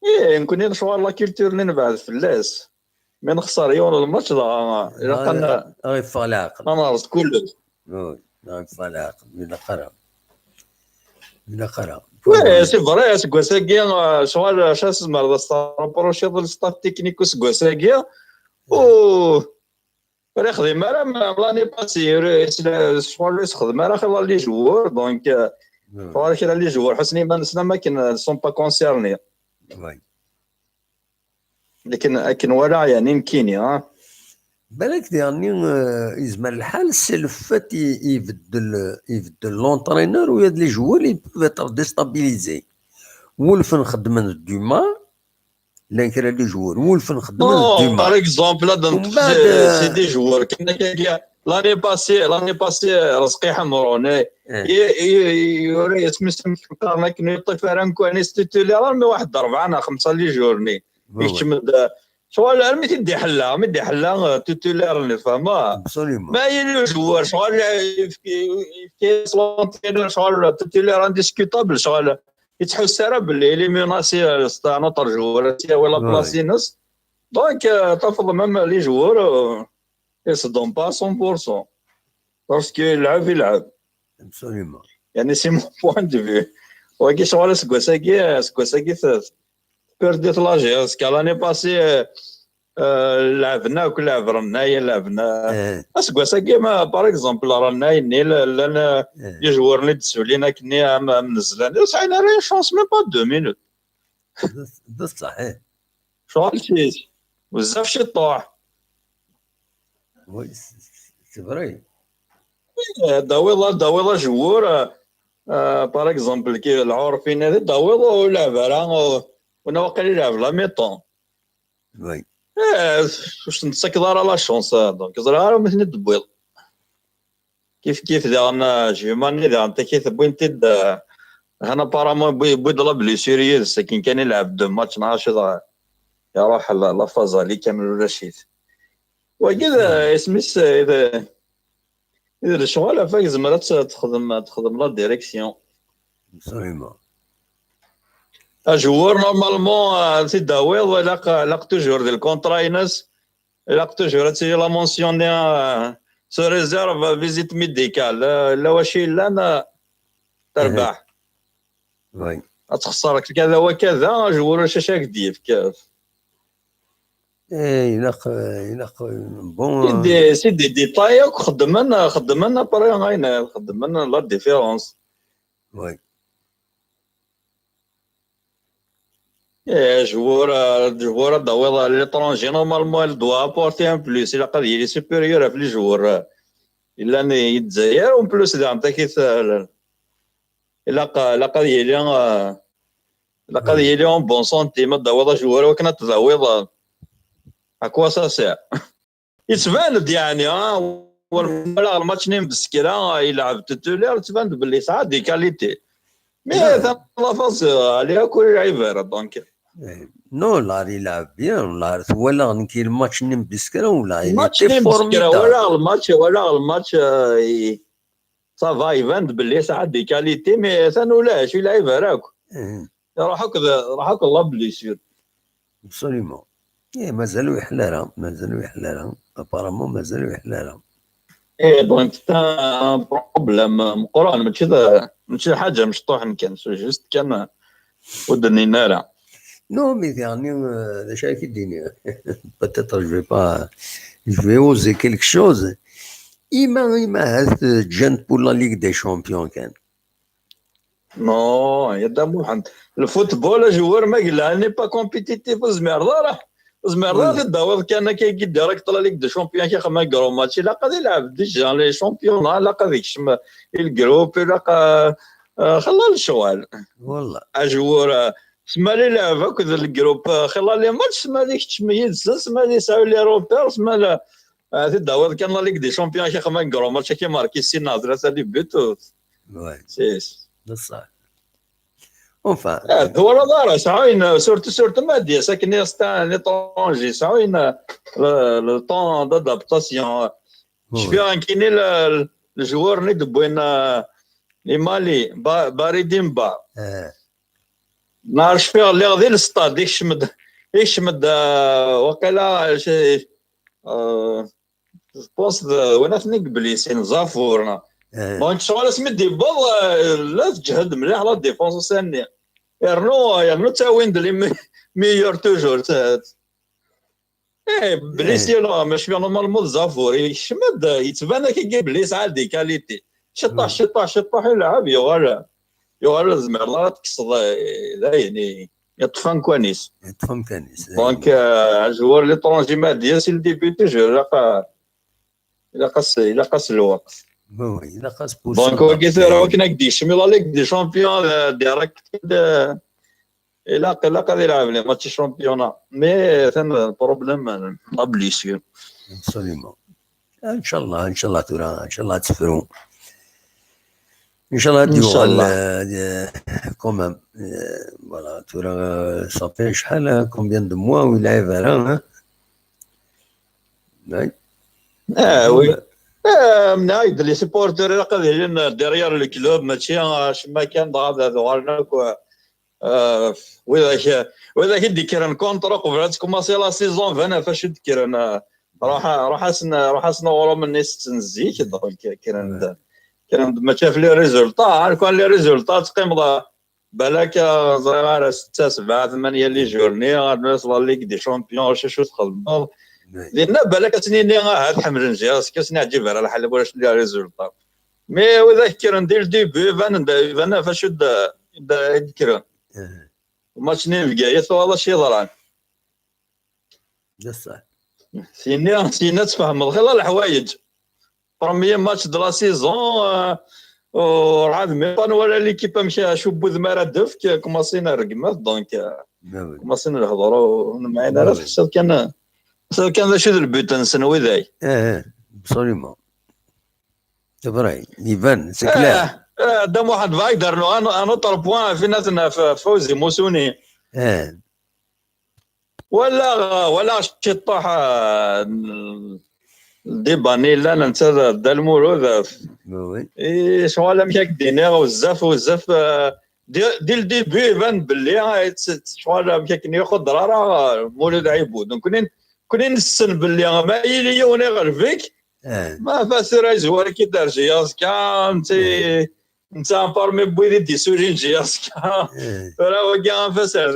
Eh, nekkni lecɣal la culture-nni nebɛed fell-as. Mi nexṣer yiwen n lmatch, dɣa ilaq ad n-, ad ɣ-iffeɣ leɛqel. Ad neɛreḍ kullec. Oui, ad ɣ-iffeɣ leɛqel. Ilaq ara. Ilaq ara. Oui, c'est vrai, aseggas-agi, euh, lecɣal, acu tzemreḍ ad s-reprochiḍ le staff technique useggas-agi? Ur yexdim ara, ma l'année passée, ur, lecɣal ur yexdim ara xilla les joueurs, donc, euh, lecɣal kra les joueurs ḥussen iman-nsen am akken, euh, sont pas concernés. Oui. Akken, akken walaɣ, yeɛni, nekkini, ha? Balak diɣenni, euh, yezmer lḥal, c'est le fait i, ibeddel, ibeddel l'entraîneur, ou il y a des joueurs, ils peuvent être déstabilisés. Wulfen xeddmen d Duma, llan kra des joueurs, wulfen xeddmen d Duma. Par exemple, ad neṭṭef, c'est, euh, c'est des joueurs. Kan akka, l'année passée, l'année passée, Rezqi Ḥemrun, eh, i, i, i, ur yesmisem qqaren akken ur yeṭṭif ara Nkwani s titulaire, armi waḥed rebɛa neɣ xemsa les joueurs-nni. Oui, oui. Ikcem-d, ccɣel armi t-id-iḥella, armi d-iḥella, euh, titulaire-nni, tfehmeḍ? Absolument. Ma yella joueur, ccɣel, euh, yefka-, yefka-yas l'entraîneur, ccɣel, titulaire indiscutable, ccɣel, yettḥuss ara belli il est menacé, euh, c'est un autre joueur, ad s-yawi la place-ines. Donc, euh, tafeḍ même les joueurs, euh, ils se donnent pas à cent pour cent. Parce que yelɛeb, yelɛeb. Absolument. Yeɛni, c'est mon point de vue. Wagi ccɣel aseggas-agi, aseggas-agi t-, perdit la J S K. L'année passée, euh, euh, lɛebna akk, lɛeb Rennay, lɛebna. Eh. Aseggas-agi, ma, par exemple, Rennay-nni, la-, llan, euh, eh, les joueurs-nni d-ssulin akkenni, am, am Nezlan. Ur sɛin ara une chance, même pas deux minutes. D, d ṣṣeḥ, eh. Ccɣel si, bezzaf ciṭuḥ. Oui, c'est, c'est vrai. Eh, d awiḍ, d awiḍ ajewwur, eh, eh, par exemple, ki lɛurfin, ad d-awiḍ ur lɛeb ara, eh, wina waqil ilɛeb la mi-temps. Oui. Eh, ur s-nettakeḍ ara la chance, eh, donc ẓriɣ ara ma ten-id-tewwiḍ. Kif kif daɣen, eh, Jumani daɣen takit wwin-t-id, eh, han apparemment yewwi-, yewwi-d la blessure yid-s, akken kan ilɛeb deux matchs neɣ acu dɣa iruḥ la, la phase ali kamel ulac-it. Wagi d, eh, isem-is, eh, i d, i d lecɣal ɣef ad yezmer ad t-, texdem, ad texdem la direction. Absolument. Ajewwur, normalement, eh, ad t-id-tawiḍ, ilaq, ilaq toujours di lkontra-ines, ilaq toujours ad tili la mention-nni, eh, sous réserve visite médicale. Eh, la wacu yellan, eh, terbeḥ. Oui. Ad txeṣṣer kada wa kada, ajewwur ulac acu ad k-d-yefk. Eh, ilaq, eh, ilaq, eh, bon, C'est des, c'est des détails akk xeddmen, xeddmen après ayen, xeddmen la différence. Oui. Eh, ajewwur, eh, ajewwur ad d-tawiḍ à l'étranger, normalement, il doit apporter un plus. Ilaq ad yili supérieur ɣef les joueurs, eh, yellan i Lezzayer, en plus, daɣen takit, eh, ilaq, ilaq ad yili, eh, ilaq ad yili en bonne santé, ma d-tawiḍ ajewwur, akken ad t-tawiḍ, eh, à quoi ça sert? Yettban-d, yeɛni, ah, walaɣ lmatch-nni n Beskra, ah, yelɛeb titulaire, yettban-d belli yesɛa des qualités. Mais Ah. atan la phase, ah, ali akk ur yelɛib ara, donc. Eh, non, Lar ilɛeb bien, Lar twalaɣ nekk lmatch-nni n Beskra, wala il était Lmatch-nni n Beskra, formidable. walaɣ lmatch, walaɣ lmatch, ah, i-, ça va, iban-d belli yesɛa des qualités, mais atan ulac, ur yelɛib ara akk. Eh, Iruḥ akk d, iruḥ akk la blessure. Absolument. Eh, mazal ur yeḥla ara, mazal ur yeḥla ara. Apparemment, mazal ur yeḥla ara. Eh, donc, c'est un problème meqqren, mačči d, mačči d ḥaǧa mecṭuḥen kan, c'est juste kan ur d-nnin ara. Non, mais يعني, euh, d acu ara k-id-iniɣ? Peut-être je vais pas, je vais oser quelque chose. Ima, ima ahat, euh, ǧǧan-t pour la Ligue des Champions kan. Non, ya Dda Muḥend. Le football, ajewwur ma yella n'est pas compétitif, ur tezmireḍ ara. Ur tezmireḍ ara Oui. ad t-id-tawiḍ kan akka i direct la Ligue des Champions, kif ma gros match, ilaq ad ilɛeb déjà les championnats, ilaq ad ikcem i le groupe, ilaq, euh, euh, xilla lecɣal. Wallah. Ajewwur, euh, sma ad ilɛeb akked le groupe, euh, xilla les matchs, sma ad ikcem yid-sen, sma ad yesɛu les repères, sma ad, euh, ad t-id-tawiḍ kan la Ligue des Champions, kif ma gros match, ad k-imarki sin neɣ tlata les buts, euh, Ouais. c'est, D ṣṣeḥ. Enfin. Ah, twalaḍ ara, sɛuyen, surtout, surtout ma d-yas akken i s-, un étranger, sɛuyen le, le temps d'adaptation. Oui. Cfiɣ nekkini le, le joueur-nni d-wwin, euh, i Mali, Ba-, Baridimba. Eh, Nahar cfiɣ lliɣ di lestad, ikcem-d, ikcem-d, euh, waqila, euh, je pense d win aten i yeblisin, Zafur. eh, Donc, ccɣel asmi d-yewweḍ, euh, la tǧehhed mliḥ la défense ussan-nni. Yernu, yernu ttawin-d les me-, meilleurs toujours. Eh, blessé, non, mais je suis normalement Zafur. Yekcem-d, yettban-ak-id belli yesɛa des qualités. Ciṭṭaḥ, Mm. ciṭṭaḥ, ciṭṭaḥ, ilɛeb, yuɣal, yuɣal ur tezmireḍ ara ad tekkseḍ, eh, dayen, i-, yeṭṭef amkan-is. Yeṭṭef amkan-is. Donc, euh, un joueur l'étranger ma d-yas, il débute toujours, ilaq a-, ilaq as-, ilaq as lweqt. Oui, oui, ilaq as Donc, wagi tura, wakken ad k-d-yekcem la Ligue des Champions, euh, direct, euh, ilaq, ilaq ad ilɛeb les matchs championnat. Mais, euh, atan le problème, euh, la blessure. Absolument. Inchallah, inchallah tura, inchallah ad tefru. Inchallah ad yuɣal, Inchallah. Euh, euh, quand même. Euh, voilà, tura, euh, ça fait شحال, hein, combien de mois ur yelɛib ara, hein? Ouais. Ah, oui. Ah, mneɛ-d, les supporters ilaq ad ilin derrière le club, mačči, ah, acemma kan dɣa ad uɣalen akk, ah, widak, widak i d-ikkren contre uqbel ad tkumaṣi la saison, banen ɣef acu d-kkren, ah, ruḥ, ruḥ-asen, ruḥ-asen uɣrum-nni setten zik, donc kkren-d, kkren-d mačči ɣef les résultats, ah, lukan les résultats teqqimeḍ, ah, balak, ah, ẓriɣ ara setta, sebɛa, tmanya les jours-nni, ar nnas la Ligue des Champions, acu, acu txedmeḍ. Oui. Dinna balak ad ten-ini, ah, ad ḥemmlen ziɣ, ur sen-iɛǧib ara lḥal, ulac les résultats. Mais widak kkren dès le début, banen-d, banen ɣef acu d, d, i d-kkren. Euh, Match-nni n Bgayet, twalaḍ acu yeḍran. D ṣṣeḥ. Sinni, sinni ad tfehmeḍ xilla leḥwayeǧ. premier match de la saison, euh, ur ɛad même pas nwala l'équipe amek acu n wudem ara d-tefk, commencin rregmat, donc, euh, commencin lehḍur ur nemɛin ara, tḥessiḍ kan, tḥessiḍ kan d acu d le but-nsen widak. Eh, eh, absolument. C'est vrai, iban, c'est clair. Eh, eh, Dda Muḥend, bɣiɣ ad d-rnuɣ un, un autre point, ɣef wakken ad t-naf Fawzi Musuni. Eh, Walaɣ, walaɣ ciṭṭaḥ, ah, n-, débat-nni yellan netta d Dda Lmulud. oui. I ccɣel amek ad k-d-iniɣ, bezzaf, bezzaf, ah, di, di le début iban belli, ah, tt-, tt-, ccɣel amek akken ur iquder ara, ah, Mulud Ɛibud. Nekni, nekni nessen belli ma yili yiwen iɣleb-ik, Eh, ma fa tura yezwar-ik-id ar J S K, netta, netta parmi n wid i d-isulin J S K. eh, Tura wagi anef-as ar,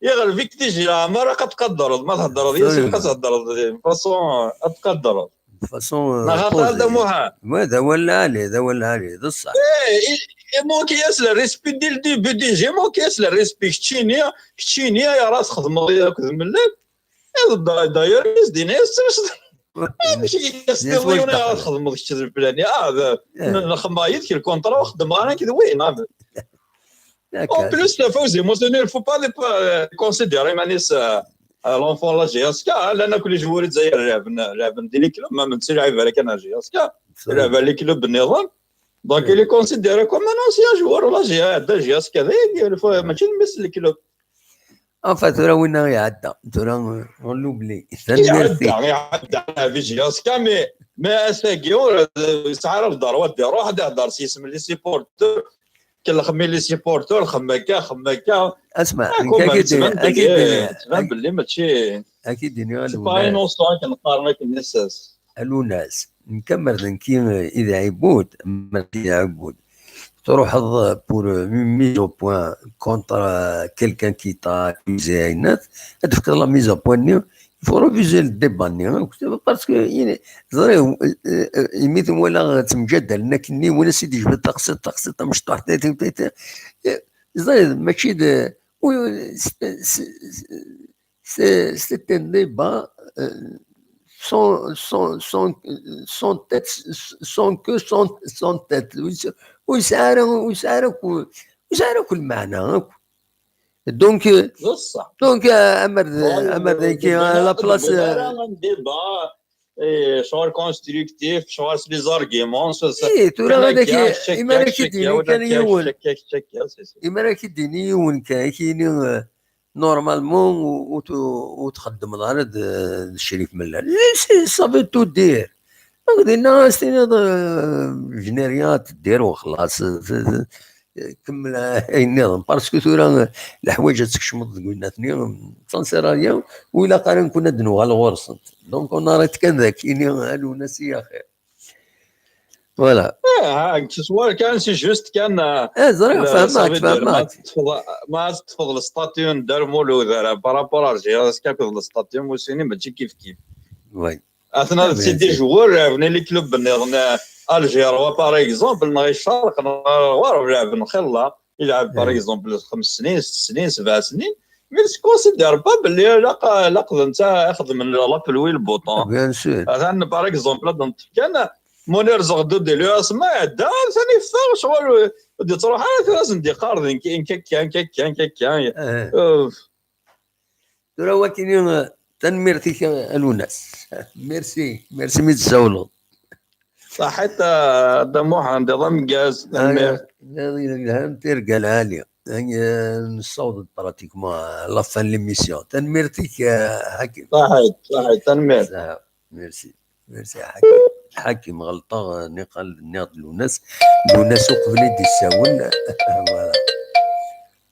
iɣleb-ik déjà, ma raq ad tqadreḍ, ma thedreḍ yis-s, ad thedreḍ de façon ad tqadreḍ. de façon, euh, Neɣ xaṭi posé. Dda Muḥend. Ouais, d awal lɛali, d awal lɛali, d ṣṣeḥ. Eh, i, i manque-as le respect dès le début déjà, manque-as le respect. Keččini, keččini ayɣer ad txedmeḍ akked Mellal? Eh, d-, d'ailleurs, i s-d-yenna, amek i s-tenniḍ yiwen ayɣer ad txedmeḍ kečč d leflani? Ah, d-, n-, nxedmeɣ yid-k lkunṭra, ur xeddmeɣ ara nekk d win, ah, d-, en plus, Fawzi Musuni, il faut pas, pas, euh, considérer iman-is, euh, euh, l'enfant la J S K, ah, llan akk les joueurs i Lezzayer lɛeben, lɛeben di les clubs, ma netta lɛib ara kan ar J S K, lɛeb ar les clubs nniḍen. Donc, il est considéré comme un ancien joueur, la J S K, mačči d mmi-s n le club. Enfin, tura winna iɛedda. Tura, on l'oublie. Tanemmirt-ik. Iɛedda, iɛedda, la J S K, mais, mais ass-agi ur yesɛi ara le droit ad iruḥ ad ihder s yisem les supporters. Kellxem les supporters, xem akka, xem akka. Asma, nekk ad k-id-iniɣ, ad k-id-iniɣ, tban belli mačči, ad k-id-iniɣ, c'est pas innocent akken qqaren akken nessas. A Lwennas, nekk amer d nekki, eh, i d Ɛibud, amer d i d Ɛibud. Truḥeḍ, eh, pour, eh, une mise au point contre, eh, quelqu'un qui t'a accusé, ayen ad tefkeḍ la mise au point-nni, il faut refuser le débat-nni, hein, parce que, il est, ẓriɣ, eh, eh, imi ten-walaɣ ttemǧadalen akken-nni, win as-id-yejbed taqsiṭ, taqsiṭ tamecṭuḥt, eh, ẓriɣ, mačči d, wi-, s-, s-, s-, c'est, c'est un débat, euh, sans, sans, sans, sans tête, sans queue, sans, sans tête. Ur yesɛi ara, ur yesɛi ara akk, ur yesɛi ara akk lmeɛna akk. Donc, euh, donc, euh, amer d, amer d nekki, à la place, euh, un débat, eh, ccɣel constructif, ccɣel s les arguments, s, s, eh, tura ad ak-, imi ara k-id-yini kan yiwen, imi ara k-id-yini yiwen kan, ad k-yini, euh, normalement ur, ur t-, ur txeddmeḍ ara d, d Crif Mellal. Eh, c'est, ça veut tout dire. Donc, dinna ad s-tiniḍ, euh, je n'ai rien à te dire, وخلاص. Kemmel ayen nniḍen, parce que tura, eh, leḥwayeǧ ad tkecmeḍ deg winna-tni, ça ne sert à rien, ur ilaq ara nekni ad d-nuɣal ɣur-sent. Donc, on arrête kan daki, ini a Lwennas i axir. Voilà. Eh, ha, c'est juste kan, eh, ẓriɣ, fehmeɣ-k, fehmeɣ-k. Ma teṭṭfeḍ le statut n Dda Lmulud, eh, par rapport à J S K akked le statut n Musuni, mačči kif kif. Oui. Atna d, c'est des joueurs, eh, bni les clubs nniḍen, eh, algérois, par exemple, neɣ icerq, neɣ ɣur lɛeben xilla, ilɛeb, par exemple, xems snin, sett snin, sebɛ snin, mais ne considère pas belli ilaq, ilaq d netta ixedmen la pluie et le beau temps. Bien sûr. Atan, par exemple, ad neṭṭef kan Munir Zeɣdud di l'U S M A iɛedda, atan yeffeɣ ccɣel, ur d-yettruḥ ara, tura ad sen-d-yeqqar d nekk, nekk akka, nekk akka, nekk akka. Eh. Tura wakini, eh, tanemmirt-ik a Lwennas. Merci, merci mi d-tsawleḍ. Ṣaḥit, eh, a Dda Muḥend, iḍ ameggaz, tanemmirt. Iḍ yelhan, tirga lɛali. Eh, nessaweḍ-d pratiquement à la fin de l'émission. Tanemmirt-ik, eh, Ḥakim. Ṣaḥit, ṣaḥit, tanemmirt. Merci. Merci a Ḥakim. Ḥakim, ɣelṭeɣ, eh, niqal, nniɣ-d Lwennas. Lwennas uqbel i d-issawel. Voilà.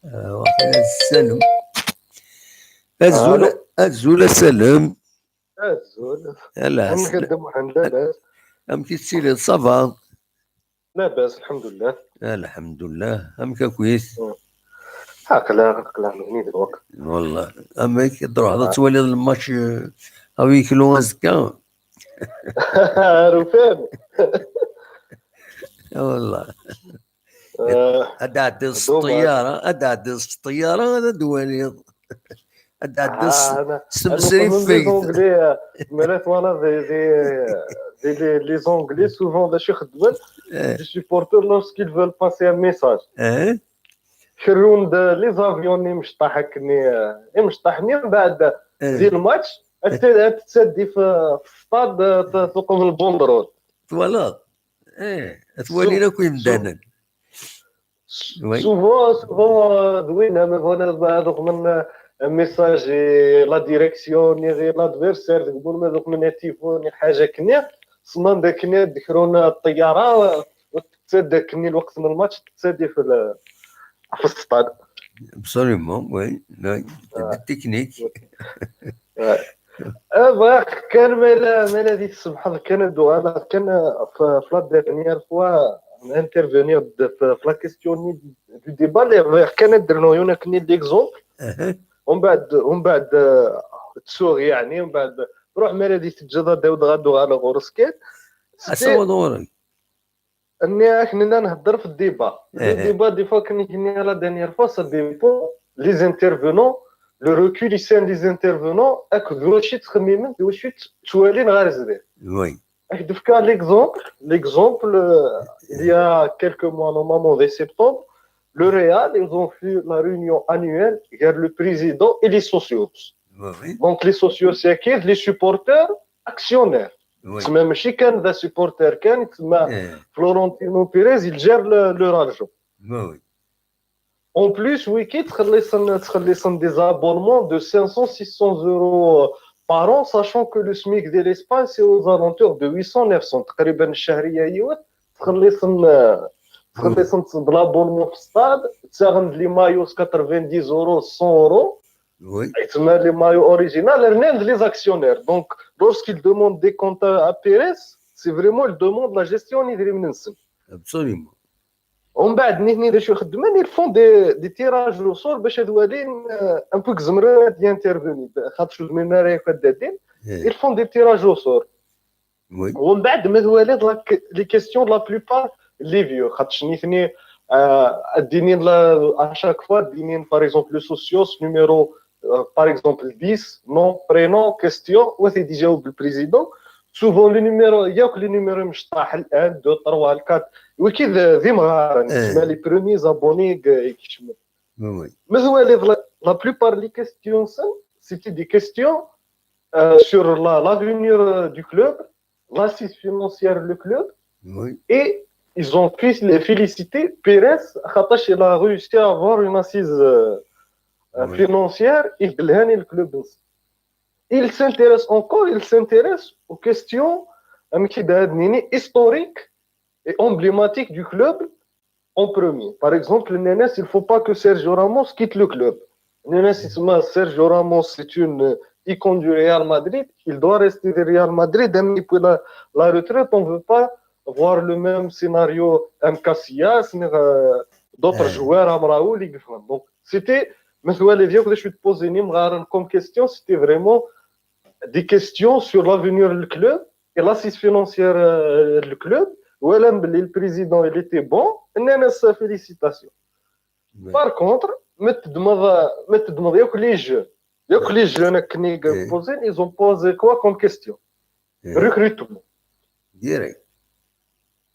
Eh, waqila Salem. Azul, azul a Salem. Azul. Ala. Amek a Dda Muḥend, labas? Amek i tettiliḍ, ça va? Labas, lḥemdullah. Lḥemdullah. Amek akkit? Aql-aɣ, aql-aɣ neɣni d lweqt. Wallah. Amek i d-truḥeḍ ad twaliḍ lmatch, eh, a huis clos azekka? Ar ufan. Wallah. Eh, Ad d-tɛeddiḍ s ṭṭiyyara, ad d-tɛeddiḍ s ṭṭiyyara, ad d-twaliḍ. ad d-ɛeddiḍ s- ah, s tmesrifegt. Anglais, ma la twalaḍ des, des, des, les, les Anglais, souvent, d acu i xeddmen, eh, des supporters, lorsqu'ils veulent passer un message, eh, kerrun-d les avions imecṭaḥ akken, imecṭaḥ-nni, mbeɛd, eh, di lmatch, ad t-, ad tettaddi f, f stade, t-, tuqem lbundrol. Twalaḍ? Eh, ad t-walin akk imdanen. Oui. Souvent, souvent, euh, d win, ma bɣan ad, ad uqmen, euh, un message i la direction, i l'adversaire, deg win ma d uqmen atifun, i ḥaǧa akken, sman d akken ad d-krun ṭṭyara, euh, u tettad akken lweqt n lmatch, tettad fi le, fi stade. Absolument, oui, oui. Ah. Des techniques. Ouais. Ah, bɣiɣ kan ma la, ma la di tsemḥeḍ kan ad uɣaleɣ kan, euh, f, f la dernière fois intervenir de, f, f la question du débat, les bɣiɣ kan ad d-rnuɣ yiwen akken l'exemple. Uh-huh. Umbeɛd, umbeɛd, euh, tsuɣ, yeɛni, umbeɛd, ruḥ ma la di teǧǧeḍ ad d-awdeɣ ad uɣaleɣ ɣur-s kan. Ad taweḍ ɣur-i. Nniɣ-ak nella nhedder f débat. Le débat, des fois, comme je l'ai dit la dernière fois, ça dépend les intervenants, le recul i sɛan les intervenants, akked d wacu i ttxemmimen, d wacu i ttwalin ɣer zdat. Oui. Ak d-fkeɣ l'exemple, l'exemple, euh, il y a quelques mois, normalement, dès septembre, le Real, ils ont fait la réunion annuelle, il y a le président et les socios. Oui, oui. Donc, les socios, c'est qui ? Les supporters, actionnaires. Oui. Tsemma mačči kan d supporter kan, tsemma Florentino Pérez, il gère le, leur argent. Oui, oui. En plus, wiki, txelliṣen, txelliṣen des abonnements de cinq cents, six cents euros par an, sachant que le smic de l'Espagne, c'est aux alentours de huit cents, neuf cents. تقريبا الشهرية yiwet, txelliṣen, txelliṣen de l'abonnement في stade, ttaɣen les maillots quatre-vingt-dix euros, cent euros. Oui. Et les maillots original, rnan les actionnaires. Donc, lorsqu'ils demandent des comptes à Pérez, c'est vraiment, ils demandent la gestion n yidrimen-nsen. Absolument. ومن بعد نيتني d acu xeddmen, ils font des, des tirages au sort باش ad walin, euh, un peu que zemren ad intervenir. Xaṭer ur zmiren ara yakk ad d-addin. Eh. Ils font des tirages au sort. Oui. ومن بعد ما تواليض la, les questions, la plupart les vieux, خاطش نيتني, euh, ad d-inin la, à chaque fois, ad d-inin, par exemple, le socios, numéro, euh, par exemple, dix, nom, prénom, question, وثي déjà le président. Souvent, le numéro, il y a que le numéro مشطح, un, deux, trois, quatre. وكذا ذي مغارن, تسمى les premiers abonnés, يكشموا. Oui, oui. Mais ouais, la, la plupart des questions, ça, c'était des questions, euh, sur la, l'avenir, euh, du club, l'assise financière du club. Oui. Et ils ont fé-, félicité Pérez, خاطش il a réussi à avoir une assise, euh, euh, financière, et le club. Il s'intéresse encore, il s'intéresse aux questions, euh, historiques et emblématiques du club, en premier. Par exemple, Nénès, il ne faut pas que Sergio Ramos quitte le club. Nénès, Sergio Ramos, c'est une icône du Real Madrid. Il doit rester du Real Madrid. Même depuis la, la retraite, on ne veut pas voir le même scénario, M Casillas, ni, euh, d'autres joueurs, Amraoui, les grands. Donc, c'était, mais ouais, les vieux que je suis posé, comme question, c'était vraiment des questions sur l'avenir du club et l'assise financière, euh, du club. Ou alors, le président, il était bon, Nénès, félicitations. Ouais. Par contre, mais tu demandes, mais tu demandes, il y a que les jeunes, il y a que les jeunes qui nous posent, ils ont posé quoi comme question ? Recrutement. Direct.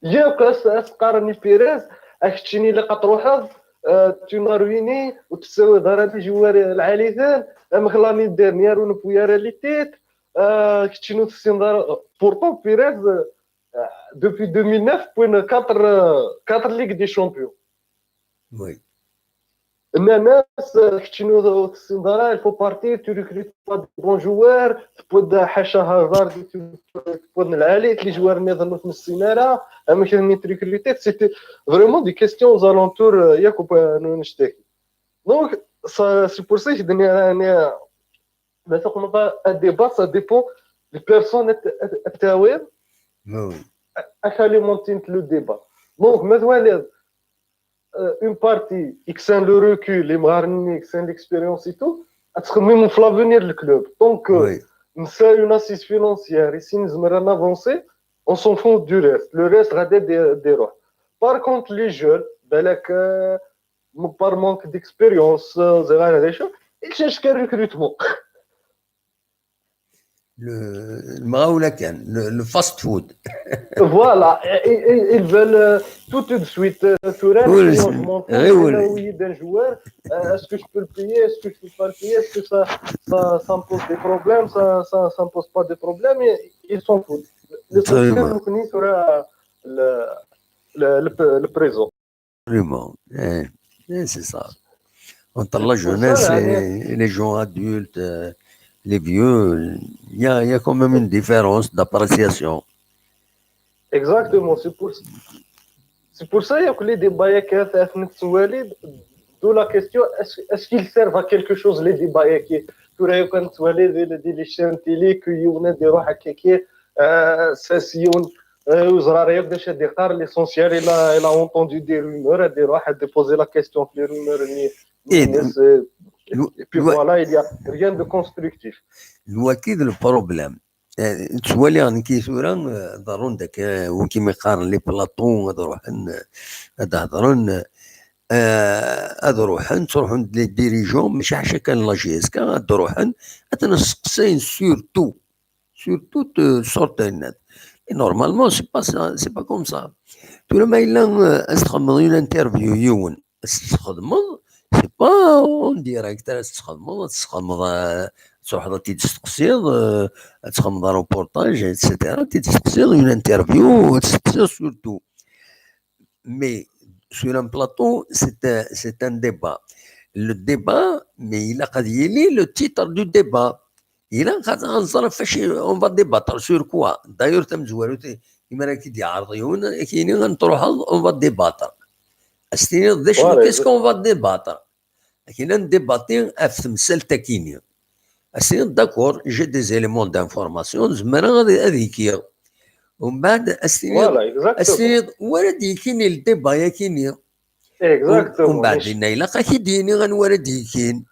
ياك اس-، اسقارني بيريز، اكتشيني اللي قطروحظ، آه، تينارويني وتساوي دار هاد الجوار العالي ثان، ام خلاني ديرنيير ونبويا راه لي تيت، آه، كتشينو تسين دار، بورتون بيريز، آه، depuis deux mille neuf, point quatre, euh, quatre Ligue des Champions. Oui. الناس، آه، كتشينو تسين دار، il faut partir, tu recrutes pas des bons joueurs, تبود حاشا هازارد، تبود العالي، les joueurs اللي يظنوا في السينارة، اما كان مين تريكروتي، c'était vraiment des questions aux alentours, آه، ياك وبا-، نو نشتكي. Donc, ça, c'est pour ça que je dis, يعني، ما تقول بقى، un débat, ça dépend des personnes الت-، الت-، التاويل. Oui. اش alimente le débat. Donc, ما توالي, euh, une partie, يكسان le recul, les مغارنين, يكسان l'expérience et tout, تخمم في l'avenir du club. Donc, euh, oui, نسى une assise financière, ici, نزمر avancer, on s'en fout du reste. Le reste, غادي دي-، ديروه. Par contre, les jeunes, بالك, euh, par manque d'expérience, euh, زي غير هذا الشيء، Ils cherchent qu'un recrutement. Le, المغاولة كان, le, le fast food. Voilà, ils, ils- ils veulent euh, tout, tout de suite. Euh, tura, Oui, le c'est- changement. oui, oui. Là où il y a un joueur, euh, est-ce que je peux le payer? Est-ce que je peux pas le payer? Est-ce que ça, ça, ça me pose des problèmes? Ça, ça, ça me pose pas des problèmes? Et ils s'en foutent. L'essentiel, Absolument. نكوني tura le, le, le, le présent. Absolument. Eh, eh, c'est ça. Entre la C'est pour jeunesse ça, et, et les gens adultes, euh, les vieux, il y a, il y a quand même une différence d'appréciation. Exactement, c'est pour c'est pour ça ياك les débats ياك ثلاث نتسوالي. D'où la question, est-ce, est-ce qu'ils servent à quelque chose, les débats ياك؟ Tura ياك نتسوالي دي دي les chaînes télé كي يونا دي روح هكاكي. آه، سيسيون. آه، وزرار ياك باش هادي قار. L'essentiel, il a, il a entendu des rumeurs, دي روح دي poser la question في les rumeurs. Et الناس، آه، le- et puis le- voilà, il y a rien de constructif. الوكيد le problème. Eh, ttwaliɣ nekk tura, eh, ḍerrun-d akka, eh, win i yeqqaren les plateaux, ad ruḥen, eh, ad hedren, eh, ad ruḥen, ttruḥun-d les dirigeants, mačči ḥaca kan la J S K, ad ruḥen, ad ten-steqsayen surtout, sur toute, eh, sorte de net. Et normalement, c'est pas ça, c'est pas comme ça. Tura ma yella, eh, ad txedmeḍ une interview yiwen, ad txedmeḍ, c'est pas en direct, ad txedmeḍ, ad txedmeḍ, eh, ad truḥeḍ ad t-id-testeqsiḍ, eh, ad txedmeḍ un reportage, et cetera. Ad t-id-testeqsiḍ, une interview, ad testeqsiḍ surtout. Mais sur un plateau, c'est un, c'est un débat. Le débat, mais il a le titre du débat. Il a on va débattre sur quoi? D'ailleurs, tamezwarut, imara ki d-yeɛreḍ yiwen, ad k-yini ad n-truḥeḍ, on va débattre. Ad s-tiniḍ d acu, Voilà, qu'est-ce qu'on va débattre? Akken ad ndibati ɣef temsalt-akini. Ad s-tiniḍ, d'accord, j'ai des éléments d'information, zemreɣ ad, ad ikiɣ. Umbeɛd ad s-tiniḍ, Voilà, ad exactement. s-tiniḍ, wara d-ikini le débat-akini. Exactement. Umbeɛd dinna ilaq ad k-id-yini anwa ara d-ikin.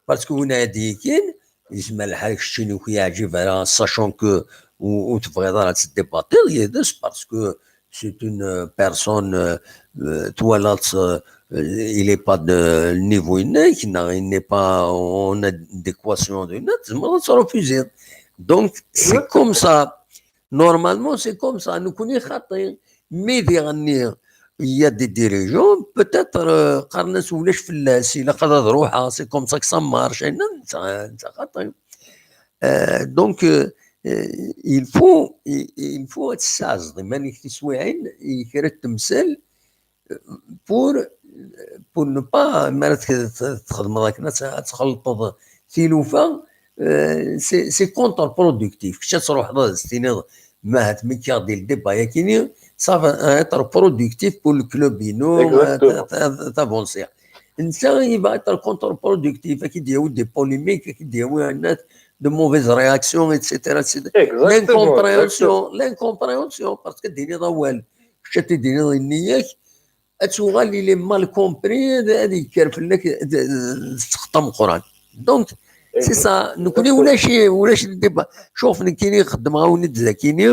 Parce que win ara d-ikin, yezmer lḥal keččini ur k-yeɛǧib ara, sachant que ur, ur tebɣiḍ ara ad teddibatiḍ yid-s, parce que c'est une, euh, personne, euh, euh, twalaḍ, euh, il est pas de niveau-inek, neɣ il n'est pas en adéquation de net, tzemreḍ ad trefusiḍ. Donc, c'est Exactement. Comme ça. Normalement, c'est comme ça. Nekkni xaṭi, mais diɣenni, il y a des dirigeants, peut-être, euh, qqaren-as ulac fell-as, ilaq ad ruḥeɣ, c'est comme ça que ça marche. Et non, ça, ça xaṭi. Euh, donc, euh, euh, il faut, il, il faut ad tessaɛzeḍ iman-ik tiswiɛin i kra n temsal, euh, pour, pour ne pas, mi ara t-, t-, txedmeḍ akken ad t-, ad txelṭeḍ tilufa, euh, c'est, c'est contre-productif. Kečč ad truḥeḍ ad s-tiniḍ, mahat mi kkiɣ di le débat-akini, ça va être productif pour le club-inu, euh, Exactement. t-, t-, t'avancer. Netta, il va être contre-productif, ad k-id-yawi des polémiques, ad k-id-yawi, euh, de mauvaises réactions, et cetera, et cetera. Exactement, L'incompréhension, exactement. L'incompréhension, parce que d-tiniḍ awal, kečč ad t-id-tiniḍ i nniya-k, ad tuɣal il est mal compris, ad, ad yekker fell-ak d, d, d ssexṭa meqqran. Donc, c'est ça, nekkni Exactement. ulac, ulac le débat. Cuf, nekkini xeddmeɣ-awen-d dakini,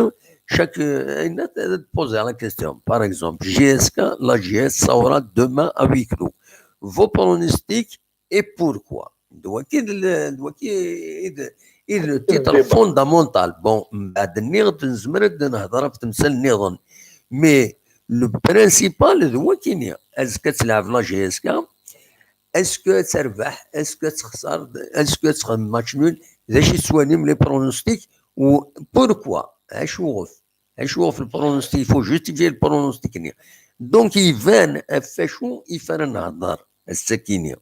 chaque, euh, ayen ad, ad poser la question. Par exemple, J S K, la J S sera demain à huis clos. Vos pronostics et pourquoi? D waki d le, d waki i d, i d le titre Débat. Fondamental. Bon, mbeɛd nniɣ-d nezmer ad nehder ɣef temsal nniḍen. Mais le principal d wakini. Azekka ad tleɛb la J S K, est-ce que ad terbeḥ, est-ce que ad texser, est-ce que ad txedem match nul? D acu i tettwalim les pronostics? Ou pourquoi? Acuɣef? Acuɣef le pronostic? Il faut justifier le pronostic-nni. Donc, iban ɣef wacu i f ara nehder ass-akini.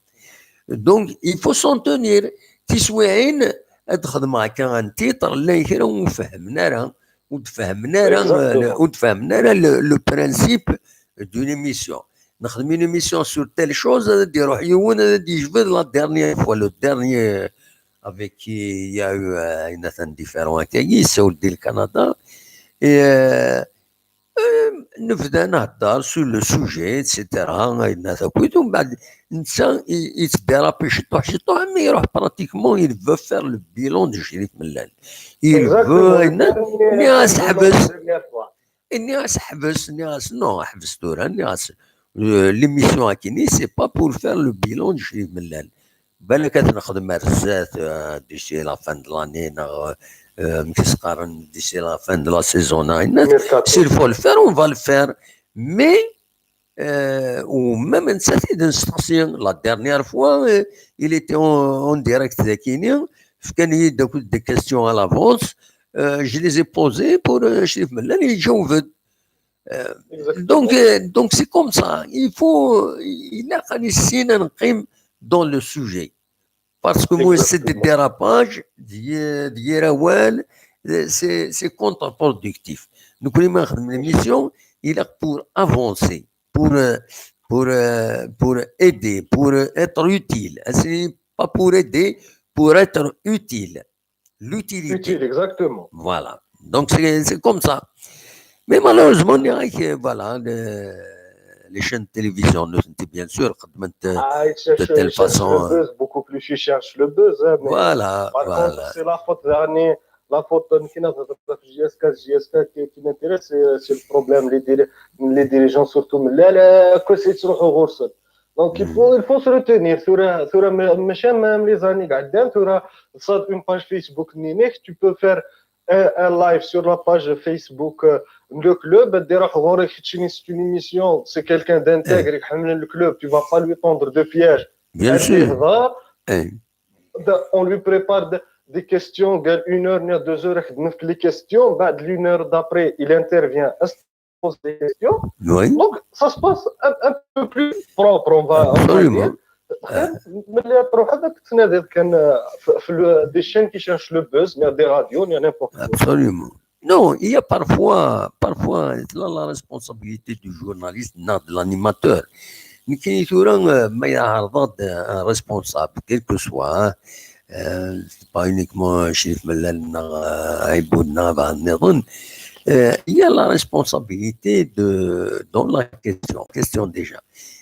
Donc, il faut s'en tenir. Tiswiɛin, ad xedmeɣ akka un titre, llan kra ur fehmen ara, ur d-fehmen ara, Exactement. Ur d-fehmen ara le, le principe d'une émission. Nexdem une émission sur telle chose, ad d-iruḥ yiwen, ad d-yejbed la dernière fois, le dernier avec qui il y a eu, euh, une atteinte différente, il s'est dit le Canada. Et, euh, euh, nebda nhedder sur le sujet, et cetera. Yenna takit, umbeɛd netta i, yettdérape ciṭuḥ, ciṭuḥ, mais il veut pratiquement, il veut faire le bilan de Cherif Mellal. Il veut, Exactement. yenna, Dernière nniɣ-as fois, ḥbes. Dernière fois. Nniɣ-as ḥbes, nniɣ-as non, ḥbes tura, nniɣ-as, euh, l'émission akini, c'est pas pour faire le bilan de Cherif Mellal. Balak ad nexdem ar zdat, euh, d'ici la fin de l'année, neɣ, euh, amek i s-qqaren, d'ici la fin de la saison, neɣ yenna-t, s'il faut le faire, on va le faire. Mais, euh, ou même netta i d-nesteqsi, la dernière fois, euh, il était en, en direct dagini, fkan-iyi-d akk des questions à l'avance, euh, je les ai posées pour, euh, Crif Mellal, il y a euh, donc, euh, donc c'est comme ça. Il faut, il a, il a dans le sujet. Parce que moi, c'est des dérapages, c'est, c'est contre-productif. Donc, l'émission, il a pour avancer, pour, euh, pour, euh, pour aider, pour être utile. C'est pas pour aider, pour être utile. L'utilité. Utile, exactement. Voilà. Donc, c'est comme ça. Mais malheureusement, il y a que, voilà, les chaînes de télévision, bien sûr, de telle façon. Le buzz, beaucoup plus, ils cherchent le buzz. Hein, voilà, par contre, c'est la faute dernier. La faute de J S K, J S K qui, qui m'intéresse, c'est le problème. Les, les dirigeants, surtout, mais là, là, que c'est sur le. Donc, il faut, il faut se retenir. Sur, sur, même les années, tu as une page Facebook, tu peux faire un, un live sur la page Facebook, euh, le club, c'est une émission, c'est quelqu'un d'intègre, le club, tu vas pas lui tendre de pièges. Bien sûr. On lui prépare des questions, une heure, deux heures, les questions, une heure d'après, il intervient. Pose des questions. Oui. Donc, ça se passe un, un peu plus propre, on va, on va dire. Absolument. Mais les gens qui cherchent le buzz, il y a des radios, il y a n'importe quoi. Absolument. Non, il y a parfois, parfois, la, la responsabilité du journaliste, non, de l'animateur. Mais qui est un responsable, quel que soit, hein, euh, c'est pas uniquement Crif Mellal, euh, il y a la responsabilité de, dans la question, question déjà.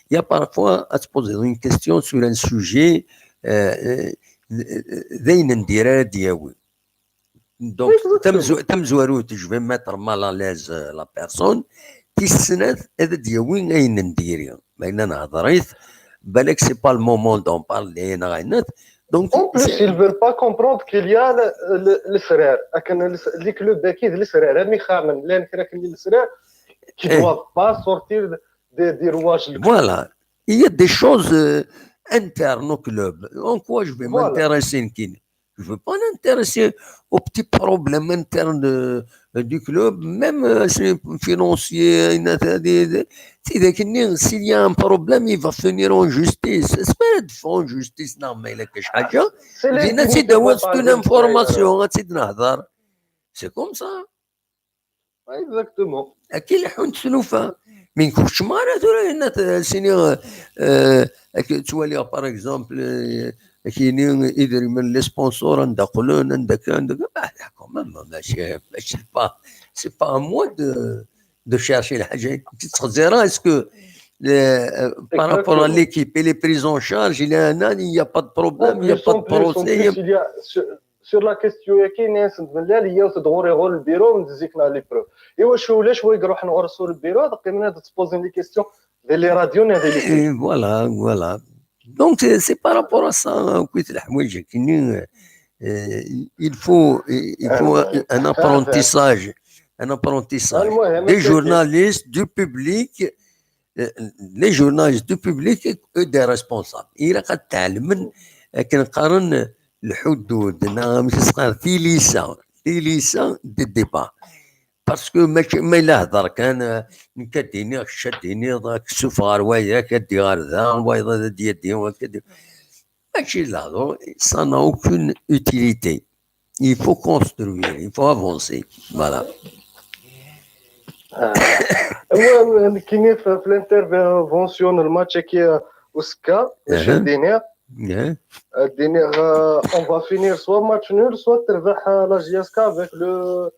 Il y a parfois à se poser une question sur un sujet, euh, euh, euh, donc, je vais mettre mal à l'aise, euh, la personne. Tis snat, ad d-yawi ayen n diri. Ma yella nehḍer-it, balak c'est pas le moment d'en parler, neɣ ayen. Donc, en plus, ils veulent pas comprendre qu'il y a le, le, le frère. Les clubs qui, le frère, les frères, qui doivent pas sortir des, des rouages. Voilà. Il y a des choses, euh, internes au club. En quoi je vais m'intéresser ? Je veux pas m'intéresser aux petits problèmes internes de, du club, même, euh, financier, s'il y a un problème, il va finir en justice. C'est pas en justice, non, mais il y a quelque chose. C'est une information, c'est comme ça. Exactement. Akka i leḥḥunt tlufa. Mi nekk ur keččmeɣ ara tura, yenna-t, sini, euh, ttwaliɣ, par exemple, euh, akini idrimen, les sponsors, anda qqlen, anda kan, anda kan. Ah, quand même, mačči, mačči, c'est pas, c'est pas à moi de, de chercher la. Est-ce que, euh, par rapport à l'équipe et les prises en charge, il y a un an, il n'y a pas de problème, il n'y a pas de procès. Sur la question, il y a qui n'est-ce que le bureau, on dit que les preuves. Et je suis là, je vois que le bureau, donc il me pose des questions. Des radios, des... Et voilà, voilà. Donc, c'est par rapport à ça, hein, que, euh, il faut, il faut un, un apprentissage, un apprentissage des journalistes, du public, euh, les journalistes, du public et des responsables. Il y a le حدود, tilisa, tilisa de débat. Parce que ma, ma yella hḍer kan, euh, nekk ad d-iniɣ, kečč ad d-tiniḍ, ad k-ssufɣeɣ ɣer waya, ad d-iɣer da, wayeḍ ad d-yadi, mačči d lehḍur, ça n'a aucune utilité. Il faut construire, il faut avancer. Voilà. Nekkini في l'intervention, le match qui est au S K, mačči d-iniɣ. D-iniɣ, euh, on va finir soit match nul, soit terbeḥ, euh, la J S K avec le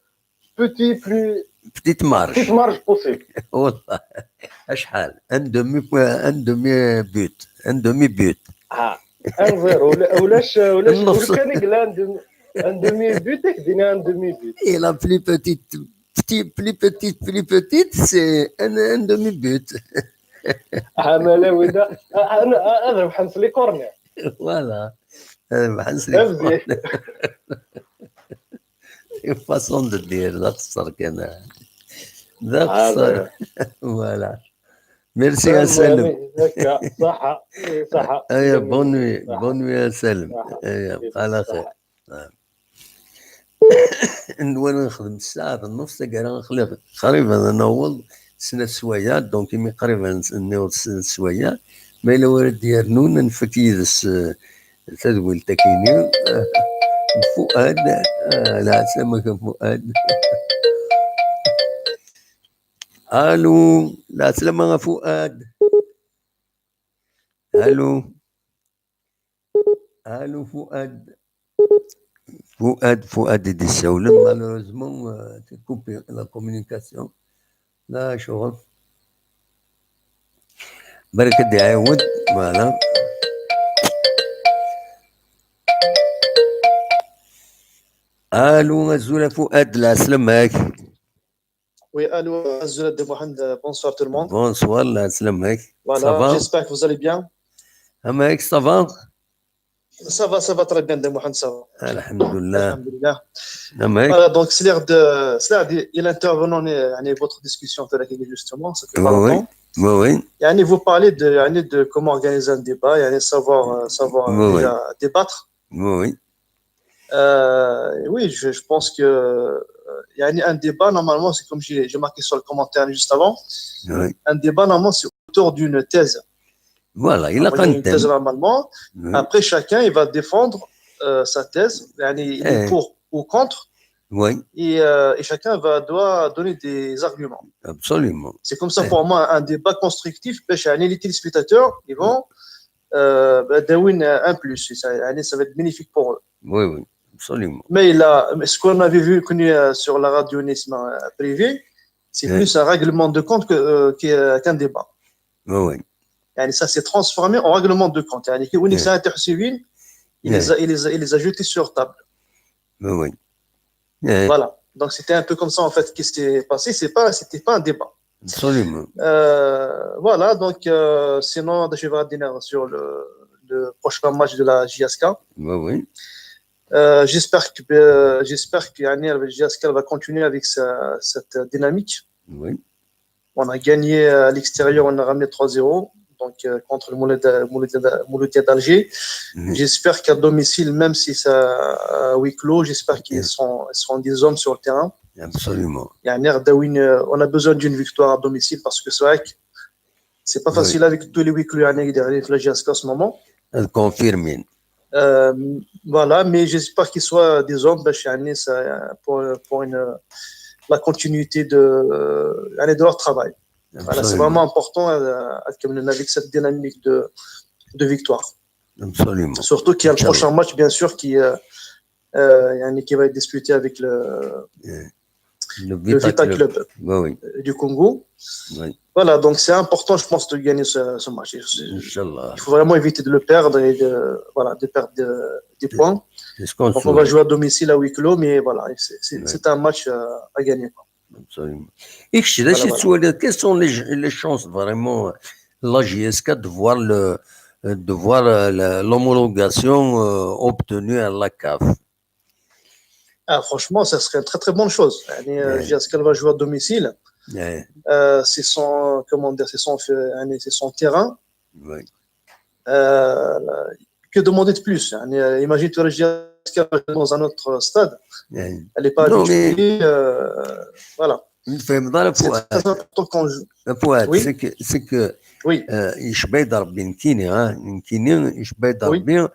petit, plus petite marge, petite marge possible. والله. شحال؟ Un demi, un demi but. Un demi but. Ah, un zéro. ولا، ولاش، ولاش كان يقول un demi, un demi but, يدينا un demi but. Et la plus petite, petit, plus petite, plus petite, c'est un, un demi but. Ah, mais là, oui, là, ah, ah, ah, ah, les corners. Voilà. Bḥal c'est une façon de dire, d axeṣṣar kan. D axeṣṣar. Voilà. Merci à Salim. Bonne nuit, bonne nuit à Salim. Ala xir. Nwala nexdem ssaɛa d nnus, taggara aql-aɣ qrib ad naweḍ snat swayeɛ, donc imi qrib ad naweḍ snat swayeɛ, ma yella wara d-yernun ad nfak yid-s, eh, tadwilt akini, eh, Fuad, eh, lɛeslama-k a Fuad. Alu, lɛeslama a Fuad. Alu. Alu Fuad. Fuad, Fuad i d-issawlen, malheureusement, euh, c'est coupé la communication. La ccɣel. Balak ad d-iɛiwed, voilà. Alu, azul a Fuad, lɛeslama-k. Oui, allô, azul a Dda Muḥend, bonsoir tout le monde. Bonsoir, lɛeslama-k. Voilà, ça va? J'espère que vous allez bien. Amek, ça va? Ça va, ça va très bien, Dda Muḥend, ça va. Alhamdulillah. Alhamdulillah. Amek? Voilà, donc c'est l'heure de, c'est l'heure de, il intervenant, يعني, votre discussion, justement, ça fait pas longtemps. Oui, oui. يعني, vous parlez de, يعني, de comment organiser un débat, يعني, savoir, euh, savoir déjà débattre. Oui, oui. Euh, oui, je, je pense que, euh, يعني, un débat, normalement, c'est comme j'ai, j'ai marqué sur le commentaire juste avant, un débat, normalement, c'est autour d'une thèse. Voilà, il a une thèse, normalement. Après, chacun, il va défendre, euh, sa thèse, يعني, il est pour ou contre. Oui. Et, euh, et chacun va, doit donner des arguments. Absolument. C'est comme ça, pour moi, un débat constructif, parce que, يعني, les téléspectateurs, ils vont, euh, داوين un plus, ça, يعني, ça va être bénéfique pour eux. Oui, oui, absolument. Mais là, ce qu'on avait vu, connu, euh, sur la radio Nice, euh, privée, c'est plus un règlement de compte que, euh, que, euh, qu'un débat. Oui, oui. يعني, ça s'est transformé en règlement de compte. يعني, كي وين ساعة تحسبين, il les a, il les a, il les a jetés sur table. Oui, oui. Voilà. Donc, c'était un peu comme ça, en fait, qui s'est passé. C'est pas, c'était pas un débat. Absolument. Euh, voilà, donc, euh, sinon, je vais revenir sur le, le prochain match de la J S K. Oui, oui. Euh, j'espère que, euh, j'espère que, يعني, la J S K va continuer avec sa, cette dynamique. Oui. On a gagné à l'extérieur, on a ramené trois zéro, donc, euh, contre le Mouloudia, Mouloudia, Mouloudia d'Alger. J'espère qu'à domicile, même si c'est à huis clos, j'espère qu'ils seront, ils seront des hommes sur le terrain. Absolument. يعني, euh, on a besoin d'une victoire à domicile parce que c'est vrai que c'est pas facile avec tous les huis clos, يعني, qui arrivent la J S K en ce moment. Confirmé. Euh, voilà, mais j'espère qu'ils soient des hommes, باش, يعني, ça, pour, pour une, la continuité de, euh, يعني, de leur travail. Voilà, c'est vraiment important, euh, avec cette dynamique de, de victoire. Absolument. Surtout qu'il y a le prochain match, bien sûr, qui, euh, euh, يعني, qui va être disputé avec le, le Vita Club, euh, du Congo. Oui. Voilà, donc c'est important, je pense, de gagner ce, ce match. Inch'Allah. Il faut vraiment éviter de le perdre et de, voilà, de perdre de, des points. Donc on va jouer à domicile, à huis clos, mais voilà, c'est, c'est, c'est un match, euh, à gagner, quoi. Absolument. Et que je suis sûr, quelles sont les, les chances vraiment, la J S K de voir le, de voir, euh, la, l'homologation, euh, obtenue à la CAF? Ah, franchement, ça serait une très, très bonne chose. يعني, euh, J S K va jouer à domicile. Euh, c'est son, comment dire, c'est son, يعني, c'est son terrain. Euh, que demander de plus? يعني, euh, imagine-toi, la J S K va jouer dans un autre stade. Elle n'est pas habituée, euh, voilà. C'est très important quand je... Fouad, c'est que, c'est que, euh, يشبه ضرب بين كيني, hein, كيني يشبه ضرب بين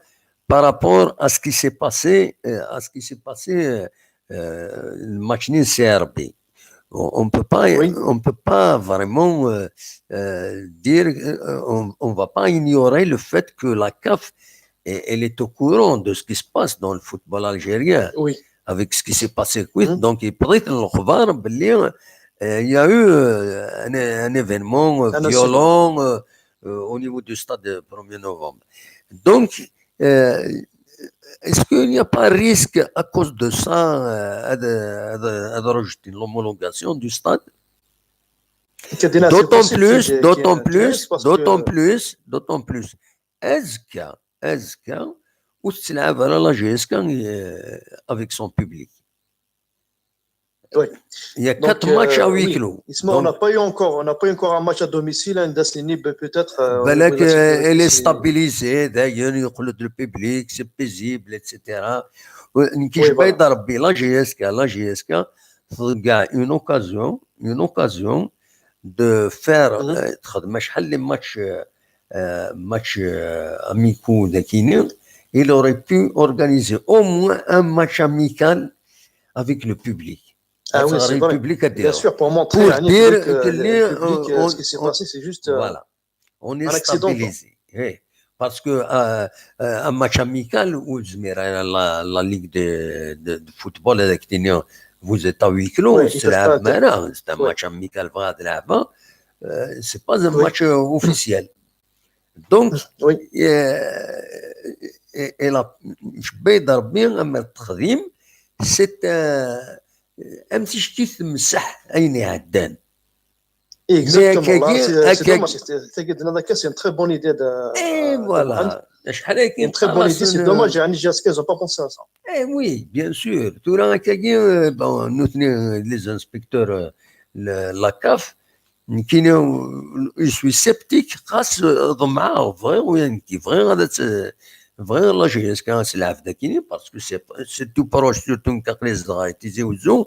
par rapport à ce qui s'est passé, euh, à ce qui s'est passé, euh, euh, le match nul C R B. On, on peut pas, on peut pas vraiment, euh, euh, dire, euh, on, on va pas ignorer le fait que la CAF, elle, elle est au courant de ce qui se passe dans le football algérien, avec ce qui s'est passé. Donc, يبغيت الأخبار باللي, euh, il y a eu, euh, un, un événement, euh, violent, euh, euh, au niveau du stade du premier novembre. Donc, euh, est-ce qu'il n'y a pas risque à cause de ça, euh, de, de, de rejeter l'homologation du stade? D'autant plus, d'autant plus, d'autant plus, d'autant plus. Est-ce que azekka ur tettelɛab ara la J S K, euh, avec son public. Oui. Il y a quatre matchs à huis oui. Clos. On n'a pas eu encore, on n'a pas eu encore un match à domicile, hein, peut-être. Euh, elle est stabilisée, d'ailleurs, il y a le public, c'est paisible, et cetera. Nekk jbayd Rebbi, la J S K, la J S K, une occasion, une occasion de faire, euh, des matchs, euh, matchs, euh, amicaux, il aurait pu organiser au moins un match amical avec le public. Ah oui, c'est vrai. Bien sûr, pour montrer pour dire que le public, euh, ce qui s'est passé, c'est juste euh, voilà. On est stabilisé. Parce que euh, euh, un match amical où la, la Ligue de, de, de football, vous êtes à huis clos, c'est un match amical, euh, c'est pas un match officiel. Donc, oui. Et, et, et la, c'est un petit ch'ti temseḥ ayen iɛeddan. Exactement. C'est une très bonne idée. De, et voilà. Une très bonne idée. C'est dommage, J S K, ils n'ont pas pensé à ça. Eh oui, bien sûr. Tura, euh, bon, nous, les inspecteurs, euh, la CAF, je suis sceptique, xas ḍemɛeɣ, bɣiɣ, bɣiɣ ad bɣiɣ la J S K ad tleɛb dagi, parce que c'est tout proche, surtout nekk aql-i zedɣeɣ Tizi Wezzu,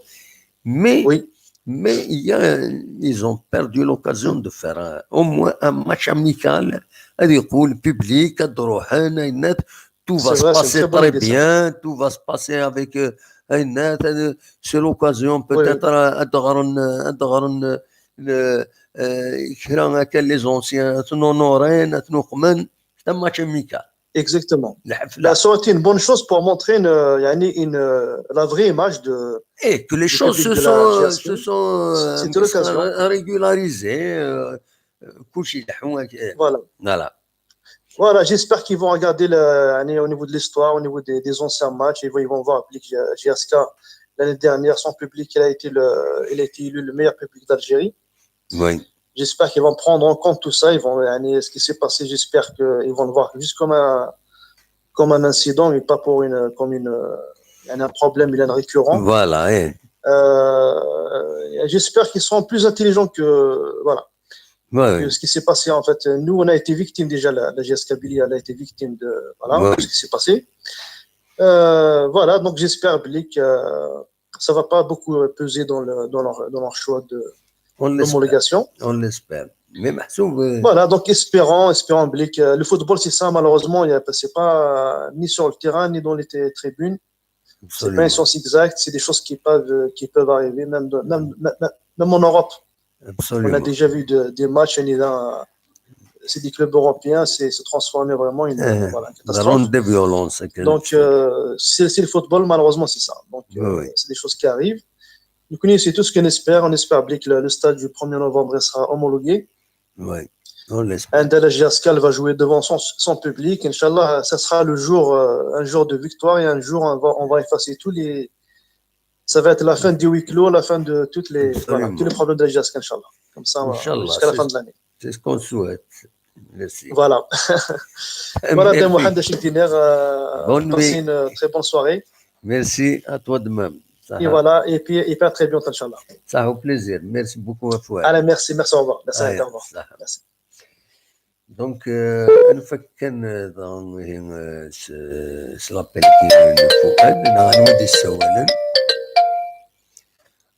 mais, oui. Mais il y a, ils ont perdu l'occasion de faire un, au moins un match amical, ad yeqqel public, ad ruḥen, tout va se passer très bien, tout va se passer avec euh, c'est l'occasion peut-être ad ɣren, ad ɣren kra akka les anciens, ad ten-honoren, ad ten-uqmen, c'est un match amical. Exactement. Ça aurait été une bonne chose pour montrer une, une, la vraie image de. Et que les choses se sont, se sont euh, régularisées. Euh, voilà. Voilà. Voilà, j'espère qu'ils vont regarder le, au niveau de l'histoire, au niveau des, des anciens matchs, et ils vont voir que J S K, l'année dernière, son public, il a été, le, il a été élu le meilleur public d'Algérie. Oui. J'espère qu'ils vont prendre en compte tout ça. Ils vont, ce qui s'est passé, j'espère qu'ils vont le voir juste comme un, comme un incident, mais pas pour une, comme une, un problème, il est récurrent. Voilà. Euh, j'espère qu'ils seront plus intelligents que, voilà, ouais, ce qui s'est passé. En fait, nous, on a été victime déjà, la, la J S K Kabylie, elle a été victime de, voilà, ouais. Ce qui s'est passé. Euh, voilà, donc j'espère que euh, ça va pas beaucoup peser dans, le, dans, leur, dans leur choix de l'homologation. On l'espère. Mais محسوب, euh... Voilà, donc espérons, espérons que euh, le football, c'est ça, malheureusement, c'est pas euh, ni sur le terrain, ni dans les tribunes. C'est pas une science exacte, c'est des choses qui peuvent, qui peuvent arriver, même, de, même, même en Europe. Absolument. On a déjà vu de, des matchs, c'est des clubs européens, c'est se transformer vraiment en une, euh, voilà, catastrophe. De violence. Donc, euh, c'est le football, malheureusement, c'est ça. Donc, euh, oui. C'est des choses qui arrivent. Donc, c'est tout ce qu'on espère. On espère que le, le stade du premier novembre sera homologué. Oui, on l'espère. La J S K va jouer devant son, son public. Inch'Allah, ça sera le jour, euh, un jour de victoire et un jour, on va, on va effacer tous les. Ça va être la fin du huis clos, la fin de toutes les, voilà, tous les problèmes de la J S K, Inch'Allah. Comme ça, jusqu'à la fin de l'année. C'est ce qu'on souhaite. Merci. Voilà. Voilà, Mohamed Achik Diner, euh, passez une très bonne soirée. Merci à toi de même. Et voilà, et puis, et puis à très bientôt, Inch'Allah. Ça fait plaisir. Merci beaucoup à toi. Allez, merci, merci, au revoir. Merci, au revoir. Merci. Donc, euh, نفكر dans l'appel qui nous faut.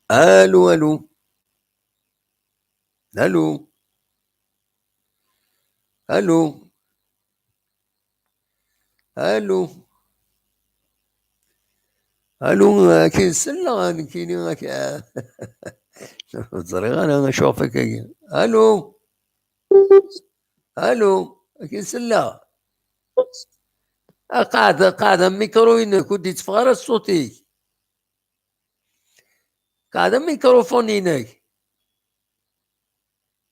Allô, allô. Allô. Allô. Allô. Allô, akin selleɣ, nekkini akin. Ẓriɣ ara acu ɣef akka. Allô. Allô, akin selleɣ. Qɛed, qɛed amikru-inek, ur d-yetteffeɣ ara ṣṣut-ik. Qɛed amikṛufun-inek.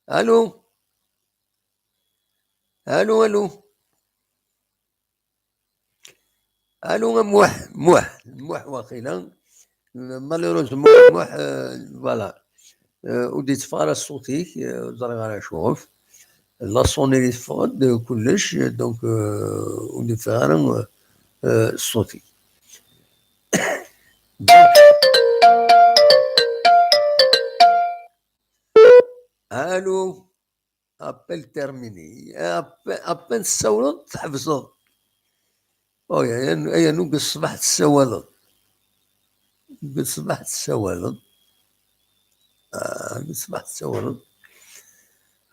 Allô. Allô, allô. Allô, a Muḥ, Muḥ, Muḥ, waqila. Malheureusement, Muḥ, euh, voilà. Euh, ur d-yetteffeɣ ara ṣṣut-ik, euh, ur ẓriɣ ara acuɣef. la sonnerie teffeɣ-d, kullec, donc, euh, ur d-ifiɣ ara, euh, euh, ṣṣut-ik. Donc, allô? Appel terminé. À peine, à peine tessawleḍ, tḥebseḍ. Oh, ay, ay, ay, anu deg ṣṣbeḥ tessawaleḍ. Deg ṣṣbeḥ tessawaleḍ. Ah, deg ṣṣbeḥ tessawaleḍ.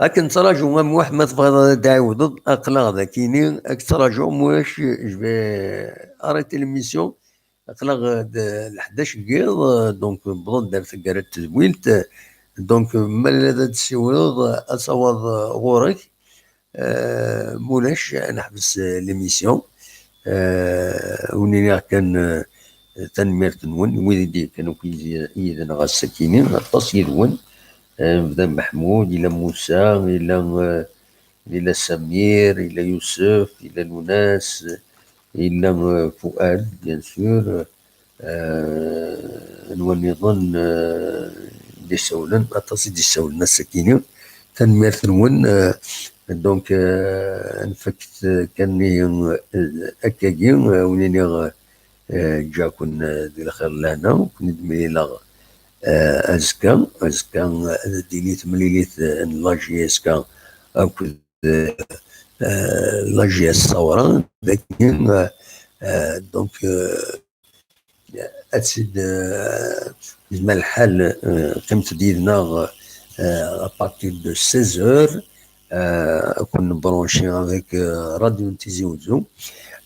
Akken ttṛajuɣ, a Muḥ, ma tebɣiḍ ad d-ɛiwdeḍ, aql-aɣ dakini, ad k-ttṛajuɣ, ma ulac, je vais arrêter l'émission. Aql-aɣ d leḥdac n yiḍ, donc wwḍen-d ar taggara n tedwilt. Donc, ma yella ad d-tsiwleḍ, ad taweḍ ɣur-k. Euh, ma ulac, ad neḥbes, euh, l'émission. Euh, ur niniɣ kan, euh, tanemmirt-nwen, wid i d-yekkan akk yid-, yid-neɣ ass-akini, aṭas yid-wen. Euh, nebda Meḥmud, yella Musa, yella, euh, yella Samir, yella Yusef, yella Lunas, yella, euh, Fuad, bien sûr. Euh, anwa nniḍen, euh, i d-isawlen, aṭas i d-isawlen ass-akini. Tanemmirt-nwen. Euh, donc, euh, nfak-t kan ihi, euh, akkagi, euh, wen-iniɣ, euh, ǧǧiɣ-ken, euh, di lxir d lehna, ken-id-mlileɣ, euh, azekka. Azekka, euh, ad d-tili temlilit, euh, n la J S K akked, euh, euh, la J S Sawra, dakken, euh, euh, donc, euh, ad tt-id, euh, yezmer lḥal, euh, qqimet-d yid-neɣ, euh, à partir de seize heures, euh, ad ken-nbranchi avec, euh, Radio n Tizi Uzzu,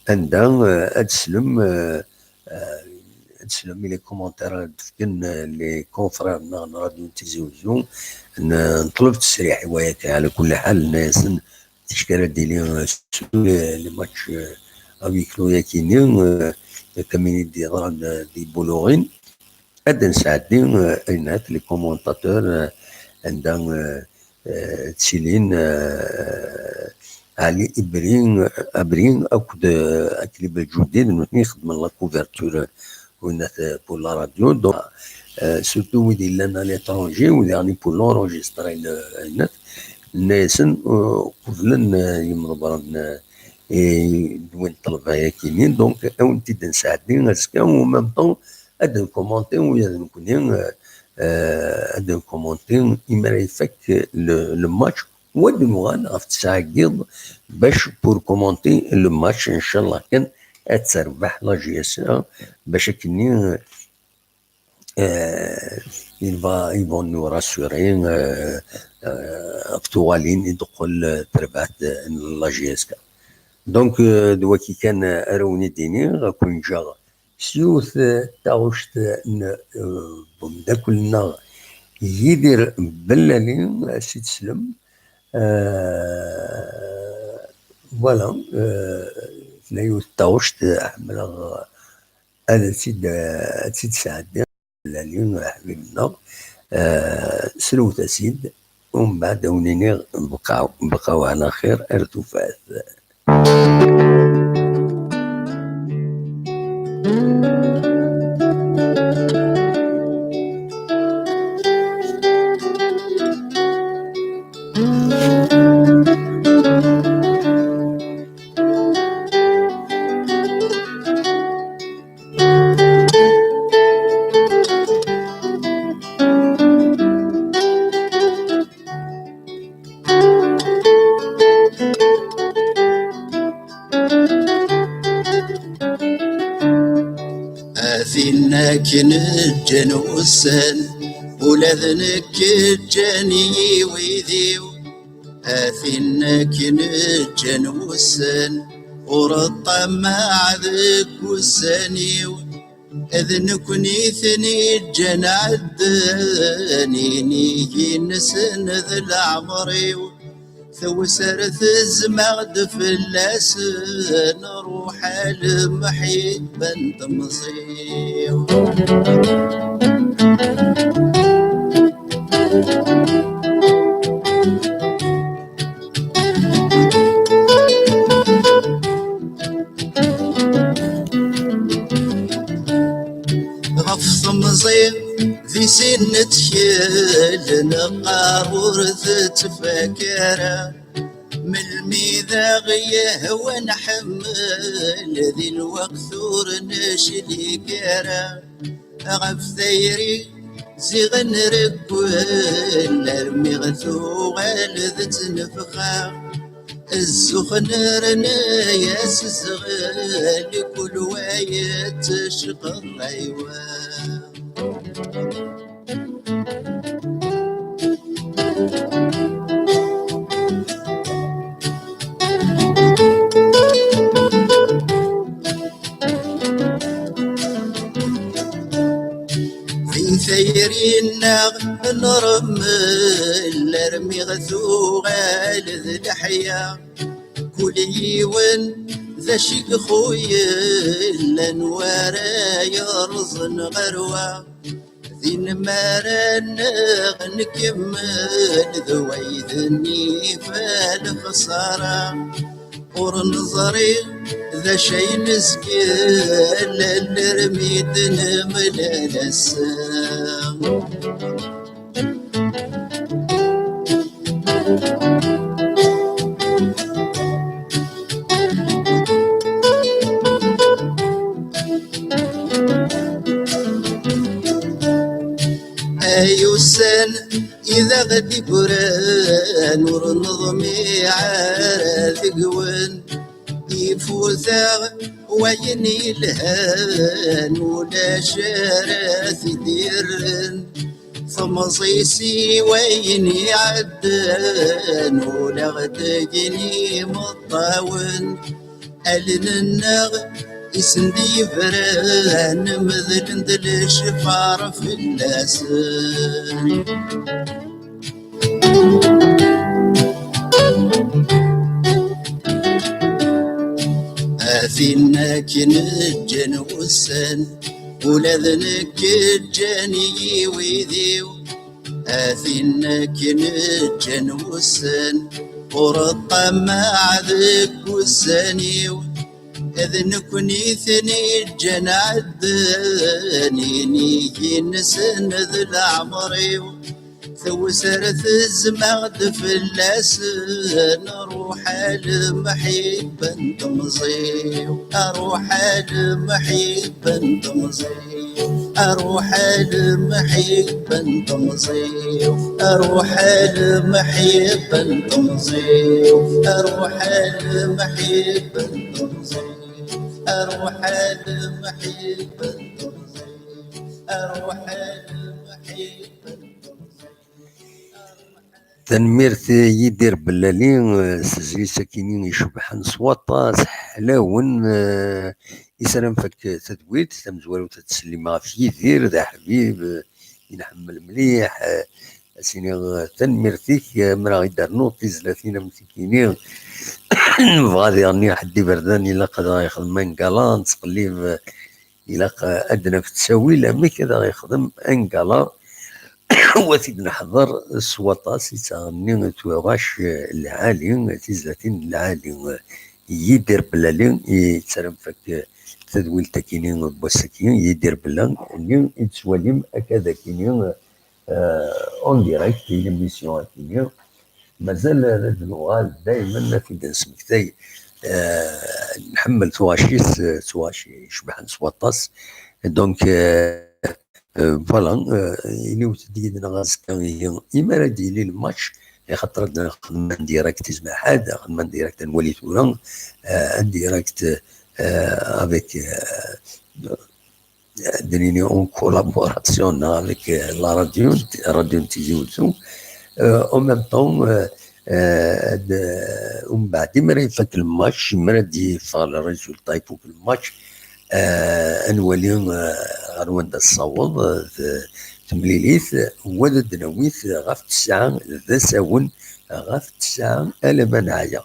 anda, euh, ad teslem, euh, euh, ad teslem i les commentaires ara d-fken, euh, les confrères-nneɣ n Radio n Tizi Uzzu. N-, nṭleb ttesriḥ i waya kan, ɛla kulli ḥal, nna-yasen, ticki ara d-tili, euh, surtout les, les matchs, euh, à huis clos-yakini, euh, comme i d-yeḍran, euh, di Boulogne. Ad d-nesɛeddi, euh, ayen akk les commentateurs, euh, anda, euh, euh, ttilin, euh, Ali Ibri, Abri akked, euh, Akli Belǧudid, nutni ixeddmen la couverture, euh, pour la radio. Donc, euh, surtout wid yellan à l'étranger, wid yeɣni pour l'enregistrer, euh, ayen akk, nna-yasen, euh, qeblen, euh, yimḍebbren, euh, i d win ṭelba-yakini. Donc, ad wen-t-id-nesɛeddi azekka, en même temps, ad nkumanti, ula d nekkni, euh, euh, ad nkumanti imi ara ifak le, le match, u ad nuɣal ɣef tesɛa n yiḍ bac pour commenter le match, ncallah kan ad terbeḥ la J S A, bac akkenni, euh, euh, il va, ils vont nous rassurer, euh, euh, ɣef tuɣalin i d-teqqel, euh, terbaɛt, euh, n la J S K. Donc, euh, d waki kan, euh, ara wen-id-iniɣ, ad ken-ǧǧeɣ s yiwet, euh, taɣect, euh, n, euh, umeddakel-nneɣ Yidir Bellali, ad s-id-teslem. Euh, voilà, euh, tella yiwet taɣect, euh, ḥemmleɣ ad tt-id, ad tt-id-sɛeddiɣ. Lali, aḥbib-nneɣ, eh, srewt-as-id, umbeɛd ad wen-iniɣ bqaw, bqaw ɛla xir ar tufat. A tin akken ǧǧan ussan, ula d nekk ǧǧan-iyi wid-iw. A tin akken ǧǧan wussan, ur ṭṭamaɛ deg wussan-iw. D nekkni i ten-iǧǧan ɛeddan, inig-nsen d leɛmer-iw. Tewser tezmaɣ-d fell-asen, ruḥ a lemḥibba n temẓi. Ɣef temẓi di sin nettkel, neqqar ur tettfak ara. Melmi d aɣ-yehwa nḥemmel, di lweqt ur neclig ara. Ɣef tayri ziɣ nreggel, armi ɣ-tuɣal d ttnefxa. Zzux nerna-yas zɣel, kul wa yettecqeṛ aywa. Di tayri-nneɣ nremmel, armi ɣ-tuɣal d leḥya. Kul yiwen d acu i ixuyen, anwa ara yerẓen ɣer wa. Din mi ara nneɣ nkemmel, d way d nnif lexsara. Ur neẓri d acu ay nezgel, alarmi d-nemlal ass-a. Ay ussan i d aɣ-d-igran, ur neḍmiɛ ara deg-wen. Ifut-aɣ wayen yelhan, ulac ara t-id-yerren. Temẓi si wayen iɛeddan, ula ɣ-d-gin imeṭṭawen. Allen-nneɣ i sen-d-yebran, medlen-d lecfar fell-asen. A tin akken ǧǧan wussan, ula d nekk ǧǧan-iyi wid-iw. A tin akken ǧǧan wussan, ur ṭṭamaɛ deg wussan-iw. D nekkni ten-iǧǧan ɛeddan, inig-nsen d leɛmer-iw. Tewser tezma-d fell-asen, ruḥ a lemḥibba n temẓi-w, ruḥ a lemḥibba n temẓi-w, ruḥ a lemḥibba n temẓi-w, ruḥ a lemḥibba n temẓi-w, ruḥ a lemḥibba n temẓi-w, ruḥ a lemḥibba n temẓi-w, ruḥ a lemḥibba n temẓi-w. Tanemmirt, Yidir Bellali, eh, s tezlit-akini icebḥen s waṭas, ḥlawen, eh, i s ara nfak tadwilt tamezwarut, ad tsellim ɣef Yidir, d aḥbib, eh, i nḥemmel mliḥ, eh, ad s-iniɣ, eh, tanemmirt-ik, eh, mi ara ɣ-id-ternuḍ tizlatin am tikini. Nebɣa ad iɣenni ḥedd iberdan, ilaq ad aɣ-ixdem angala, nettqellib, eh, ilaq, eh, ad d-naf ttawil amek ad aɣ-ixdem angala. Wa t-id-neḥḍer s waṭas, yettɣenni tuɣac, eh, lɛali, tizlatin lɛali. Yidir Bellali, i tt ara nfak, eh, tadwilt-akini n wass-aki, Yidir Bellali, i d-tettwalim akka d akini, eh, en direct, i l'émission akini. Mazal ad d-nuɣal daymen ad t-id-nesmektay. Eh, nḥemmel tuɣac-is, eh, tuɣac icebḥen s waṭas. Donc, eh, eh, voilà, eh, iliwet-d yid-neɣ azekka, ihi, imi ara d-yili lmatch, axaṭer ad nexdem en direct, izmer ḥad, ad nexdem en direct, ad nwali tura, eh, en direct, eh, avec, eh, ad nini en collaboration avec, euh, la radio, radio n Tizi Wezzu. Euh, en même temps, euh, euh, ad, euh, umbeɛd, imi ara ifak lmatch, imi ara d-yeffeɣ le résultat, ifuk lmatch, euh, ad nwali, euh, ɣer wanda tessaweḍ, euh, t-, temlilit, wa ad d-nawi-t ɣef tesɛa d asawen, ɣef tesɛa alamma neɛya.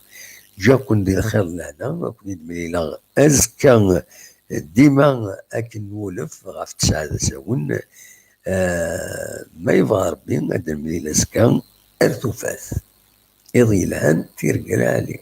Ǧǧiɣ-ken di lxir d lehna, ad ken-id-mlileɣ azekka, dima akken nwulef ɣef tesɛa d asawen, eh, ma yebɣa Rebbi ad d-nemlil azekka ar tufat. Iḍ yelhan, tirga lɛali.